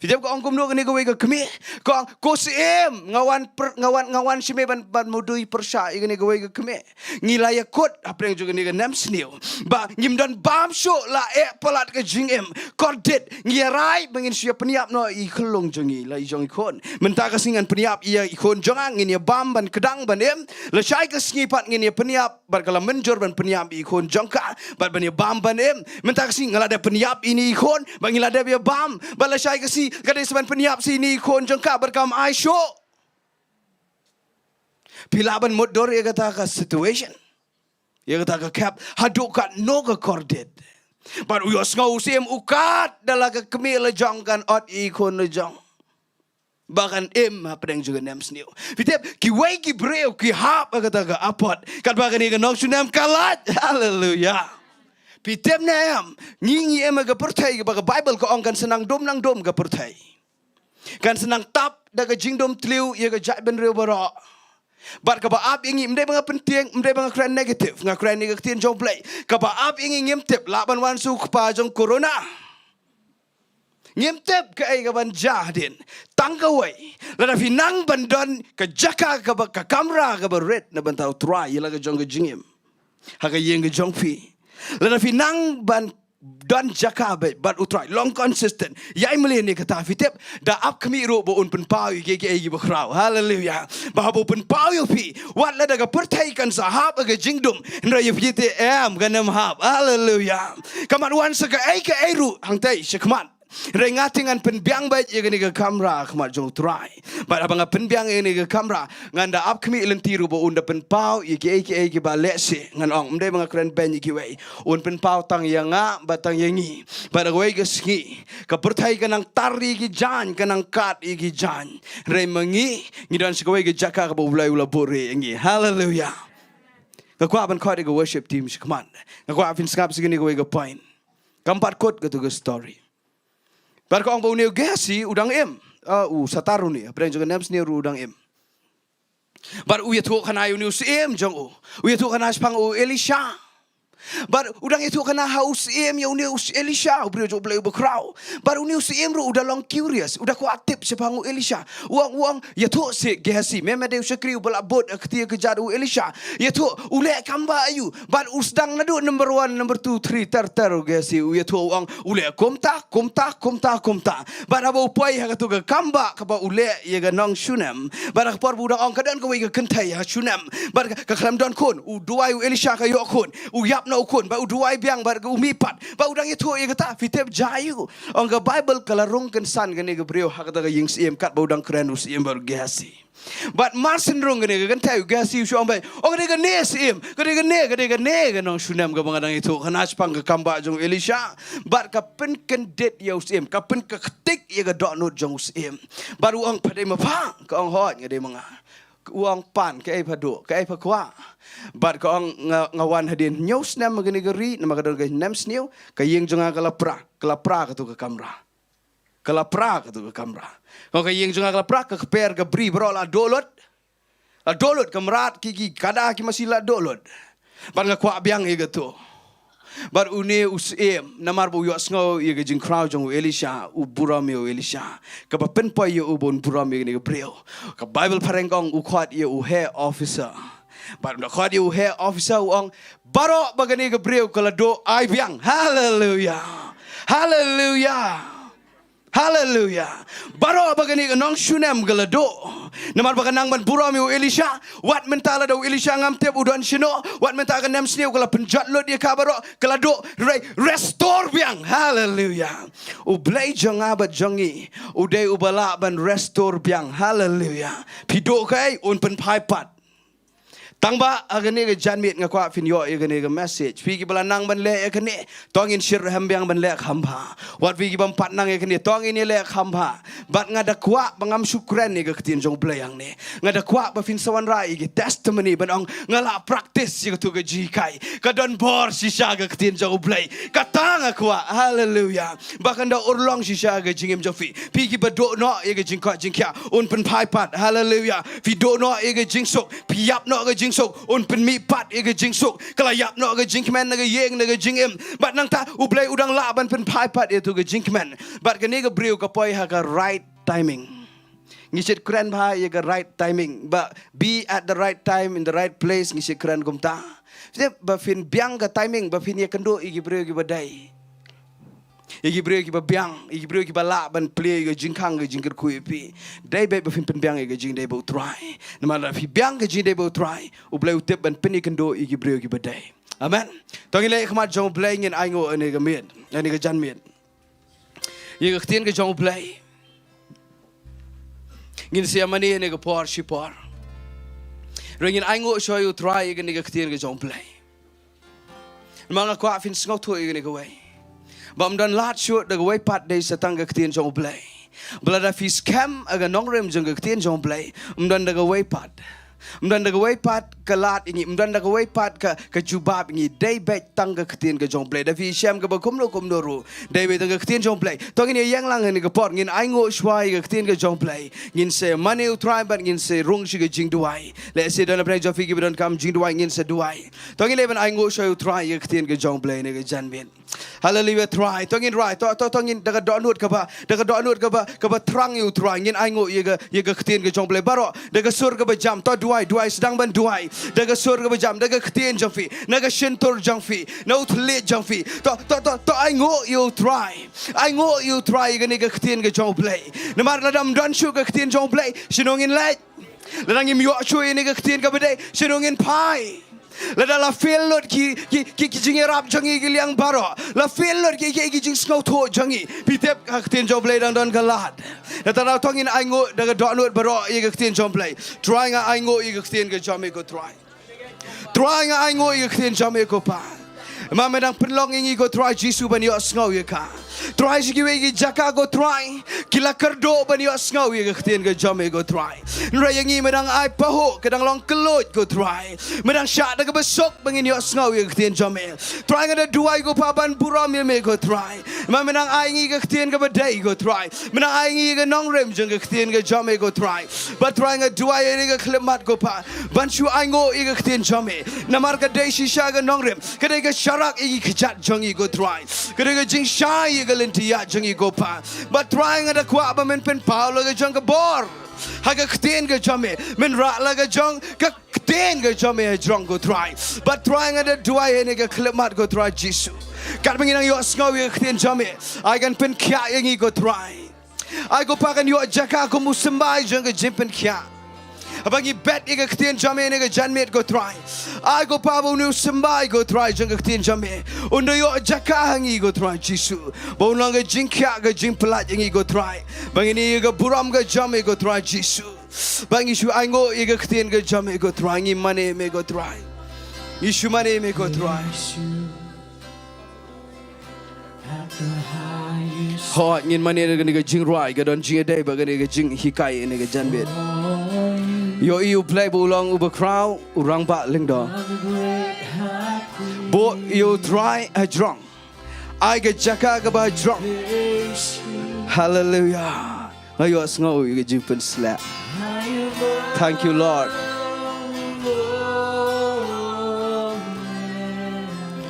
Phi tip ka ong kumno kane kawei ka kmie? Ka ong, ko syiem, nga wan pyr-, nga wan, nga wan sha me ban, ban mudui pyrshah ïa kane kawei ka kmie. Ngi la ïakut hapdeng jong kane ka nemsniew ba ngim don bam shuh, la eh palat ka jingim. Kordit, ngi ïa rai ba ngin shu ïa pynïap noh ïa i khyllung jong ngi, la i jong i khun. Mynta ka sngi ngan pynïap ïa i khun jong nga, ngin ïa bam ban kdang ban im. Lashai ka sngi pat ngin ïa pynïap, bad ka la mynjur ban pynïap ïa i khun jong ka, bad ban ïa bam ban im. Mynta ka sngi nga la dep pynïap ïa ine i khun, bad ngi la dep ïa bam, bad lashai ka sngi ka dei sa ban pynïap sa ïa ine i khun jong ka, bad kam ai shuh. Phi lah ban mutdur ïa kata ka situation, ïa kata ka khep, haduh katno ka kordit. Bad u ïohsngew u syiem u kad da la ka kmie la jong kan ot ïa i khun la jong. Ba kan im hapdeng jong ka nemsniew. Phi tip, kiwei ki briew ki hap ha kata ka apot. Katba kane ka nongshun em ka lait. Haleluya. Phi tip ne em, ngi ngi im ha ka pyrthei kaba ka Baibl ka ong kan sa nang dum nang dum ka pyrthei. Kan sa nang tap da ka jingdum tliw ïa ka jaitbynriew baroh. Bad kaba ap ïa ngi, ym dei ba nga pyntieng, ym dei ba nga kren negative, nga kren ïa ka ktien jong U Blei. Kaba ap ïa ngi ngim tip lah ban wan sha u kpa jong corona. Ngim tip kaei kaban jia hadien. Tang kawei, lada phi nang ban don ka jaka kaba, ka kamra kaba rit na bynta U Trai ïa la ka jong ka jingim ha ka ïing ka jong phi, lada phi nang ban don jaka beit bad U Trai, long consistent, ïai mlien ïa kata, phi tip, da ap khmih ruh ba un pynpaw ïa kiei kiei kiba khraw. Haleluia. Ba haba u pynpaw ïa phi, wat lada ka pyrthei kan sa hap ha ka jingdum, hynrei ïa phi te em, kan ym hap. Haleluia. Ka mat wan sa kaei kaei ruh hangtei shakhmat, hynrei nga te ngan pynbiang beit ïa kane ka kamra ha khmat jong U Trai. Bad haba nga pynbiang ïa kane ka kamra, ngan da ap khmih lynti ruh ba un da pynpaw ïa kiei kiei kiba lehse, ngan ong, ym dei ba nga kren beiñ ïa kiwei. Un pynpaw tang ïa nga bad tang ïa ngi. Bad ha kawei ka sngi, ka pyrthei ka nang tar ïa ki jaiñ, ka nang kad ïa ki jaiñ, hynrei ma ngi, ngi don sha kawei ka jaka kaba U Blei u la buhrieh ïa ngi. Haleluia. Nga kwah ban khot ïa ka worship team shakhmat. Nga kwah phin sngap sha kane kawei ka point. Kam pat kut katu ka story. Bad ka ong ba une u Gehazi u dang im. Ah, u satar une, hapdeng jong ka nemsniew ruh u dang im. Bad u ïathuhkhana ïa une u syiem jong u. U ïathuhkhana shaphang u Elisha. Bad u dang ïathuhkhana ha u syiem ïa une u Elisha, u briew jong U Blei uba khraw. Bad une u syiem ruh u da long curious, u da kwah tip shaphang u Elisha. U ong, u ong, ïathuh seh Gehazi, me me dei u shakri uba la bud ha ka kti ka kjat u Elisha. Ïathuh, u leh kam ba aiu. Bad u sdang naduh number one, number two, three, ter ter, u Gehazi u ïathuh, u ong, u leh kumta, kumta, kumta, kumta. Bad haba u poi ha katu ka kam ba kaba u leh ïa ka nong Shunem. Bad ha ka por ba u dang ong ka don kawei ka kynthei ha Shunem. Bad ka, ka khlem don khun, u duwai u Elisha ka ïoh khun, u ïap noh u khun, bad u duwai biang bad u mihpat. Bad u dang ïathuh ïa kata, phi tip jia aiu. Ong ka Baibl ka la rung kynsan kane ka briew ha kata ka ïing syiem katba u dang kren u syiem bad u Gehazi. Bad mar shen rung kane ka kynthei, u Gehazi u shu ong beit, oh, ka dei kane syiem, ka dei kane, ka dei kane ka nong Shunem kaba nga dang ïathuhkhana shaphang ka kam ba jong u Elisha. Bad ka pynkyndit ïa u syiem, ka pynkyrtik ïa ka dohnud jong u syiem. Bad u ong, pha dei ma pha? Ka ong, hooid, nga dei ma nga. U ong, pan, kaei pha duh, kaei pha kwah? Bad ka ong, nga, nga wan hadien hynñiew snem ha kane ka ri, namar ka don ka nemsniew, ka ïing jong nga ka la pra, ka la pra katu ka kamra. Ka la pra katu ka kamra. Ka ong, ka ïing jong nga ka la pra, ka kper ka bri baroh la duh lut. La duh lut, ka mrad, ki, ki kada, ki masi la duh lut. Bad nga kwah biang ïa katu. Bad une u syiem, namar ba u ïohsngew ïa ka jingkhraw jong u Elisha, u burom ïa u Elisha. Kaba pynpoi ïa u ba un burom ïa kane ka briew. Ka Baibl phareng ka ong u khot ïa u heh officer. Bad u da khot ïa u heh officer u ong, baroh ba kane ka briew ka la duh, ai biang. Haleluia. Haleluia. Haleluia. Baroh ba kane ka nong Shunem ka la duh. Namar ba ka nang ban burom ïa u Elisha. Wat mynta lada u Elisha ngam tip u don shano. Wat mynta ka nemsniew ka la pynjot lut ïa ka baroh. Ka la duh. Re-, restore biang. Haleluia. U Blei jong nga bad jong ngi, u dei uba lah ban restore biang. Haleluia. Phi duh kaei, un pynphai pat. Tang ba ha kane ka janmiet nga kwah phin ïoh ïa kane ka message. Phi kiba la nang ban leh ïa kane, to ngin shyrkhei biang ban leh kham bha. Wat phi kibym pat nang ïa kane, to ngin ïa leh kham bha. Bad nga da kwah ba ngam shu kren ïa ka ktien jong U Blei hangne. Nga da kwah ba phin sa wanrah ïa ki testimony ban ong nga la practice ïa katu ka jinghikai. Ka don bor shisha ka ktien jong U Blei. Kata nga kwah. Haleluia. Ba kan da urlong shisha ka jingim jong phi. Phi kiba duh noh ïa ka jingkoit jingkhiah, un pynphai pat. Haleluia. Phi duh noh ïa ka jingsuk, phi ïap noh ka jingsuk, un pynmih pat ïa ka jingsuk. Ka la ïap noh ka jingkmen na ka ïing, na ka jingim. Bad nangta U Blei u dang lah ban pynphai pat ïa tu ka jingkmen. Bad kane ka briew ka poi ha ka right timing. Ngi shait kren bha ïa ka right timing, ba be at the right time in the right place, ngi shait kren kumta. Ba phin biang ka timing, ba phin ïakynduh ïa ki briew kiba dei. Ïa ki briew kiba biang, ïa ki briew kiba lah ban plie ïa ka jingkhang, ka jingkyrkhu ïa phi. Dei beit ba phin pynbiang ïa ka jingdei bad U Trai. Namar lada phi biang ka jingdei bad U Trai, U Blei u tip ban pynïakynduh ïa ki briew kiba dei. Amen. To ngin leit ha khmat jong U Blei, ngin ainguh ïa kane ka miet, ïa kane ka janmiet. Ïa ka ktien ka jong U Blei. Ngin sa ïa mane ïa kane ka por shi por. Hynrei ngin ainguh shuwa ïa U Trai ïa kane ka ktien ka jong U Blei. Namar nga kwah phin sngewthuh ïa kane kawei. Ba ym don lad shuh da kawei pat, dei sa tang ka ktien jong U Blei. Ba lada phi skhem ha ka nongrim jong ka ktien jong U Blei, ym don da kawei pat. Ym don da kawei pat ka lad ïa ngi, ym don da kawei pat ka, ka jubab ïa ngi, dei beit tang ka ktien ka jong U Blei. Da phi shem kaba kumno kumno ruh, dei beit tang ka ktien jong U Blei. To ngin ïeng lang ha kane ka por, ngin ainguh shuwa ïa ka ktien ka jong U Blei. Ngin sa mane ïa U Trai bad ngin sa rung sha ka jingduwai. Lehse don na pdeng jong phi kiba donkam jingduwai, ngin sa duwai. To ngin leit ban ainguh shuwa ïa U Trai ïa ka ktien ka jong U Blei ha kane ka janmiet. Haleluia, Trai. To ngin rai, to, to, to ngin da ka dohnud kaba, da ka dohnud kaba, kaba thrang ïa U Trai. Ngin ainguh ïa ka, ïa ka ktien ka jong U Blei baroh. Da ka sur kaba jam, to duwai, duwai, sdang ban duwai. Da ka sur kaba jam, da ka ktien jong phi, na ka shyntur jong phi, na u thylliej jong phi. To, to, to, to ainguh ïa U Trai. Ainguh ïa U Trai ïa kane ka ktien ka jong U Blei. Namar lada ym don shuh ka ktien jong U Blei, shano ngin leit? Lada ngim ïoh shuh ïa kane ka ktien kaba dei, shano ngin phai? Lada la fail lut ki, ki, ki, ki jingïarap jong ngi ki liang baroh, la fail lut ki, ki, ki jingsngewthuh jong ngi, phi tip ka ktien jong U Blei dang don ka lad. Nangta to ngin ainguh da ka dohnud baroh ïa ka ktien jong U Blei. Trai, nga ainguh ïa ka ktien ka jong me ko Trai. Trai, nga ainguh ïa ka ktien jong me ko Pa. Ma me dang pynlong ïa ngi ko Trai Jisu ban ïohsngew ïa ka. Trai, sha kiwei ki jaka ko Trai, ki la kyrduh ban ïohsngew ïa ka ktien ka jong me ko Trai. Hynrei ïa ngi me dang ai pahuh ka dang long kylluid ko Trai. Me dang shah da kaba suk ba ngin ïohsngew ïa ka ktien jong me. Trai, nga da duwai ko Pa ban burom ïa me ko Trai. Ma me dang ai ngi ka ktien kaba dei ko Trai. Me dang ai ngi ka nongrim jong ka ktien ka jong me ko Trai. Bad Trai, nga duwai ïa kane ka khyllipmat ko Pa, ban shu ainguh ïa ka ktien jong me. Namar ka dei shisha ka nongrim, ka dei ka sharak ïa ki kjat jong ngi ko Trai. Ka dei ka jingshai ïa ka lynti ïa jong ngi ko Pa. Bad Trai, nga da kwah ba men pynpaw la ka jong ka bor ha ka ktien ka jong me. Men rah la ka jong ka ktien ka jong me hajrong ko Trai. Bad Trai, nga da duwai ïa kane ka khyllipmat ko Trai Jisu. Katba ngi nang ïohsngew ïa ka ktien jong me, ai kan pynkhiah ïa ngi ko Trai. Ai ko Pa, kan ïoh jaka kum u symbai jong ka jingpynkhiah. Haba ngi bet ïa ka ktien jong me ha kane ka janmiet ko Trai, ai ko Pa, ba une u symbai ko Trai jong ka ktien jong me un da ïoh jaka ha ngi ko Trai Jisu. Ba un long ka jingkhiah, ka jingpyllait ha ngi ko Trai. Ba ngin ïoh ïa ka burom ka jong me ko Trai Jisu. Ba ngi shu ainguh ïa ka ktien ka jong me ko Trai. Ngi mane me ko Trai. Ngi shu mane me ko Trai. Hooid, ngin mane da kane ka jingrwai, ka don jingïadei bad kane ka jinghikai ha kane ka janmiet. Ïohi U Blei ba u long uba khraw, u rangbah lyngdoh. Buh ïa U Trai hajrong. Ai ka jaka kaba hajrong. Haleluia. Nga ïohsngew ïa ka jingpynshlur. Thank you, Lord.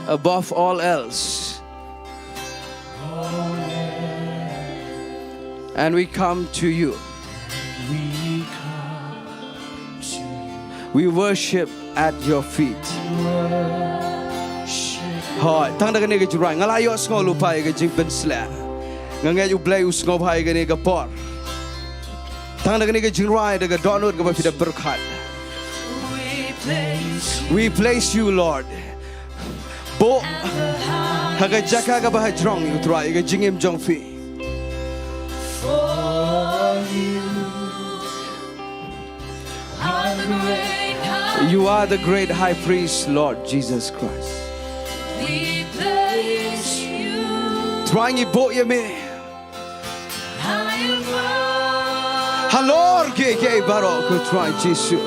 Above all else. And we come to you. We worship at your feet. Hooid, tang da kane ka jingrwai, nga la ïohsngew lypa ïa ka jingpynshlur. Nga ngeit U Blei u sngewbha ïa kane ka por. Tang da kane ka jingrwai, da ka dohnud kaba phi da pyrkhat. We place you, Lord. Buh ha ka jaka kaba hajrong, U Trai, ïa ka jingim jong phi. You are the great high priest, Lord Jesus Christ. Trai, ngi buh ïa me halor kiei kiei baroh, ko Trai Jisu.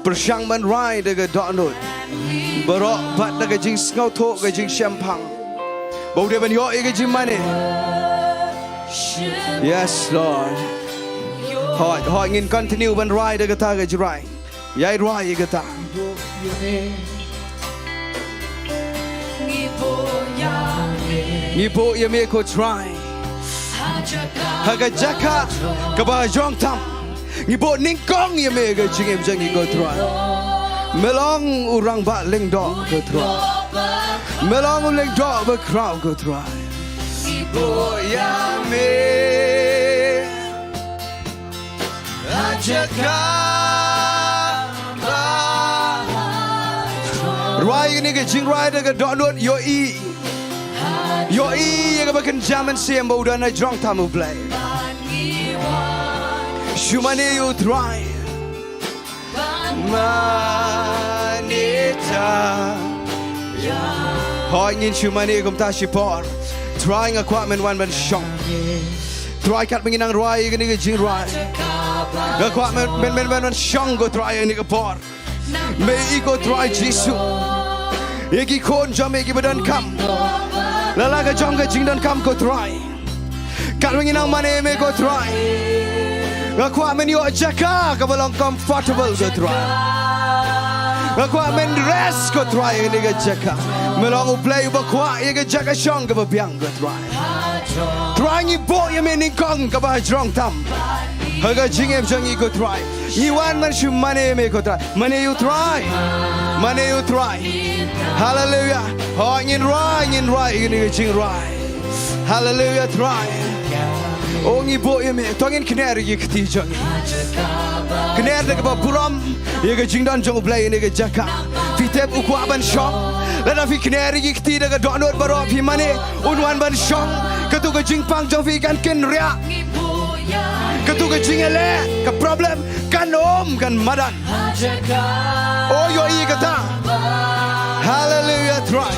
Pyrshang ban rai da ka dohnud baroh, bad da ka jingsngewthuh, ka jingshemphang, ba u dei ban ïoh ïa ka jingmane. Yes, Lord. Hooid, hooid, ngin continue ban rai da kata ka jingrai. Ïai rai ïa kata. Ngi buh ïa me, ko Trai, ha ka jaka kaba hajrong tam. Ngi buh nyngkong ïa me ha ka jingim jong ngi, ko Trai. Me long u rangbah lyngdoh, ko Trai. Me long u lyngdoh bakhraw, ko Trai. Ngi buh ïa me ha jaka ba. Rai ïa kane ka jingrai da ka dohnud, ïohi. Ïohi ïa kaba kynja mynsiem ba u don hajrong tam, U Blei. Shu mane ïa U Trai. Mane tam. Hooid, ngin shu mane kumta shipor. Trai, nga kwah men wan ban shong. Trai, katba ngi nang rwai ïa kane ka jingrwai, nga kwah men, men, men, men wan shong, ko Trai, ïa kane ka por. Mei ïa ngi, ko Trai Jisu, ïa ki khun jong me kiba donkam. La la ka jong ka jingdonkam, ko Trai. Katba ngi nang mane ïa me, ko Trai, nga kwah men ïoh jaka kaba long comfortable, ko Trai. Nga kwah men rest, ko Trai, ïa kane ka jaka. Me long U Blei uba kwah ïa ka jaka shong kaba biang, ko Trai. Trai, ngi buh ïa me nyngkong kaba hajrong tam ha ka jingim jong ngi, ko Trai. Ngi wan ban shu mane ïa me, ko Trai. Mane ïa U Trai. Mane ïa U Trai. Haleluia. Hooid, ngin rwai, ngin rwai ïa kane ka jingrwai. Haleluia, Trai. O, ngi buh ïa me. To ngin kner ïa ki kti jong ngi. Kner da kaba burom ïa ka jingdon jong U Blei ha kane ka jaka. Phi tip u kwah ban shong. Lada phi kner ïa ki kti da ka dohnud baroh, phi mane, un wan ban shong. Katto ka jingpang jong phi kan kynriah. Katto ka jingïaleh, ka problem kan ym, kan madan. O, ïohi kata. Haleluia, Trai.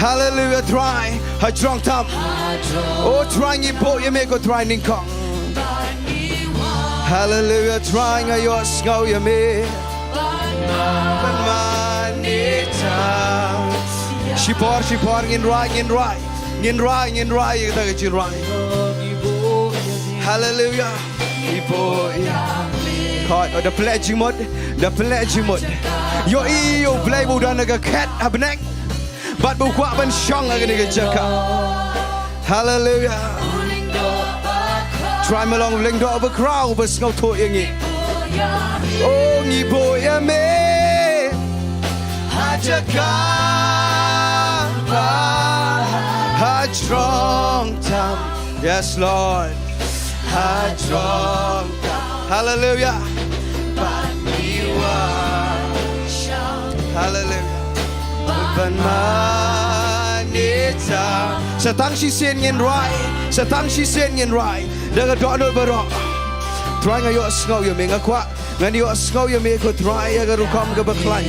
Haleluia, Trai. Hajrong tam. O Trai, ngi buh ïa me, ko Trai, nyngkong. Haleluia, Trai, nga ïohsngew ïa me. Ban mane tam. Shipor, shipor, ngin rwai, ngin rwai. Ngin rwai, ngin rwai ïa kata ka jingrwai. Haleluia. Hooid, da pynleit jingmut, da pynleit jingmut. Ïohi ïa U Blei ba u don ha ka khet ha bneng. Bad ba u kwah ban shong ha kane ka jaka. Haleluia. Trai, me long u lyngdoh bakhraw ba sngewthuh ïa ngi. O, ngi buh ïa me ha jaka ba hajrong tam. Yes, Lord. Hajrong tam. Haleluia. Haleluia. Ban mane tam. Sa tang shisien ngin rwai. Sa tang shisien ngin rwai. Da ka dohnud baroh. Trai, nga ïohsngew ïa me, nga kwah. Ngan ïohsngew ïa me, ko Trai, ha ka rukom kaba khlaiñ.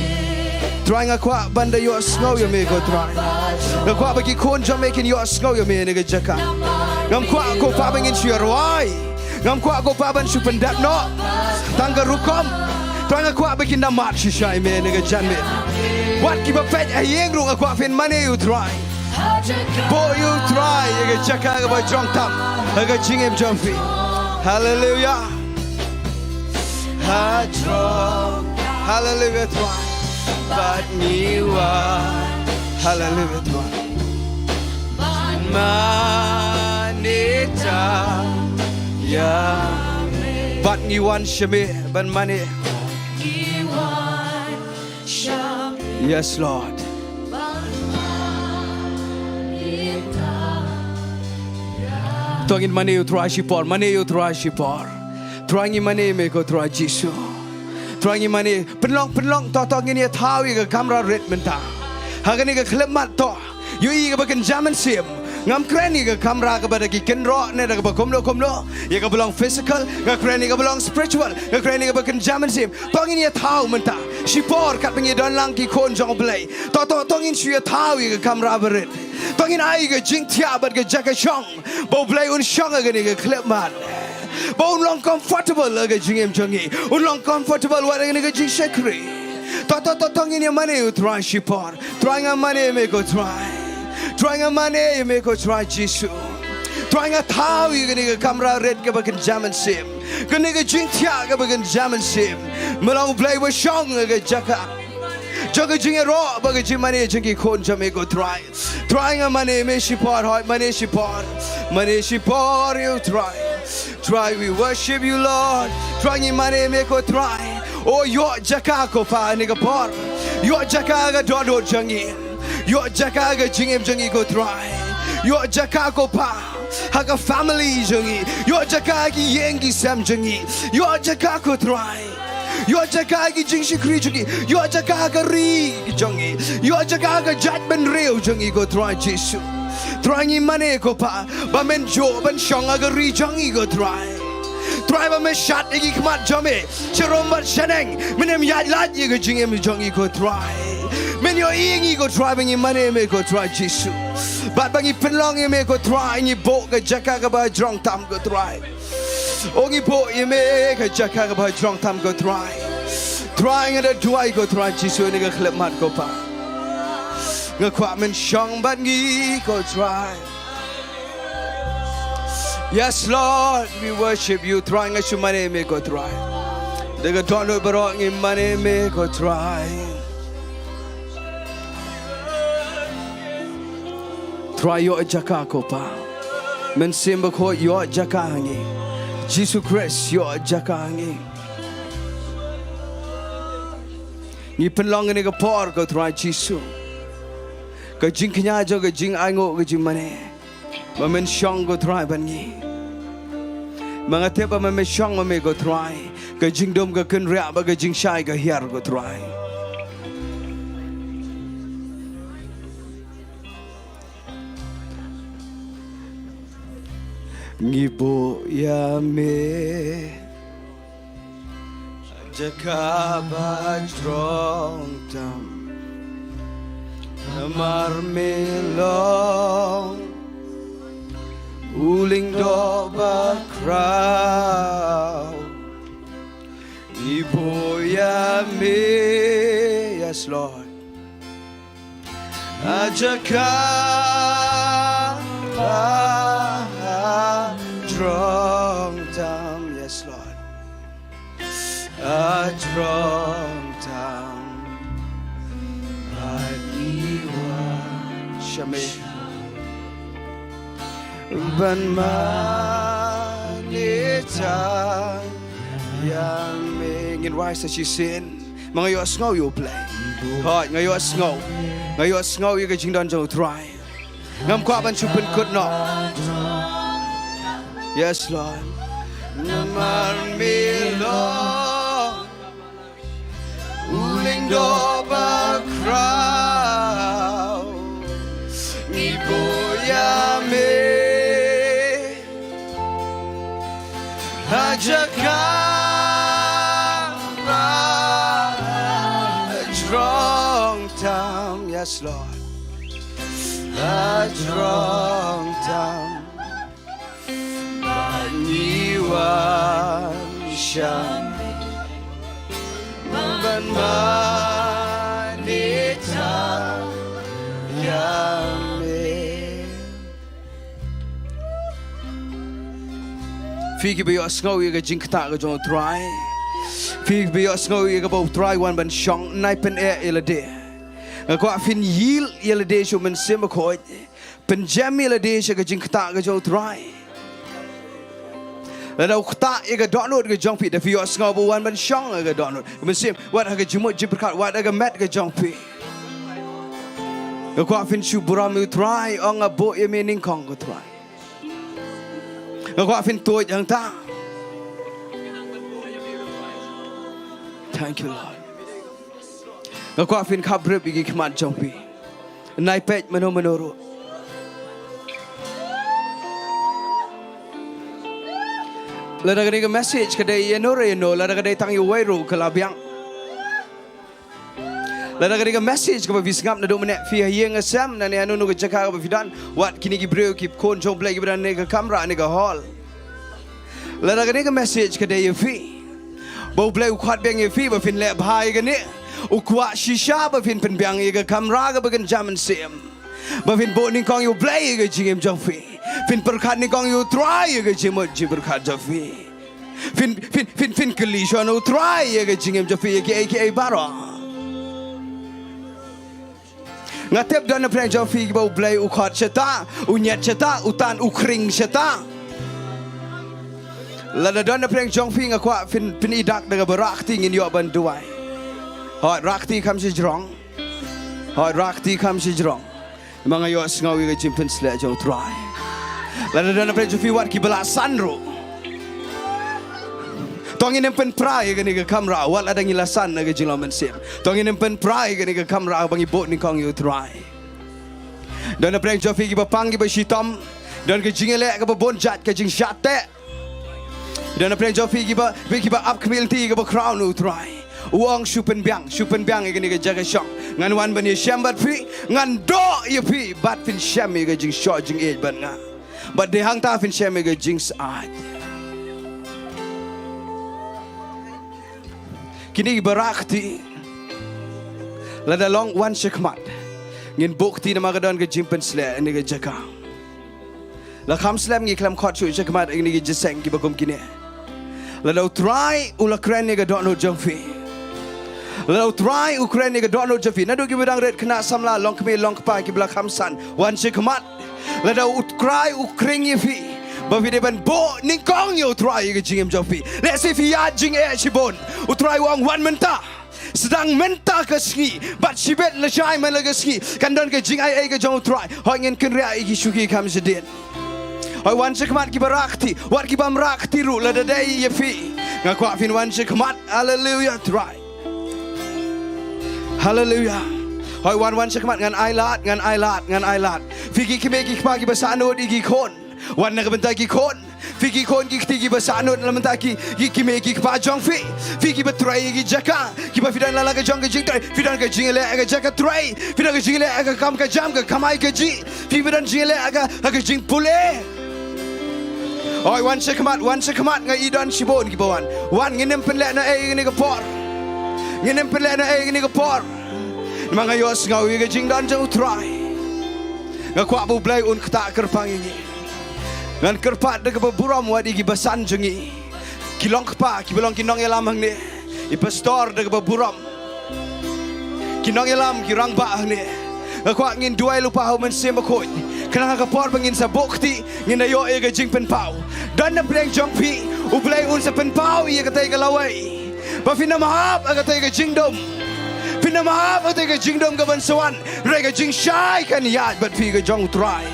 Trai, nga kwah ban da ïohsngew ïa me, ko Trai. Nga kwah ba ki khun jong me kin ïohsngew ïa me ha kane ka jaka. Ngam kwah, ko Pa, ba ngin shu rwai. Ngam kwah, ko Pa, ban shu pyndep noh tang ka rukom. Trai, nga kwah ba kin da mad shisha ïa me ha kane ka janmiet. Wat kiba peit ha ïing ruh, nga kwah phin mane ïa U Trai. Buh ïa U Trai ha ka jaka kaba hajrong tam ha ka jingim jong phi. Haleluia. Hajrong. Haleluia, Trai. Bad ngi wan. Haleluia, Trai. Mane tam ïa me. Bad ngi wan sha me ban mane. Yes, Lord. To ngin mane ïa U Trai shipor, mane ïa U Trai shipor. Trai, ngi mane ïa me, ko Trai Jisu. Trai, ngi mane, pynlong, pynlong, to, to ngin ïa thaw ïa ka kamra rit mynta. Ha kane ka khyllipmat, to. Ïohi kaba kynja mynsiem. Ngam kren ïa ka kamra kaba da ki kynroh ne da kaba kumno kumno. Ïa kaba long physical, nga kren ïa kaba long spiritual. Nga kren ïa kaba kynja mynsiem. To ngin ïa thaw mynta. Shipor katba ngi don lang ki khun jong U Blei. To, to, to ngin shu ïa thaw ïa ka kamra barit. To ngin ai ka jingthiah bad ka jaka shong. Ba U Blei un shong ha kane ka khyllipmat. Ba un long comfortable ha ka jingim jong ngi. Un long comfortable wat ha kane ka jingshakri. To, to, to, to ngin ïa mane ïa U Trai shipor. Trai, nga mane ïa me, ko Trai. Trai, nga mane ïa me, ko Trai Jisu. Trai, nga thaw ïa kane ka kamra rit kaba kynja mynsiem. Kane ka jingthiah kaba kynja mynsiem. Me long U Blei ba shong ha ka jaka. Jong ka jingïaroh bad ka jingmane jong ki khun jong me, ko Trai. Trai, nga mane ïa me shipor, hooid, mane shipor. Mane shipor ïa U Trai. Trai, we worship you, Lord. Trai, ngi mane ïa me, ko Trai. O, ïoh jaka, ko Pa, ha kane ka por. Ïoh jaka ha ka dohnud jong ngi. Ïoh jaka ha ka jingim jong ngi, ko Trai. Ïoh jaka, ko Pa, ha ka family jong ngi. Ïoh jaka ha ki ïing ki sem jong ngi. Ïoh jaka, ko Trai. Ïoh jaka ha ki jingshakri jong ngi. Ïoh jaka ha ka ri jong ngi. Ïoh jaka ha ka jaitbynriew jong ngi, ko Trai Jisu. Trai, ngi mane, ko Pa, ba men juh ban shong ha ka ri jong ngi, ko Trai. Trai, ba men shad ïa ki khmat jong me sharum bad shaneng. Men ym ïaid lait ïa ka jingim jong ngi, ko Trai. Men ïohi ïa ngi, ko Trai, ba ngi mane ïa me, ko Trai Jisu. Bad ba ngi pynlong ïa me ko Trai, ngi buh ka jaka kaba jrong tam ko Trai. O ngi buh ïa me ka jaka kaba jrong tam ko Trai. Trai nga da duwai ko Trai Jisu ïa kane ka khyllipmat ko Pa. Nga kwah men shong bad ngi ko Trai. Yes Lord, we worship you Trai, nga shu mane me ko Trai. Da ka dohnud baroh ngi mane me ko Trai. Trai ïoh jaka ko Pa. Mynsiem Bakhuid ïoh jaka ha ngi. Jisu Khrist ïoh jaka ha ngi. Ngi pynlong kane ka por ko Trai Jisu. Ka jingkñia jong ka jingainguh ka jingmane. Ba men shong ko Trai bad ngi. Ma nga tip ba ma men shong ma me ko Trai. Ka jingdum ka kynriah bad ka jingshai ka hiar ko Trai. Ngi buh ïa me jaka ba jrong tam. Namar me long u lyngdoh ba khraw. Ngi buh ïa me, yes Lord. A jaka ba jrong tam, yes Lord. A jrong tam. Ba ngi wan sha me. Ban mane tam ïa me. Ngin rise sa shisien. Ma nga ïohsngew ïa U Blei. Hooid, nga ïohsngew. Nga ïohsngew ïa ka jingdon jong U Trai. Ngam kwah ban shu pynkut noh. Yes, Lord. Namar me long u lyngdoh ba khraw. Ngi buh ïa me. Ha jaka ba jrong tam, yes Lord. Ba jrong tam. Ba ngi wan sha me. Ban mane tam ïa me. Phi kiba ïohsngew ïa ka jingktah ka jong U Trai. Phi kiba ïohsngew ïa kaba U Trai u wan ban shong, nai pyneh ïa lade. Nga kwah phin yield ïa lade sha U Mynsiem Bakhuid. Pynjem ïa lade sha ka jingktah ka jong U Trai. Lada u ktah ïa ka dohnud ka jong phi, da phi ïohsngew ba u wan ban shong ïa ka dohnud. Mynsiem, wat ha ka jingmut jingpyrkhat, wat ha ka met ka jong phi. Nga kwah phin shu burom ïa U Trai, ong nga buh ïa me nyngkong ko Trai. Nga kwah phin tuid hangta. Thank you, Lord. Nga kwah phin khap rip ïa ki khmat jong phi. Nai peit mano mano ruh. Lada ka dei ka message ka dei ïano re ïano, lada ka dei tang ïa uwei ruh ka la biang. Lada ka dei ka message kaba phi sngap naduh mynne, phi ha ïing ha sem, ne ha no no ka jaka kaba phi don, wat kine ki briew ki khun jong U Blei kiba don ne ka kamra ne ka hall. Lada ka dei ka message ka dei ïa phi, ba U Blei u khot biang ïa phi ba phin leh bha ïa kane, u kwah shisha ba phin pynbiang ïa ka kamra kaba kynja mynsiem, ba phin buh nyngkong ïa U Blei ïa ka jingim jong phi. Phin pyrkhat nyngkong ïa U Trai ïa ka jingmut jingpyrkhat jong phi. Phin, phin, phin, phin kylli shwa na U Trai ïa ka jingim jong phi ïa kiei kiei baroh. Nga tip don na pdeng jong phi kiba U Blei u khot shata, u ñiad shata, u tan u khring shata. Lada don na pdeng jong phi nga kwah phin, phin i dak da kaba rah kti ngin ïoh ban duwai. Hooid, rah kti kham shajrong. Hooid, rah kti kham shajrong. Ma nga ïohsngew ïa ka jingpynsleh jong U Trai. Lada don na pdeng jong phi wat kiba la san ruh. To ngin ym pynpra ïa kane ka kamra wat lada ngi la san na ka jinglong mynsiem. To ngin ym pynpra ïa kane ka kamra ba ngi buh nyngkong ïa U Trai. Don na pdeng jong phi kiba pang kiba shitom. Don ka jingïaleh kaba bun jait, ka jingshah teh. Don na pdeng jong phi kiba, phi kiba ap khmih lynti kaba khraw na U Trai. U ong shu pynbiang, shu pynbiang ïa kane ka jaka shong. Ngan wan ban ïashem bad phi, ngan doh ïa phi, bad phin shem ïa ka jingshoh jingïeit bad nga. Bad dei hangta phin shem ïa ka jingsyaid. Kine ki ba rah kti, lada long wan shakhmat. Ngin buh kti namar ka don ka jingpynsleh ïa kane ka jaka. La kham slem ngi khlem khot shuh shakhmat ïa kine ki jingïaseng kiba kum kine. Lada U Trai u la kren ïa ka dohnud jong phi. Lada U Trai u kren ïa ka dohnud jong phi. Naduh kiba dang rit, khynnah samla, longkmie longkpa kiba la kham san. Wan shakhmat. Lada U Trai u kren ïa phi. Ba phi dei ban buh nyngkong ïa U Trai ïa ka jingim jong phi. Lehse phi ïaid jingeh shibun. U Trai u ong wan mynta. Sdang mynta ka sngi, bad shibit lashai man la ka sngi, kan don ka jingaiei ka jong U Trai. Hooid, ngin kynriah ïa ki shuki kham shadien. Hooid, wan shakhmat kiba rah kti, wat kibym rah kti ruh, lada dei ïa phi. Nga kwah phin wan shakhmat, haleluya, Trai. Haleluya. Hooid, wan, wan shakhmat, ngan ailad, ngan ailad, ngan ailad. Phi ki kmie ki kpa kiba sahnud ïa ki khun. Wan na ka bynta ki khun. Phi ki khun ki kti kiba sahnud na ka bynta ki, ki kmie ki kpa jong phi. Phi kiba trei ïa ki jaka, kiba phi don la la ka jong ka jingtrei. Phi don ka jingïaleh ha ka jaka trei. Phi don ka jingïaleh ha ka kam ka jam, ka kamai kajih. Phi ba don jingïaleh ha ka, ha ka jingpule. Hooid, wan shakhmat, wan shakhmat, nga i don shibun kiba wan. Wan, ngin ym pynlehnohei ïa kane ka por. Ngin ym pynlehnohei ïa kane ka por. Namar nga ïohsngew ïa ka jingdon jong U Trai. Nga kwah ba U Blei un ktah kyrpang ïa ngi. Ngan kyrpad da kaba burom wat ïa ki basan jong ngi. Ki longkpa, kiba long ki nongïalam hangne. I pastor da kaba burom. Ki nongïalam, ki rangbah hangne. Nga kwah ngin duwai lypa ha U Mynsiem Bakhuid. Khnang ha ka por ba ngin sa buh kti, ngin da ïoh ïa ka jingpynpaw. Don na pdeng jong phi, U Blei un sa pynpaw ïa katei ka lawei. Ba phin ym hap ha katei ka jingdum. Phin ym hap ha katei ka jingdum kaban sa wan. Hynrei ka jingshai kan ïaid bad phi ka jong U Trai.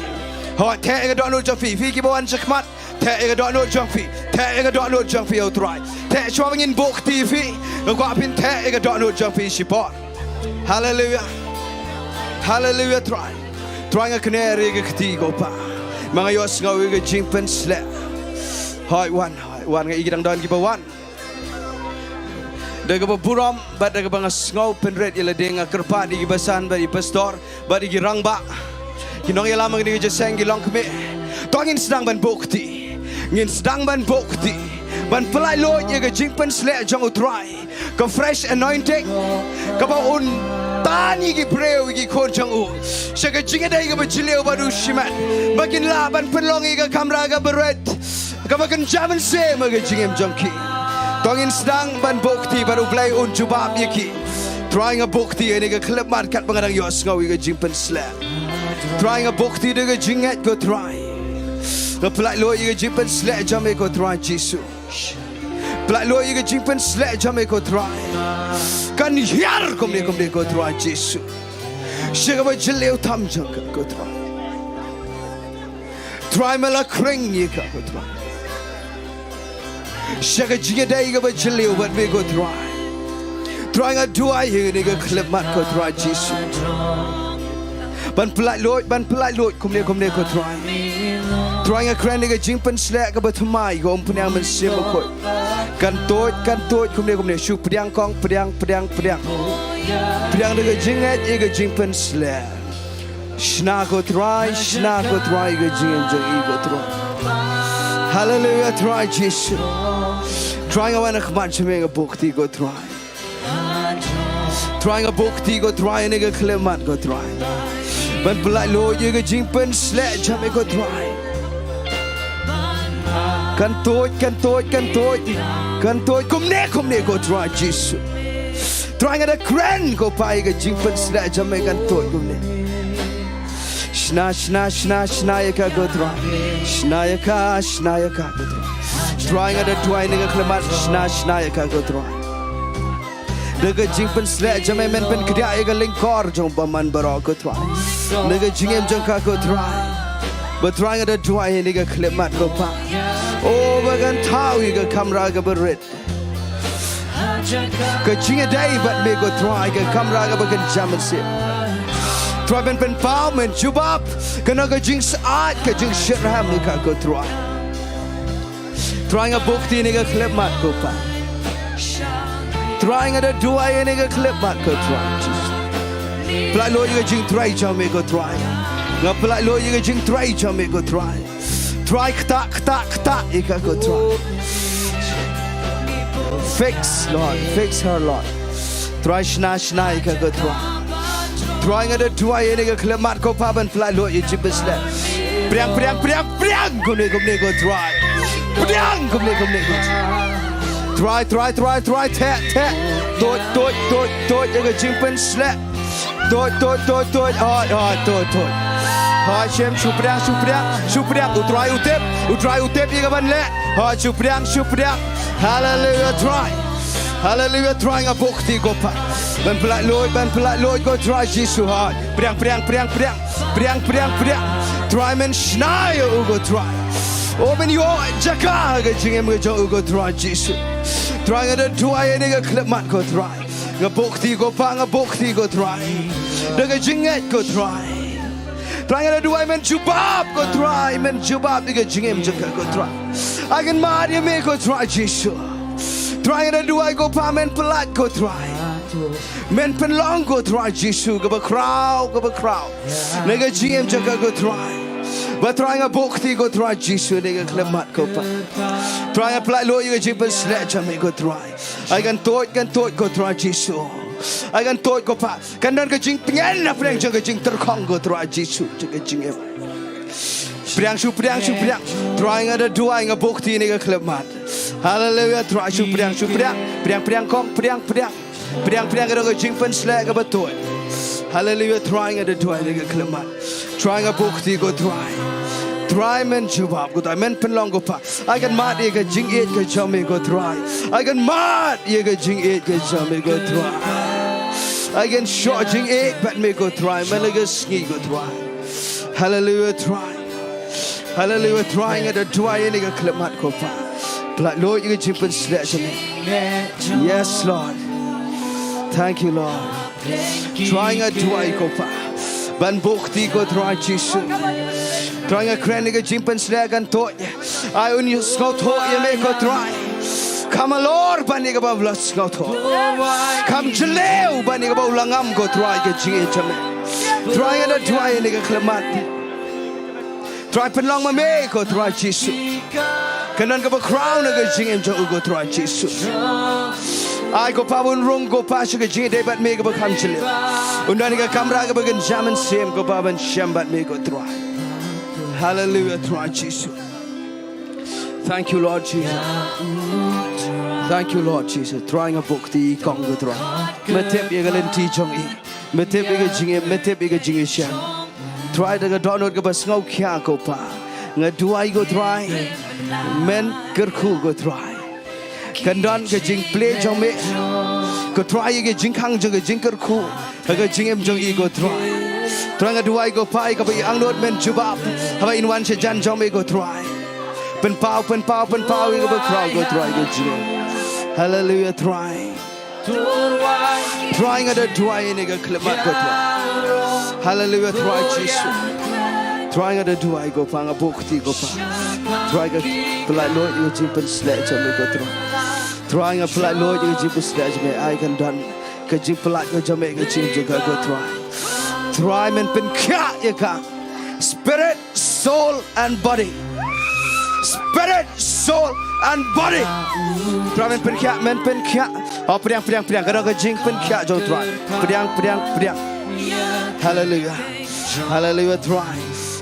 Hooid, theh ïa ka dohnud jong phi, phi kiba wan shakhmat. Theh ïa ka dohnud jong phi. Theh ïa ka dohnud jong phi ïa U Trai. Theh shuwa ba ngin buh kti ïa phi. Nga kwah phin theh ïa ka dohnud jong phi shipor. Haleluya. Haleluya, Trai. Trai, nga kner ïa ka kti ko Pa. Ma nga ïohsngew ïa ka jingpynsleh. Hooid, wan, hooid, wan, nga i ki dang don kiba wan. Da kaba burom bad da kaba nga sngew pynrit ïa lade, nga kyrpad ïa ki basan bad ïa i pastor bad ïa ki rangbah, ki nongïalam ha kane ka jingïaseng, ki longkmie. To ngin sdang ban buh kti. Ngin sdang ban buh kti. Ban pyllait lut ïa ka jingpynsleh jong U Trai. Ka fresh anointing kaba un tan ïa ki briew, ïa ki khun jong u, sha ka jingïadei kaba jylliew bad u shimet. Ba kin lah ban pynlong ïa ka kamra kaba rit, kaba kynja mynsiem ha ka jingim jong ki. To ngin sdang ban buh kti bad U Blei un jubab ïa ki. Trai, nga buh kti ïa kane ka khyllipmat katba nga dang ïohsngew ïa ka jingpynsleh. Trai, nga buh kti da ka jingngeit ko Trai. Nga pyllait lut ïa ka jingpynsleh jong me ko Trai Jisu. Pyllait lut ïa ka jingpynsleh jong me ko Trai. Kan hiar kumne kumne ko Trai Jisu. Sha kaba jylliew tam jong ka ko Trai. Trai, me la khring ïa ka ko Trai. Sha ka jingïadei kaba jylliew bad me ko Trai. Trai, nga duwai ïa kane ka khyllipmat ko Trai Jisu. Ban pyllait lut, ban pyllait lut kumne kumne ko Trai. Trai, nga kren ïa ka jingpynsleh kaba thymmai ka umphniang Mynsiem Bakhuid. Kan tuid, kan tuid kumne kumne, shu pdiang kong, pdiang, pdiang, pdiang. Pdiang da ka jingngeit ïa ka jingpynsleh. Shna ko Trai, shna ko Trai, ka jingim jong i ko Trai. Haleluya, Trai Jisu. Trai, nga wan ha khmat jong me, nga buh kti ko Trai. Trai, nga buh kti ko Trai, ïa kane ka khyllipmat ko Trai. Ban pyllait lut ïa ka jingpynsleh jong me ko Trai. Kan tuid, kan tuid, kan tuid. Kan tuid kumne kumne ko Trai Jisu. Trai, nga da kren ko Pa, ïa ka jingpynsleh jong me kan tuid kumne. Shna, shna, shna, shna ïa ka ko Trai. Shna ïa ka, shna ïa ka ko Trai. Trai, nga da duwai ïa kane ka khyllipmat, shna, shna ïa ka ko Trai. Da ka jingpynsleh jong me men pynkdiah ïa ka lyngkor jong bymman baroh ko Trai. Da ka jingim jong ka ko Trai. Bad Trai, nga da duwai ïa kane ka khyllipmat ko Pa. O, ba kan thaw ïa ka kamra kaba rit. Ka jingïadei bad me ko Trai, ka kamra kaba kynja mynsiem. Trai, men pynpaw, men jubab, kane ka jingsyaid, ka jingshitrhem ïa ka ko Trai. Trai, nga buh kti ïa kane ka khyllipmat ko Pa. Trai, nga da duwai ïa kane ka khyllipmat ko Trai Jisu. Pynlait luid ïa ka jingtrei jong me ko Trai. Nga pynlait luid ïa ka jingtrei jong me ko Trai. Trai, ktah, ktah, ktah ïa ka ko Trai. Fix, Lord, fix her, Lord. Trai, shna, shna ïa ka ko Trai. Trai, nga da duwai ïa kane ka khyllipmat ko Pa ban pynlait luid ïa ka jingpynshlur. Pdiang, pdiang, pdiang, pdiang kumne, kumne ko Trai. Pdiang kumne, kumne ko Trai. Trai, Trai, Trai, Trai, theh, theh. Tuid, tuid, tuid, tuid ïa ka jingpynshlur. Tuid, tuid, tuid, tuid. Hooid, hooid, tuid, tuid. Hooid, Shem, shu pdiang, shu pdiang, shu pdiang. U Trai u tip, u Trai u tip ïa kaban leh. Hooid, shu pdiang, shu pdiang. Haleluia, Trai. Haleluia, Trai, nga buh kti ko Pa. Ban pynlait luid, ban pynlait luid ko Trai Jisu, hooid. Pdiang, pdiang, pdiang, pdiang. Pdiang, pdiang, pdiang. Trai, men shna ïa u ko Trai. Oh, men ïoh jaka ha ka jingim ka jong u ko Trai Jisu. Trai, nga da duwai ïa kane ka khyllipmat ko Trai. Nga buh kti ko Pa, nga buh kti ko Trai. Da ka jingngeit ko Trai. Trai, nga da duwai men jubab ko Trai, men jubab ïa ka jingim jong ka ko Trai. Ai kan mad ïa me ko Trai Jisu. Trai, nga da duwai ko Pa, men pynlait ko Trai. Men pynlong ko Trai Jisu, kaba khraw, kaba khraw. Na ka jingim jong ka ko Trai. Ba Trai, nga buh kti ko Trai Jisu, na ka khyllipmat ko Pa. Trai, nga pynlait luid ïa ka jingpynshlur jong me ko Trai. Ai kan tuid, kan tuid ko Trai Jisu. Ai kan tuid ko Pa. Kan don ka jingtngen na pdeng jong ka jingtyrkhong ko Trai Jisu jong ka jingim. Pdiang, shu pdiang, shu pdiang. Trai, nga da duwai, nga buh kti ïa kane ka khyllipmat. Haleluia, Trai, shu pdiang, shu pdiang. Pdiang, pdiang kong, pdiang, pdiang. Pdiang, pdiang, ka don ka jingpynshlur kaba tuid. Haleluia, Trai, nga da duwai ïa kane ka khyllipmat. Trai, nga buh kti ko Trai. Trai, men jubab ko Trai, men pynlong ko Pa. Ai kan mad ïa ka jingïeit ka jong me ko Trai. Ai kan mad ïa ka jingïeit ka jong me ko Trai. Ai kan shoh jingïeit bad me ko Trai, man la ka sngi ko Trai. Haleluia Trai. Haleluia Trai, nga da duwai ïa kane ka khyllipmat ko Pa. Pynlait luid ïa ka jingpynshlur jong me. Yes Lord. Thank you Lord. Trai, nga duwai ko Pa. Ban buh kti ko Trai Jisu. Trai, nga kren ïa ka jingpynshlur kan tuid. Ai un ïoh sngewthuh ïa me ko Trai. Kham halor ban ïa kaba u la sngewthuh. Kham jylliew ban ïa kaba u la ngam ko Trai ka jingïeit jong me. Trai, nga da duwai ïa kane ka khyllipmat. Trai, pynlong ma me ko Trai Jisu. Kan don kaba khraw na ka jingim jong u ko Trai Jisu. Ai ko Pa, un rung ko Pa sha ka jingïadei bad me kaba kham jylliew. Un don ïa ka kamra kaba kynja mynsiem ko Pa ban shem bad me ko Trai. Haleluia Trai Jisu. Thank you Lord Jesus. Thank you Lord Jesus. Trai, nga buh kti i kong ko Trai. Me tip ïa ka lynti jong i. Me tip ïa ka jingim, me tip ïa ka jingïashem. Trai, da ka dohnud kaba sngewkhia ko Pa. Nga duwai ko Trai. Men kyrkhu ko Trai. Kan don ka jingplie jong me ko Trai, ïa ka jingkhang jong ka jingkyrkhu ha ka jingim jong i ko Trai. Trai, nga duwai ko Pa, ïa kaba i angnud men jubab haba in wan sha jan jong me ko Trai. Pynpaw, pynpaw, pynpaw ïa kaba khraw ko Trai ka jingim. Haleluia Trai. Trai, nga da duwai ïa kane ka khyllipmat ko Trai. Haleluia Trai Jisu. Trai, nga da duwai ko Pa, nga buh kti ko Pa. Trai, nga pynlait luid ïa ka jingpynshlur jong me ko Trai. Trai, nga pynlait luid ïa ka jingpynshlur jong me, ai kan don ka jingpynlait ka jong me ka jingim jong ka ko Trai. Trai, men pynkhiah ïa ka. Spirit, soul and body. Spirit, soul and body. Trai, men pynkhiah, men pynkhiah. Oh, pdiang, pdiang, pdiang. Ka don ka jingpynkhiah jong Trai. Pdiang, pdiang, pdiang. Haleluia. Haleluia Trai.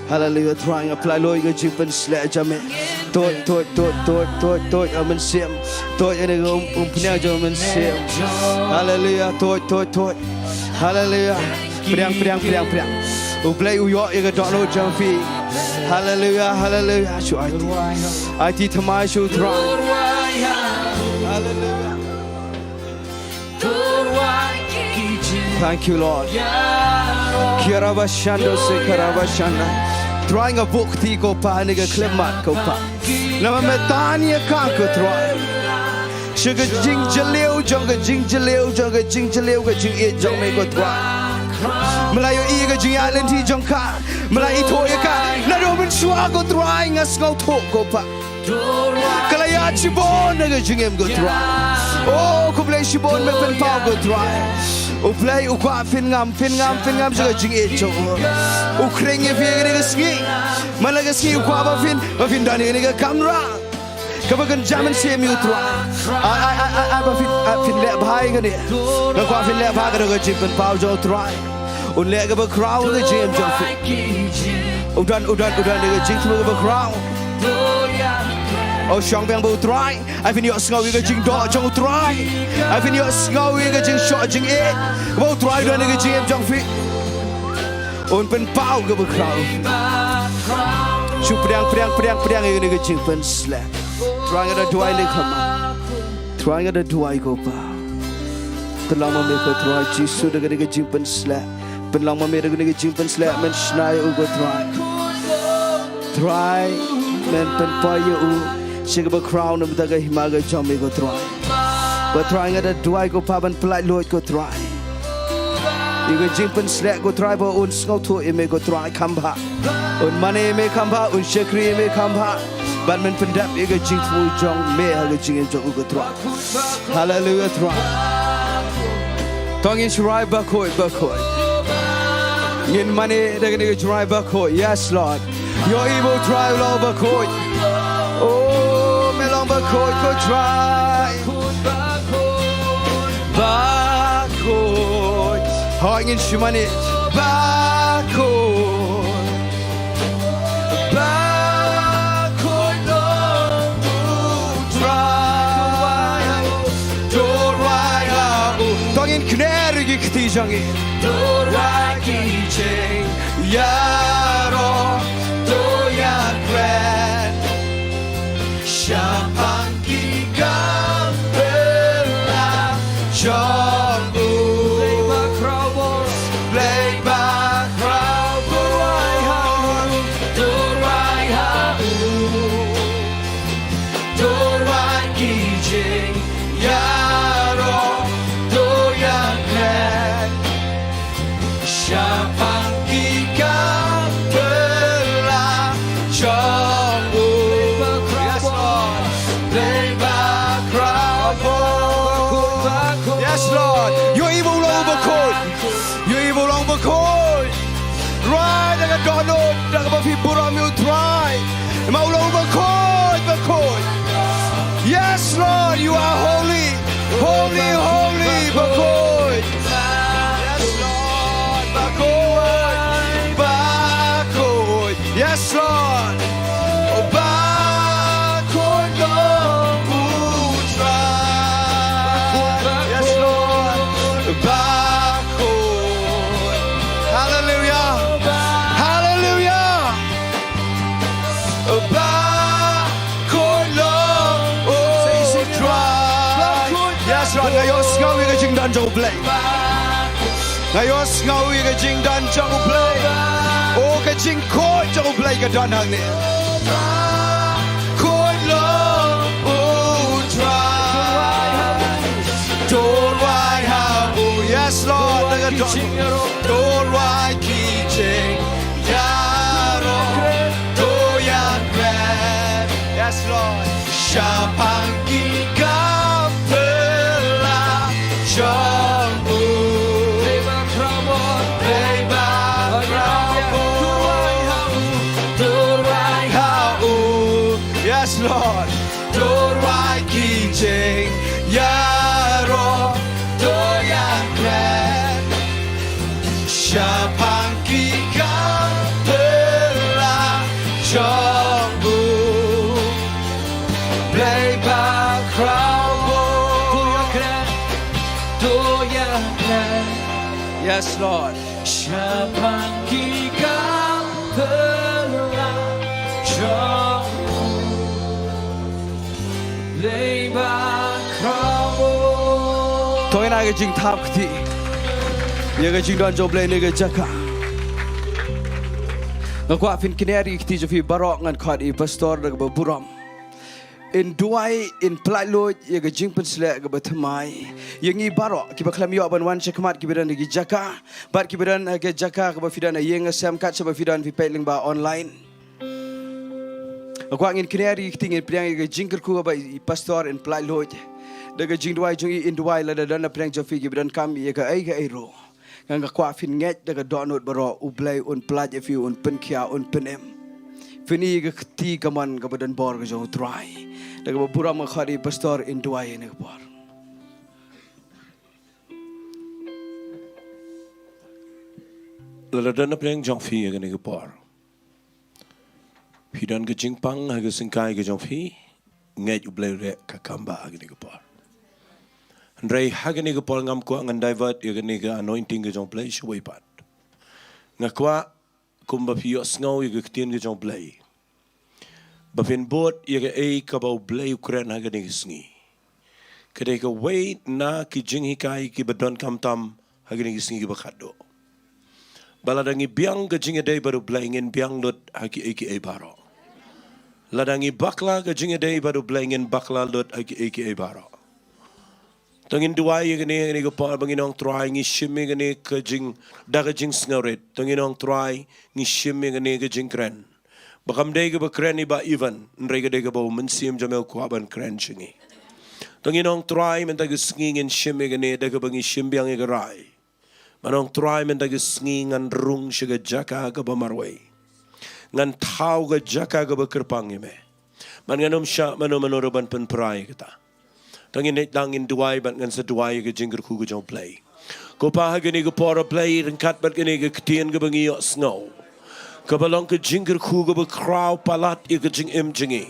Haleluia Trai. Nga pynlait luid ïa ka jingpynshlur jong me. Tuid, tuid, tuid, tuid, tuid, tuid, ah, mynsiem. Tuid ïa kane ka um, umphniang jong mynsiem. Haleluia. Tuid, tuid, tuid. Haleluia. Pdiang, pdiang, pdiang, pdiang. U Blei u ïoh ïa ka dohnud jong phi. Haleluia, haleluia. Shu aiti. Aiti thymmai sha u Trai. Haleluia. Thank you, Lord. Kiarabashando se karabashanda. Trai, nga buh kti ko Pa, ha kane ka khyllipmat ko Pa. Namar me tan ïa ka ko Trai. Sha ka jingjylliew jong, ka jingjylliew jong, ka jingjylliew ka jingïeit jong me ko Trai. Me la ïohi ïa ka jingïaid lynti jong ka. Me la ithuh ïa ka. Naduh mynshuwa ko Trai, nga sngewthuh ko Pa. Ka la ïaid shibun na ka jingim ko Trai. Oh, khublei Shibun me pynpaw ko Trai. U Blei u kwah phin ngam, phin ngam, phin ngam sha ka jingïeit jong u. U khring ïa phi ha kane ka sngi. Man la ka sngi u kwah ba phin, ba phin don ha kane ka kamra kaba kynja mynsiem ïa u Trai. Ai, ai, ai, ai, ai, ba phin, ai, phin leh bha ïa kane. Nga kwah phin leh bha, ka don ka jingpynpaw jong u Trai. Un leh kaba khraw ha ka jingim jong phi. U don, u don, u don ha ka jingthmu kaba khraw. Oh, shong biang bad u Trai. Ai phin ïohsngew ïa ka jingdoh jong u Trai. Ai phin ïohsngew ïa ka jingshoh jingïeit ba u Trai u don ha ka jingim jong phi. Un pynpaw kaba khraw. Shu pdiang, pdiang, pdiang, pdiang ïa kane ka jingpynsleh. Trai, nga da duwai lehkhamar. Trai, nga da duwai ko Pa. Pynlong ma me ko Trai Jisu da kane ka jingpynsleh. Pynlong ma me da kane ka jingpynsleh, men shna ïa u ko Trai. Trai, men pynpoi ïa u sha kaba khraw na ka bynta ka hima ka jong me ko Trai. Ko Trai, nga da duwai ko Pa ban pyllait luid ko Trai. Ïa ka jingpynsleh ko Trai ba un sngewthuh ïa me ko Trai kham bha. Un mane ïa me kham bha, un shakri ïa me kham bha. Bad men pyndep ïa ka jingthmu jong me ha ka jingim jong u ko Trai. Haleluia Trai. To ngin shu rai bakhuid, bakhuid. Ngin mane da kane ka jingrai bakhuid. Yes Lord. Ïohi ba u Trai u long bakhuid. Oh, me long bakhuid ko Trai. Bakhuid. Hooid, ngin shu mane. Bakhuid. Bakhuid long u Trai. To rwai ha u. To ngin kner ïa ki kti jong ngi. To rwai ki jingïaroh, to ïakren. Shaphang ki kam phylla jong u. Blei ba khraw bor. Blei ba khraw bor. To rwai ha u. To rwai ki jingïaroh, to ïakren. Shaphang ki kam phylla jong u. Yes, Lord. Blei ba khraw bor. Yes, Lord. Ïohi ba u long bakhuid. Ïohi ba u long bakhuid. Rwai da ka dohnud, da kaba phi burom ïa u Trai. Ma u long u bakhuid, bakhuid. Yes, Lord, you are holy. Holy, holy, bakhuid. Yes, Lord, bakhuid, bakhuid. Yes, Lord. Bakhuid long u Trai. Yes, Lord. Bakhuid. Hallelujah. Hallelujah. Bakhuid long u Trai. Yes, Lord. Nga ïohsngew ïa ka jingdon jong u Blei. Nga ïohsngew ïa ka jingdon jong u Blei. Oh, ka jingkhuid jong u Blei ka don hangne. Khuid long u Trai. To rwai ha u. Yes, Lord. To rwai ki jingïaroh. To ïakren. Yes, Lord. Shaphang ki kam phylla jong u. Blei ba khraw bor. Blei ba khraw bor. To rwai ha u. Yes, Lord. To rwai ki jingïaroh. To ïakren. Shaphang ki kam phylla jong u. Blei ba khraw bor. To ïakren. Yes, Lord. Shaphang ki kam phylla jong u. Blei ba khraw bor. To ngin ai ka jingthap kti ïa ka jingdon jong u Blei ha kane ka jaka. Nga kwah phin kner ïa ki kti jong phi baroh, ngan khot ïa i pastor da kaba burom. In duwai, in pyllait luid ïa ka jingpynsleh kaba thymmai ïa ngi baroh kiba khlem ïoh ban wan shakhmat, kiba don ha ki jaka bad kiba don ha ka jaka kaba phi don ha ïing ha sem, kat shaba phi don phi peit lyngba online. Nga kwah ngin kner ïa ki kti, ngin pdiang ïa ka jingkyrkhu kaba i pastor in pyllait luid. Da ka jingduwai jong i, in duwai lada don na pdeng jong phi kiba donkam ïa kaei kaei ruh. Nga kwah phin ngeit da ka dohnud baroh, U Blei un pyllait ïa phi, un pynkhia, un pynim. Phin ïohi ïa ka kti kamon kaba don bor ka jong U Trai. Da kaba burom nga khot ïa i pastor in duwai ïa kane ka por. Lada don na pdeng jong phi ïa kane ka por, phi don ka jingpang ha ka syngkai ka jong phi, ngeit U Blei u leh ka kam ba ha kane ka por. Hynrei ha kane ka por ngam kwah ngan divert ïa kane ka anointing ka jong U Blei shawei pat. Nga kwah kumba phi ïohsngew ïa ka ktien ka jong U Blei, ba phin bud ïa kaei kaba U Blei u kren ha kane ka sngi. Ka dei kawei na ki jinghikai kiba donkam tam ha kane ka sngi kaba khatduh. Ba lada ngi biang ka jingïadei bad U Blei, ngin biang lut ha kiei kiei baroh. Lada ngi bakla ka jingïadei bad U Blei, ngin bakla lut ha kiei kiei baroh. To ngin duwai ïa kane, kane ka por, ba ngin ong Trai ngi shim ïa kane ka jing, da ka jingsngewrit. To ngin ong Trai ngi shim ïa kane ka jingkren. Ba kam dei kaba kren i Bah Evan, hynrei ka dei kaba U Mynsiem jong me u kwah ban kren sha ngi. To ngin ong Trai mynta ka sngi ngin shim ïa kane da kaba ngi shim biang ïa ka rai. Ban ong Trai mynta ka sngi ngan rung sha ka jaka kaba marwei. Ngan thaw ka jaka kaba kyrpang ïa me. Ban ngan ym shah mano mano ruh ban pynpra ïa kata. To ngin ïaid lang ngin duwai bad ngan sa duwai ïa ka jingkyrkhu ka jong U Blei. Ko Pa, ha kane ka por A Blei, ryngkat bad kane ka ktien kaba ngi ïohsngew, kaba long ka jingkyrkhu kaba khraw palat ïa ka jingim jong ngi.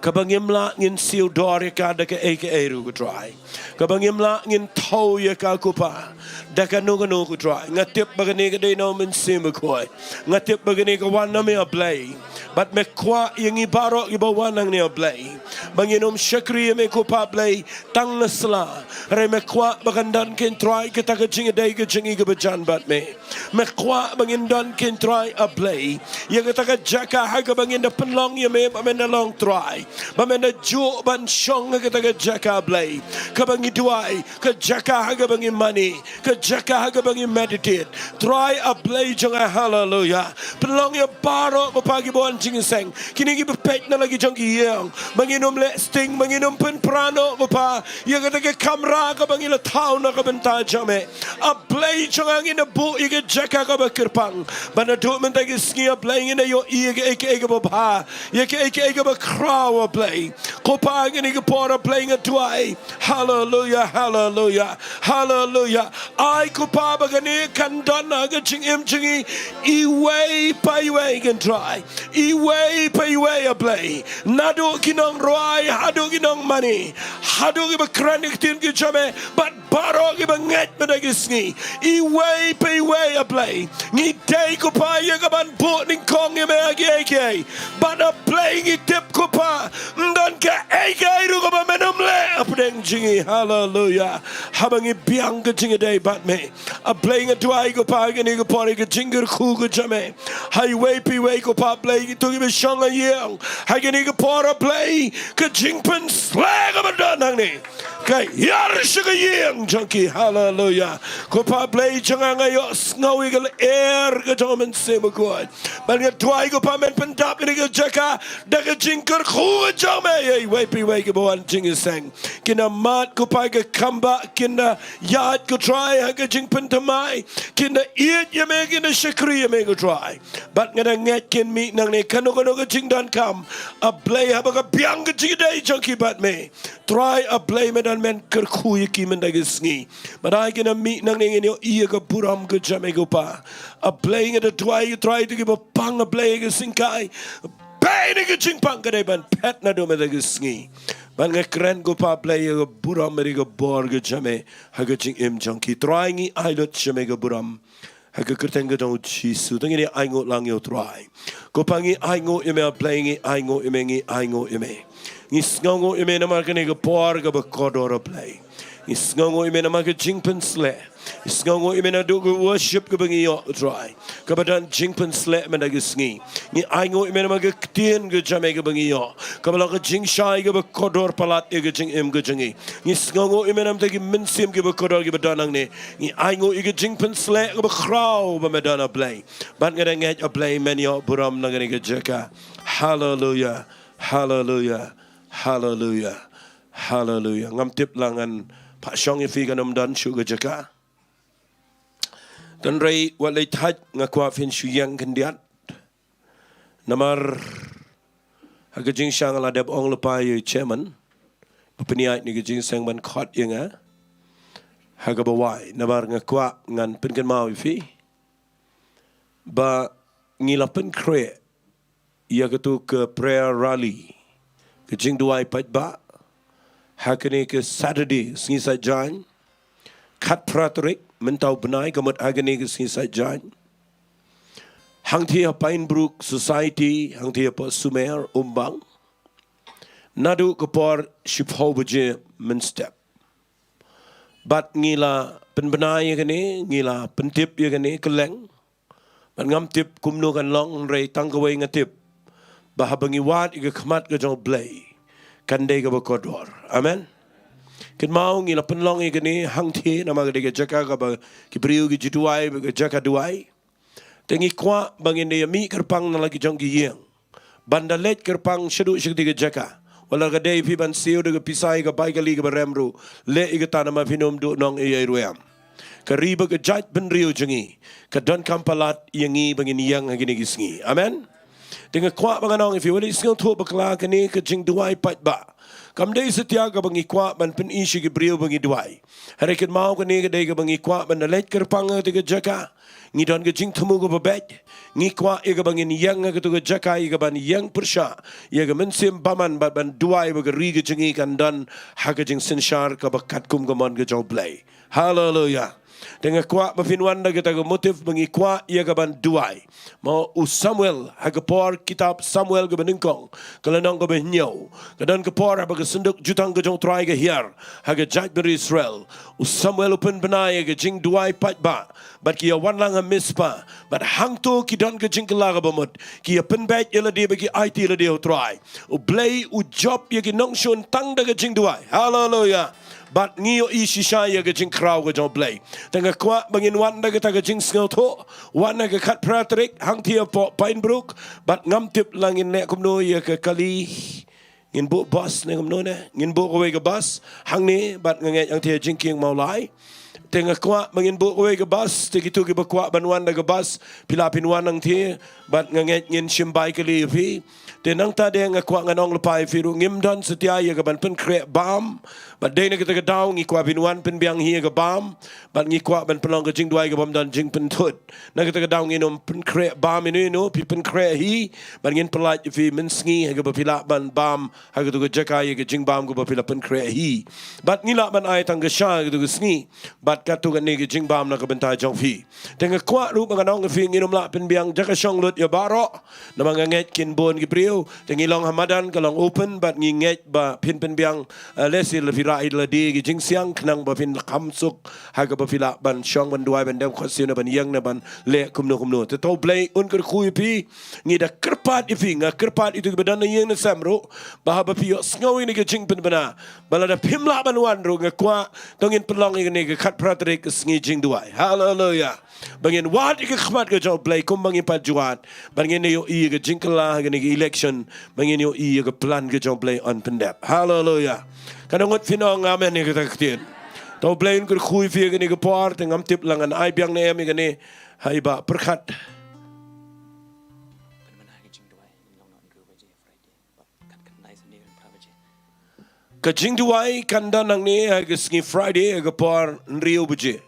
Kaba ngim lah ngin siew dor ïa ka da kaei kaei ruh ko Trai. Kaba ngim lah ngin thew ïa ka ko Pa da kano kano ko Trai. Nga tip ba kane ka dei na U Mynsiem Bakhuid. Nga tip ba kane ka wan na me A Blei. Bad me kwah ïa ngi baroh kiba wan hangne A Blei, ba ngin ym shakri ïa me ko Pa Blei tang na sla. Hynrei me kwah ba kan don kein Trai kata ka jingïadei ka jong ngi kaba jan bad me. Me kwah ba ngin don kein Trai A Blei ïa kata ka jaka ha kaba ngin da pynlong ïa me ba men da long Trai, ba men da juh ban shong ha kata ka jaka A Blei, kaba ngi duwai, ka jaka ha kaba ngi mane, ka jaka ha kaba ngi meditate. Trai A Blei jong nga, haleluya. Pynlong ïa baroh ko Pa kiba wan jingïaseng, kine kiba peit na la ki jong ki ïing, ba ngin ym leh sting, ba ngin ym pynpra noh ko Pa ïa kata ka kamra kaba ngi la thaw na ka bynta jong me. A Blei jong nga, ngin da buh ïa ka jaka kaba kyrpang, ba naduh mynta ka sngi A Blei ngin da ïohi ïa kaei kaei kaba bha, ïa kaei kaei kaba khraw A Blei. Ko Pa, ha kane ka por A Blei nga duwai, haleluya, haleluya, haleluya. Ai ko Pa ba kane kan don ha ka jingim jong ngi iwei pa iwei kein Trai, iwei pa iwei A Blei. Naduh ki nongrwai haduh ki nongmane, haduh kiba kren ïa ka ktien ka jong me, bad baroh kiba ngeit mynta ka sngi, iwei pa iwei A Blei. Ngi dei ko Pa ïa kaban buh nyngkong ïa me ha kiei kiei. Bad A Blei ngi tip ko Pa, ym don kaei kaei ruh kaba men ym leh hapdeng jong ngi, haleluya, haba ngi biang ka jingïadei bad me. A Blei nga duwai ko Pa ha kane ka por ïa ka jingkyrkhu ka jong me ha iwei pa iwei ko Pa Blei, kito kiba shong ha ïing ha kane ka por A Blei, ka jingpynsleh kaba don hangne ka ïar sha ka ïing jong ki, haleluya. Ko Pa Blei jong nga, nga ïohsngew ïa ka lyer ka jong U Mynsiem Bakhuid. Bad nga duwai ko Pa men pyndap ïa kane ka jaka da ka jingkyrkhu ka jong me ïa iwei pa iwei kiba wan jingïaseng. Kin da mad ko Pa ïa ka kam ba kin da ïaid ko Trai ha ka jingpynthymmai, kin da ïeit ïa me, kin da shakri ïa me ko Trai. Bad nga da ngeit kin mih nangne kano kano ka jingdonkam A Blei haba ka biang ka jingïadei jong ki bad me. Trai A Blei me don men kyrkhu ïa ki mynta ka sngi. Bad ai kin da mih nangne ngin ïohi ïa ka burom ka jong me ko Pa. A Blei nga da duwai Trai ïa kito kiba pang A Blei ha ka syngkai, bad kane ka jingpang ka dei ban phet naduh mynta ka sngi. Bad nga kren ko Pa Blei ïa ka burom bad ïa ka bor ka jong me ha ka jingim jong ki. Trai ngi ai lut sha me ka burom ha ka kyrteng ka jong U Jisu. To ngin ïa ainguh lang ïa U Trai. Ko Pa ngi ainguh ïa me A Blei, ngi ainguh ïa me, ngi ainguh ïa me. Ngi sngewnguh ïa me namar kane ka por kaba kordor A Blei. Ngi sngewnguh ïa me namar ka jingpynsleh. Ngi sngewnguh ïa me naduh ka worship kaba ngi ïoh Trai, kaba don jingpynsleh mynta ka sngi. Ngi ainguh ïa me namar ka ktien ka jong me kaba ngi ïoh, kaba long ka jingshai kaba kordor palat ïa ka jingim ka jong ngi. Ngi sngewnguh ïa me namar ki mynsiem kiba kordor kiba don hangne. Ngi ainguh ïa ka jingpynsleh kaba khraw ba me don A Blei. Bad nga da ngeit A Blei men ïoh burom na kane ka jaka. Haleluya. Haleluya. Haleluya. Haleluia. Ngam tip la ngan phah shong ïa phi kan ym don shuh ka jaka. Tang hynrei wat leit thait nga kwah phin shu ïeng khyndiat. Namar ha ka jingshisha nga la dep ong lypa ïa u chairman ba pynïaid ïa ka jingseng ban khot ïa nga ha kaba wai. Namar nga kwah ngan pynkynmaw ïa phi ba ngi la pynkhreh ïa katu ka prayer rally, ka jingduwai paidbah, ha kane ka Saturday, sngi Saitjaiñ, khatphra tarik mynta u bnai, ka mut ha kane ka sngi Saitjaiñ, hangtei ha Pine Brook Society, hangtei hapoh Sumer, Umbang, naduh ka por shiphew baje mynstep. Bad ngi la pynbna ïa kane, ngi la pyntip ïa kane kylleng. Bad ngam tip kumno kan long, hynrei tang kawei nga tip ba haba ngi wad ïa ka khmat ka jong U Blei, kan dei kaba kordor. Amen. Kynmaw ngi la pynlong ïa kane hangtei namar ka dei ka jaka kaba ki briew ki ju duwai, ka jaka duwai. Te ngi kwah ba ngin da ïa mih kyrpang na la ki jong ki ïing ban da leit kyrpang shaduh sha kata ka jaka. Wat la ka dei phi ban siew da ka pisa ïa ka bai kali kaba rem ruh, leh ïa kata namar phin ym duh nong ei ei ruh em. Ka ri bad ka jaitbynriew jong ngi ka donkam palat ïa ngi ba ngin ïeng ha kine ki sngi. Amen. Te nga kwah ba ngan ong ïa phi, wat leit sngewthuh bakla, kane ka jingduwai paidbah kam dei satia kaba ngi kwah ban pyni sha ki briew ba ngi duwai. Hynrei kynmaw kane ka dei kaba ngi kwah ban da leit kyrpang ha kata ka jaka. Ngi don ka jingthmu kaba beit. Ngi kwah ïa kaba ngin ïeng ha katu ka jaka ïa kaban ïeng pyrshah ïa ka mynsiem bymman bad ban duwai ba ka ri ka jong ngi kan don ha ka jingsynshar kaba katkum ka mon ka jong U Blei. Haleluia. Te nga kwah ba phin wan da kata ka motive ba ngi kwah ïa kaban duwai. Mo, u Samuel, ha ka por kitab Samuel kaba nyngkong, ka lynnong kaba hynñiew, ka don ka por haba ka synduk jutang ka jong U Trai ka hiar ha ka jaitbynriew Israel, u Samuel u pynbna ïa ka jingduwai paidbah bad ki ïa wan lang ha Mizpa. Bad hangto ki don ka jingkylla kaba mut, ki ïa pynbeit ïa lade bad ki aiti ïa lade ha U Trai. U Blei u jop ïa ki nongshun tang da ka jingduwai. Haleluia. Bad ngi ïohi shisha ïa ka jingkhraw ka jong U Blei. Te nga kwah ba ngin wan da kata ka jingsngewthuh, wan ha ka khatphra tarik hangtei hapoh Pine Brook. Bad ngam tip la ngin leh kumno ïa ka kali. Ngin buh bus ne kumno ne? Ngin buh kawei ka bus hangne bad nga ngeit hangtei ha Jingkieng Mawlai. Te nga kwah ba ngin buh kawei ka bus, te kito kiba kwah ban wan da ka bus, phi lah phin wan hangtei, bad nga ngeit ngin shim bai kali ïa phi. Te nangta de nga kwah ngan ong lypa ïa phi ruh, ngim don satia ïa kaban pynkhreh bam. Bad dei na kata ka daw ngi kwah phin wan pynbiang hi ïa ka bam. Bad ngi kwah ban pynlong ka jingduwai ka bym don jingpynthut. Na kata ka daw ngin ym pynkhreh bam ïano ïano, phi pynkhreh hi. Bad ngin pyllait ïa phi mynsngi ha kaba phi lah ban bam ha katu ka jaka ïa ka jingbam kaba phi la pynkhreh hi. Bad ngi lah ban ai tang ka sha ha katu ka sngi. Bad katto katne ka jingbam na ka bynta jong phi. Te nga kwah ruh ba ngan ong ïa phi, ngin ym lah pynbiang jaka shong lut ïa baroh. Namar nga ngeit kin bun ki briew. Te ngi long ha madan ka long open, bad ngi ngeit ba phin pynbiang, eh, lehse la phi rah ïa lade ki jingsiang khnang ba phin kham suk ha kaba phi lah ban shong ban duwai ban dem khohsiew ne ban ïeng ne ban leh kumno kumno. Te to U Blei un kyrkhu ïa phi. Ngi da kyrpad ïa phi, nga kyrpad ïa kito kiba don na ïing na sem ruh, ba haba phi ïohsngew ïa kane ka jingpynbna, ba lada phim lah ban wan ruh, nga kwah to ngin pynlong ïa kane ka khatphra tarik ka sngi jingduwai. Haleluia. Ba ngin wad ïa ka khmat ka jong U Blei kumba ngi pat ju wad. Ba ngin ïohi ïa ka jingkylla ha kane ka election. Ba ngin ïohi ïa ka plan ka jong U Blei yn pyndep. Haleluia. Katno ngut phin ong amen ïa kata ka ktien? To U Blei un kyrkhu ïa phi ha kane ka por, te ngam tip la ngan ai biang ne em ïa kane. Hai ba pyrkhat. Ka jingduwai kan don hangne ha ka sngi Friday ha ka por hynriew baje.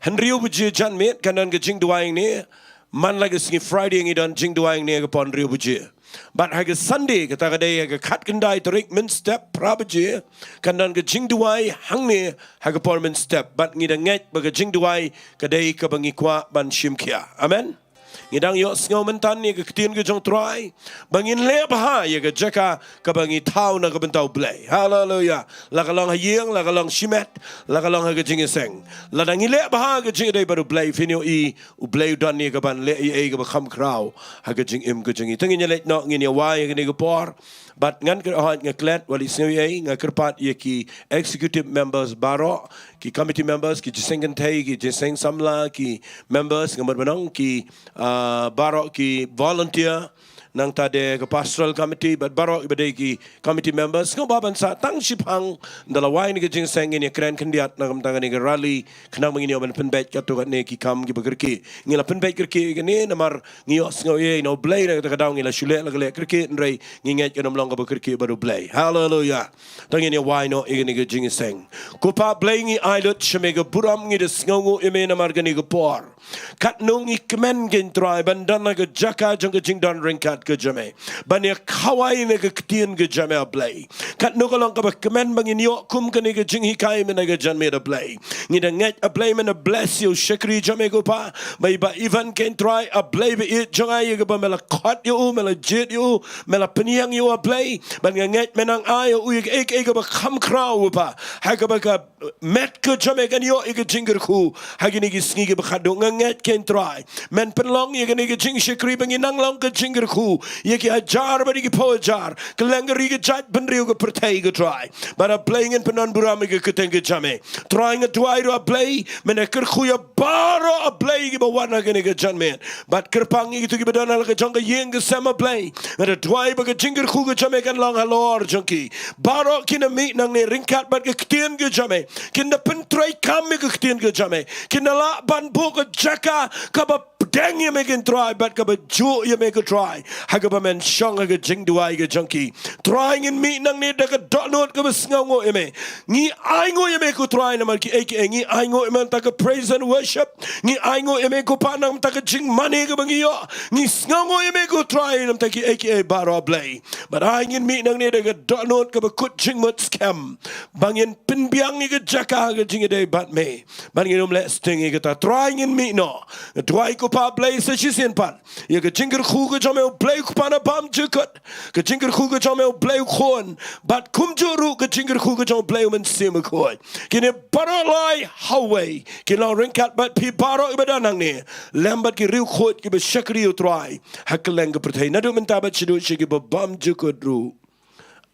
Hynriew baje janmiet kan don ka jingduwai hangne. Man la ka sngi Friday ngi don jingduwai hangne ha ka por hynriew baje. Bad ha ka Sunday, kata ka dei ha ka khatkhyndai tarik mynstep phra baje, kan don ka jingduwai hangne ha ka por mynstep. Bad ngi da ngeit ba ka jingduwai ka dei kaba ngi kwah ban shim khia. Amen. Ngi dang ïohsngew mynta ïa ka ktien ka jong U Trai ba ngin leh bha ïa ka jaka kaba ngi thaw na ka bynta U Blei. Haleluia. La ka long ha ïing, la ka long shimet, la ka long ha ka jingïaseng, lada ngi leh bha ka jingïadei bad U Blei, phin ïohi U Blei u don ïa kaban leh ei ei kaba kham khraw ha ka jingim ka jong ngi. Te ngin ïa leit noh, ngin ïa wai ha kane ka por. Bad ngan kyrpad, nga klet, wat leit sngew ei ei, nga kyrpad ïa ki executive members baroh, ki committee members, ki jingïaseng kynthei, ki jingïaseng samla, ki members, nga mut ban ong, ki, ah, baroh ki volunteer, nangta de ka pastoral committee bad baroh kiba dei ki committee members, sngewbha ban sah tang shiphang. Ynda la wai kane ka jingïaseng ngin ïakren khyndiat na ka bynta kane ka rally, khnang ba ngin ïoh ban pynbeit katto katne ki kam kiba kyrkieh. Ngi la pynbeit kyrkieh ïa kane namar ngi ïohsngew ïa, ïa U Blei, na kata ka daw ngi la shu leh la ka leh kyrkieh, hynrei ngi ngeit kan ym long kaba kyrkieh bad U Blei. Haleluia. Te ngin ïa wai noh ïa kane ka jingïaseng. Ko Pa Blei, ngi ai lut sha me ka burom, ngi da sngewnguh ïa me namar kane ka por. Katno ngi kmen, ko Trai, ban don ha ka jaka jong ka jingdon ryngkat ka jong me, ban ïa khawai na ka ktien ka jong me, A Blei. Katno ka long kaba kmen ba ngin ïoh kum kane ka jinghikai mynta ka janmiet, A Blei. Ngi da ngeit, A Blei, men da bless ïa u shakri jong me, ko Pa, ba i Bah Evan, ko Trai, A Blei ba ïeit jong nga, ïa kaba me la khot ïa u, me la jied ïa u, me la pynïeng ïa u, A Blei. Bad nga ngeit men nang ai ïa u ïa kaei kaei kaba kham khraw, ko Pa, ha kaba ka met ka jong me kan ïoh ïa ka jingkyrkhu ha kine ki sngi kiba khatduh. Nga ngeit, ko Trai, men pynlong ïa kane ka jingshakri ba ngin nang long ka jingkyrkhu ïa ki hajar bad ïa ki phew hajar kylleng ka ri ka jaitbynriew, ka pyrthei, ko Trai. Bad A Blei, ngin pyndon burom ïa ka kyrteng ka jong me. Trai, nga duwai ruh, A Blei, men da kyrkhu ïa baroh, A Blei, kiba wan ha kane ka janmiet. Bad kyrpang ïa kito kiba don ha la ka jong ka ïing ka sem, A Blei. Nga da duwai ba ka jingkyrkhu ka jong me kan long halor jong ki. Baroh kin da mih nangne ryngkat bad ka ktien ka jong me. Kin da pyntreikam ïa ka ktien ka jong me. Kin da lah ban buh ka jaka kaba pdeng ïa me, ko Trai, bad kaba juh ïa me, ko Trai, ha kaba men shong ha ka jingduwai ka jong ki. Trai, ngin mih nangne da ka dohnud kaba sngewnguh ïa me. Ngi ainguh ïa me, ko Trai, namar kiei kiei. Ngi ainguh ïa me namar ka praise and worship. Ngi ainguh ïa me, ko Pa, namar ka jingmane kaba ngi ïoh. Ngi sngewnguh ïa me, ko Trai, namar kiei kiei baroh, Blei. Bad ai ngin mih nangne da ka dohnud kaba kut jingmut skhem, ba ngin pynbiang ïa ka jaka ka jingïadei bad me, ba ngin ym leh sting ïa kata. Trai, ngin mih noh. Nga duwai, ko Pa Blei, sa shisien pat ïa ka jingkyrkhu ka jong me, U Blei U Kpa na bymjukut, ka jingkyrkhu ka jong me, U Blei U Khun, bad kumjuh ruh ka jingkyrkhu ka jong U Blei U Mynsiem Bakhuid, kine baroh lai ha uwei kin long ryngkat bad phi baroh kiba don hangne, lem bad ki riewkhuid kiba shakri, U Trai, ha kylleng ka pyrthei, naduh mynta bad shaduh sha kiba bymjukut ruh.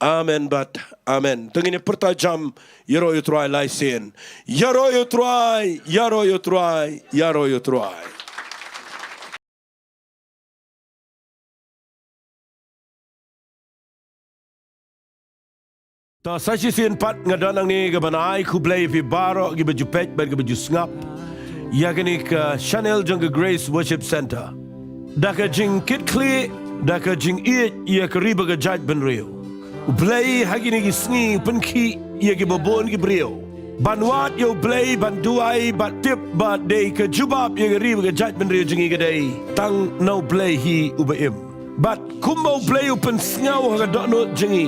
Amen bad amen. Te ngin ïa pyrta jam, ïaroh ïa U Trai lai sien. Ïaroh ïa U Trai, ïaroh ïa U Trai, ïaroh ïa U Trai. Te sa shisien pat nga don hangne kaban ai khublei ïa phi baroh kiba ju peit bad kiba ju sngap ïa kane ka channel jong ka Grace Worship Centre. Da ka jingkitkhlieh, da ka jingïeit ïa ka ri bad ka jaitbynriew, U Blei ha kine ki sngi u pynkhih ïa kiba bun ki briew ban wad ïa U Blei, ban duwai bad tip ba dei ka jubab ïa ka ri bad ka jaitbynriew jong ngi ka dei tang na U Blei hi uba im. Bad kumba U Blei u pynsngew ha ka dohnud jong ngi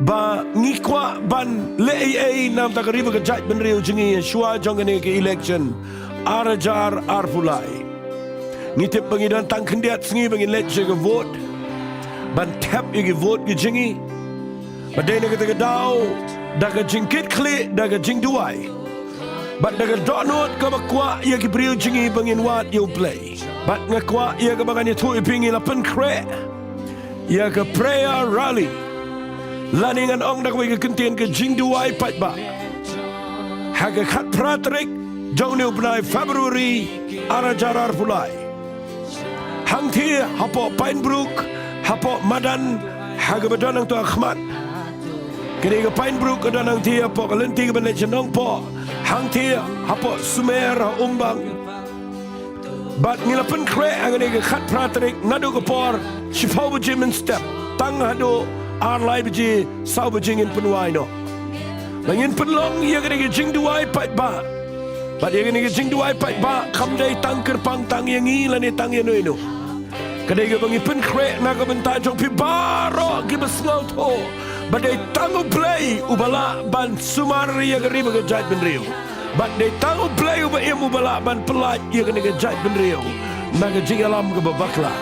ba ngi kwah ban leh ei ei namar ka ri bad ka jaitbynriew jong ngi shuwa jong kane ka election ar hajar arphew lai. Ngi tip ba ngi don tang khyndiat sngi ba ngin leit sha ka vote, ban thep ïa ki vote ki jong ngi. Bad dei na kata ka daw, da ka jingkitkhlieh, da ka jingduwai, bad da ka dohnud kaba kwah ïa ki briew jong ngi ba ngin wad ïa U Blei. Bad nga kwah ïa kaba ngan ïathuh ïa phi, ngi la pynkhreh ïa ka prayer rally, lane ngan ong da kawei ka kyntien, ka jingduwai paidbah, ha ka khatphra tarik jong une u bnai February ar hajar arphew lai. Hangthie hapoh Pine Brook, hapoh madan ha kaba don hangto ha khmat. Kane ka Pine Brook ka don hangthie hapoh ka lynti kaban leit sha Nongpoh, hangthie hapoh Sumer ha Umbang. Bad ngi la pynkhreh ha kane ka khatphra tarik naduh ka por shiphew baje mynstep tang haduh ar lai baje, saw baje ngin pynwai noh. Ba ngin pynlong ïa kane ka jingduwai paidbah. Bad ïa kane ka jingduwai paidbah kam dei tang kyrpang tang ïa ngi lane tang ïa uno uno. Ka dei kaba ngi pynkhreh na ka bynta jong phi baroh kiba sngewthuh ba dei tang U Blei uba lah ban sumar ïa ka ri bad ka jaitbynriew. Bad dei tang U Blei uba im uba lah ban pyllait ïa kane ka jaitbynriew na ka jingïalam kaba bakla.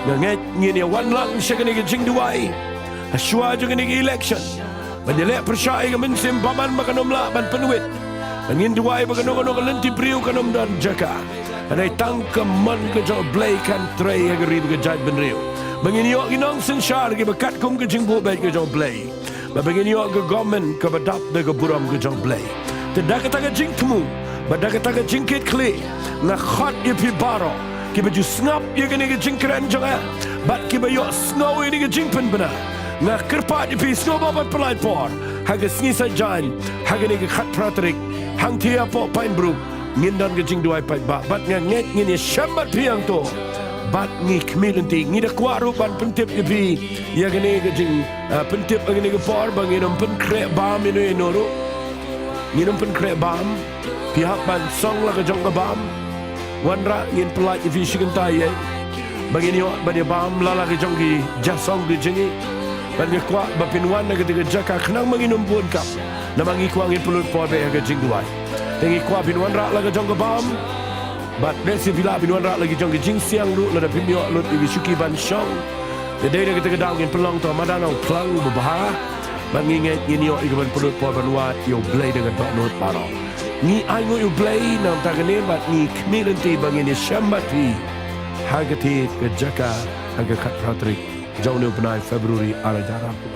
Nga ngeit ngin ïa wan lang sha kane ka jingduwai ha shuwa jong kane ka election, ban ïaleh pyrshah ïa ka mynsiem bymman ba kan ym lah ban pynwit. Ba ngin duwai ba kano kano ka lynti briew kan ym don jaka. Ka dei tang ka mon ka jong U Blei kan trei ha ka ri bad ka jaitbynriew. Ba ngin ïoh ki nongsynshar kiba katkum ka jingbuh beit ka jong U Blei. Bad ba ngin ïoh ka government kaba dap da ka burom ka jong U Blei. Te da kata ka jingthmu bad da kata ka jingkitkhlieh, nga khot ïa phi baroh kiba ju sngap ïa kane ka jingkren jong nga bad kiba ïohsngew ïa kane ka jingpynbna. Nga kyrpad ïa phi sngewbha ban pynlait por ha ka sngi Saitjaiñ, ha kane ka khatphra tarik, hangthie hapoh Pine Brook ngin don ka jingduwai paidbah bad nga ngeit ngin ïashem bad phi hangto. Bad ngi khmih lynti, ngi da kwah ruh ban pyntip ïa phi ïa kane ka jing, ah, pyntip ïa kane ka por ba ngin ym pynkhreh bam ïano ïano ruh. Ngin ym pynkhreh bam. Phi hap ban song la ka jong ka bam. Wanrah, ngin pynlait ïa phi shi kynta ïa ba ngin ïoh ban ïa bam la la ka jong ki ja song ki jong ngi. Bad nga kwah ba phin wan na kata ka jaka khnang ba ngin ym bun kap. Namar ngi kwah ngin pynlut por beit ha ka jingduwai. Te ngi kwah phin wanrah la ka jong ka bam. Bad lehse phi lah phin wanrah la ki jong ki jingsiang ruh lada phim ïoh lut ïa ki shuki ban shong. Te dei na kata ka daw ngin pynlong to madan ong phlang ba bha. Bad ngi ngeit ngin ïoh ïa ka ban pynlut por ban wad ïa U Blei da ka dohnud baroh. Ngi ainguh ïa U Blei na ka bynta kane bad ngi khmih lynti ba ngin ïashem bad phi ha katei ka jaka ha ka khatphra tarik jong une u bnai February ar hajar arphew.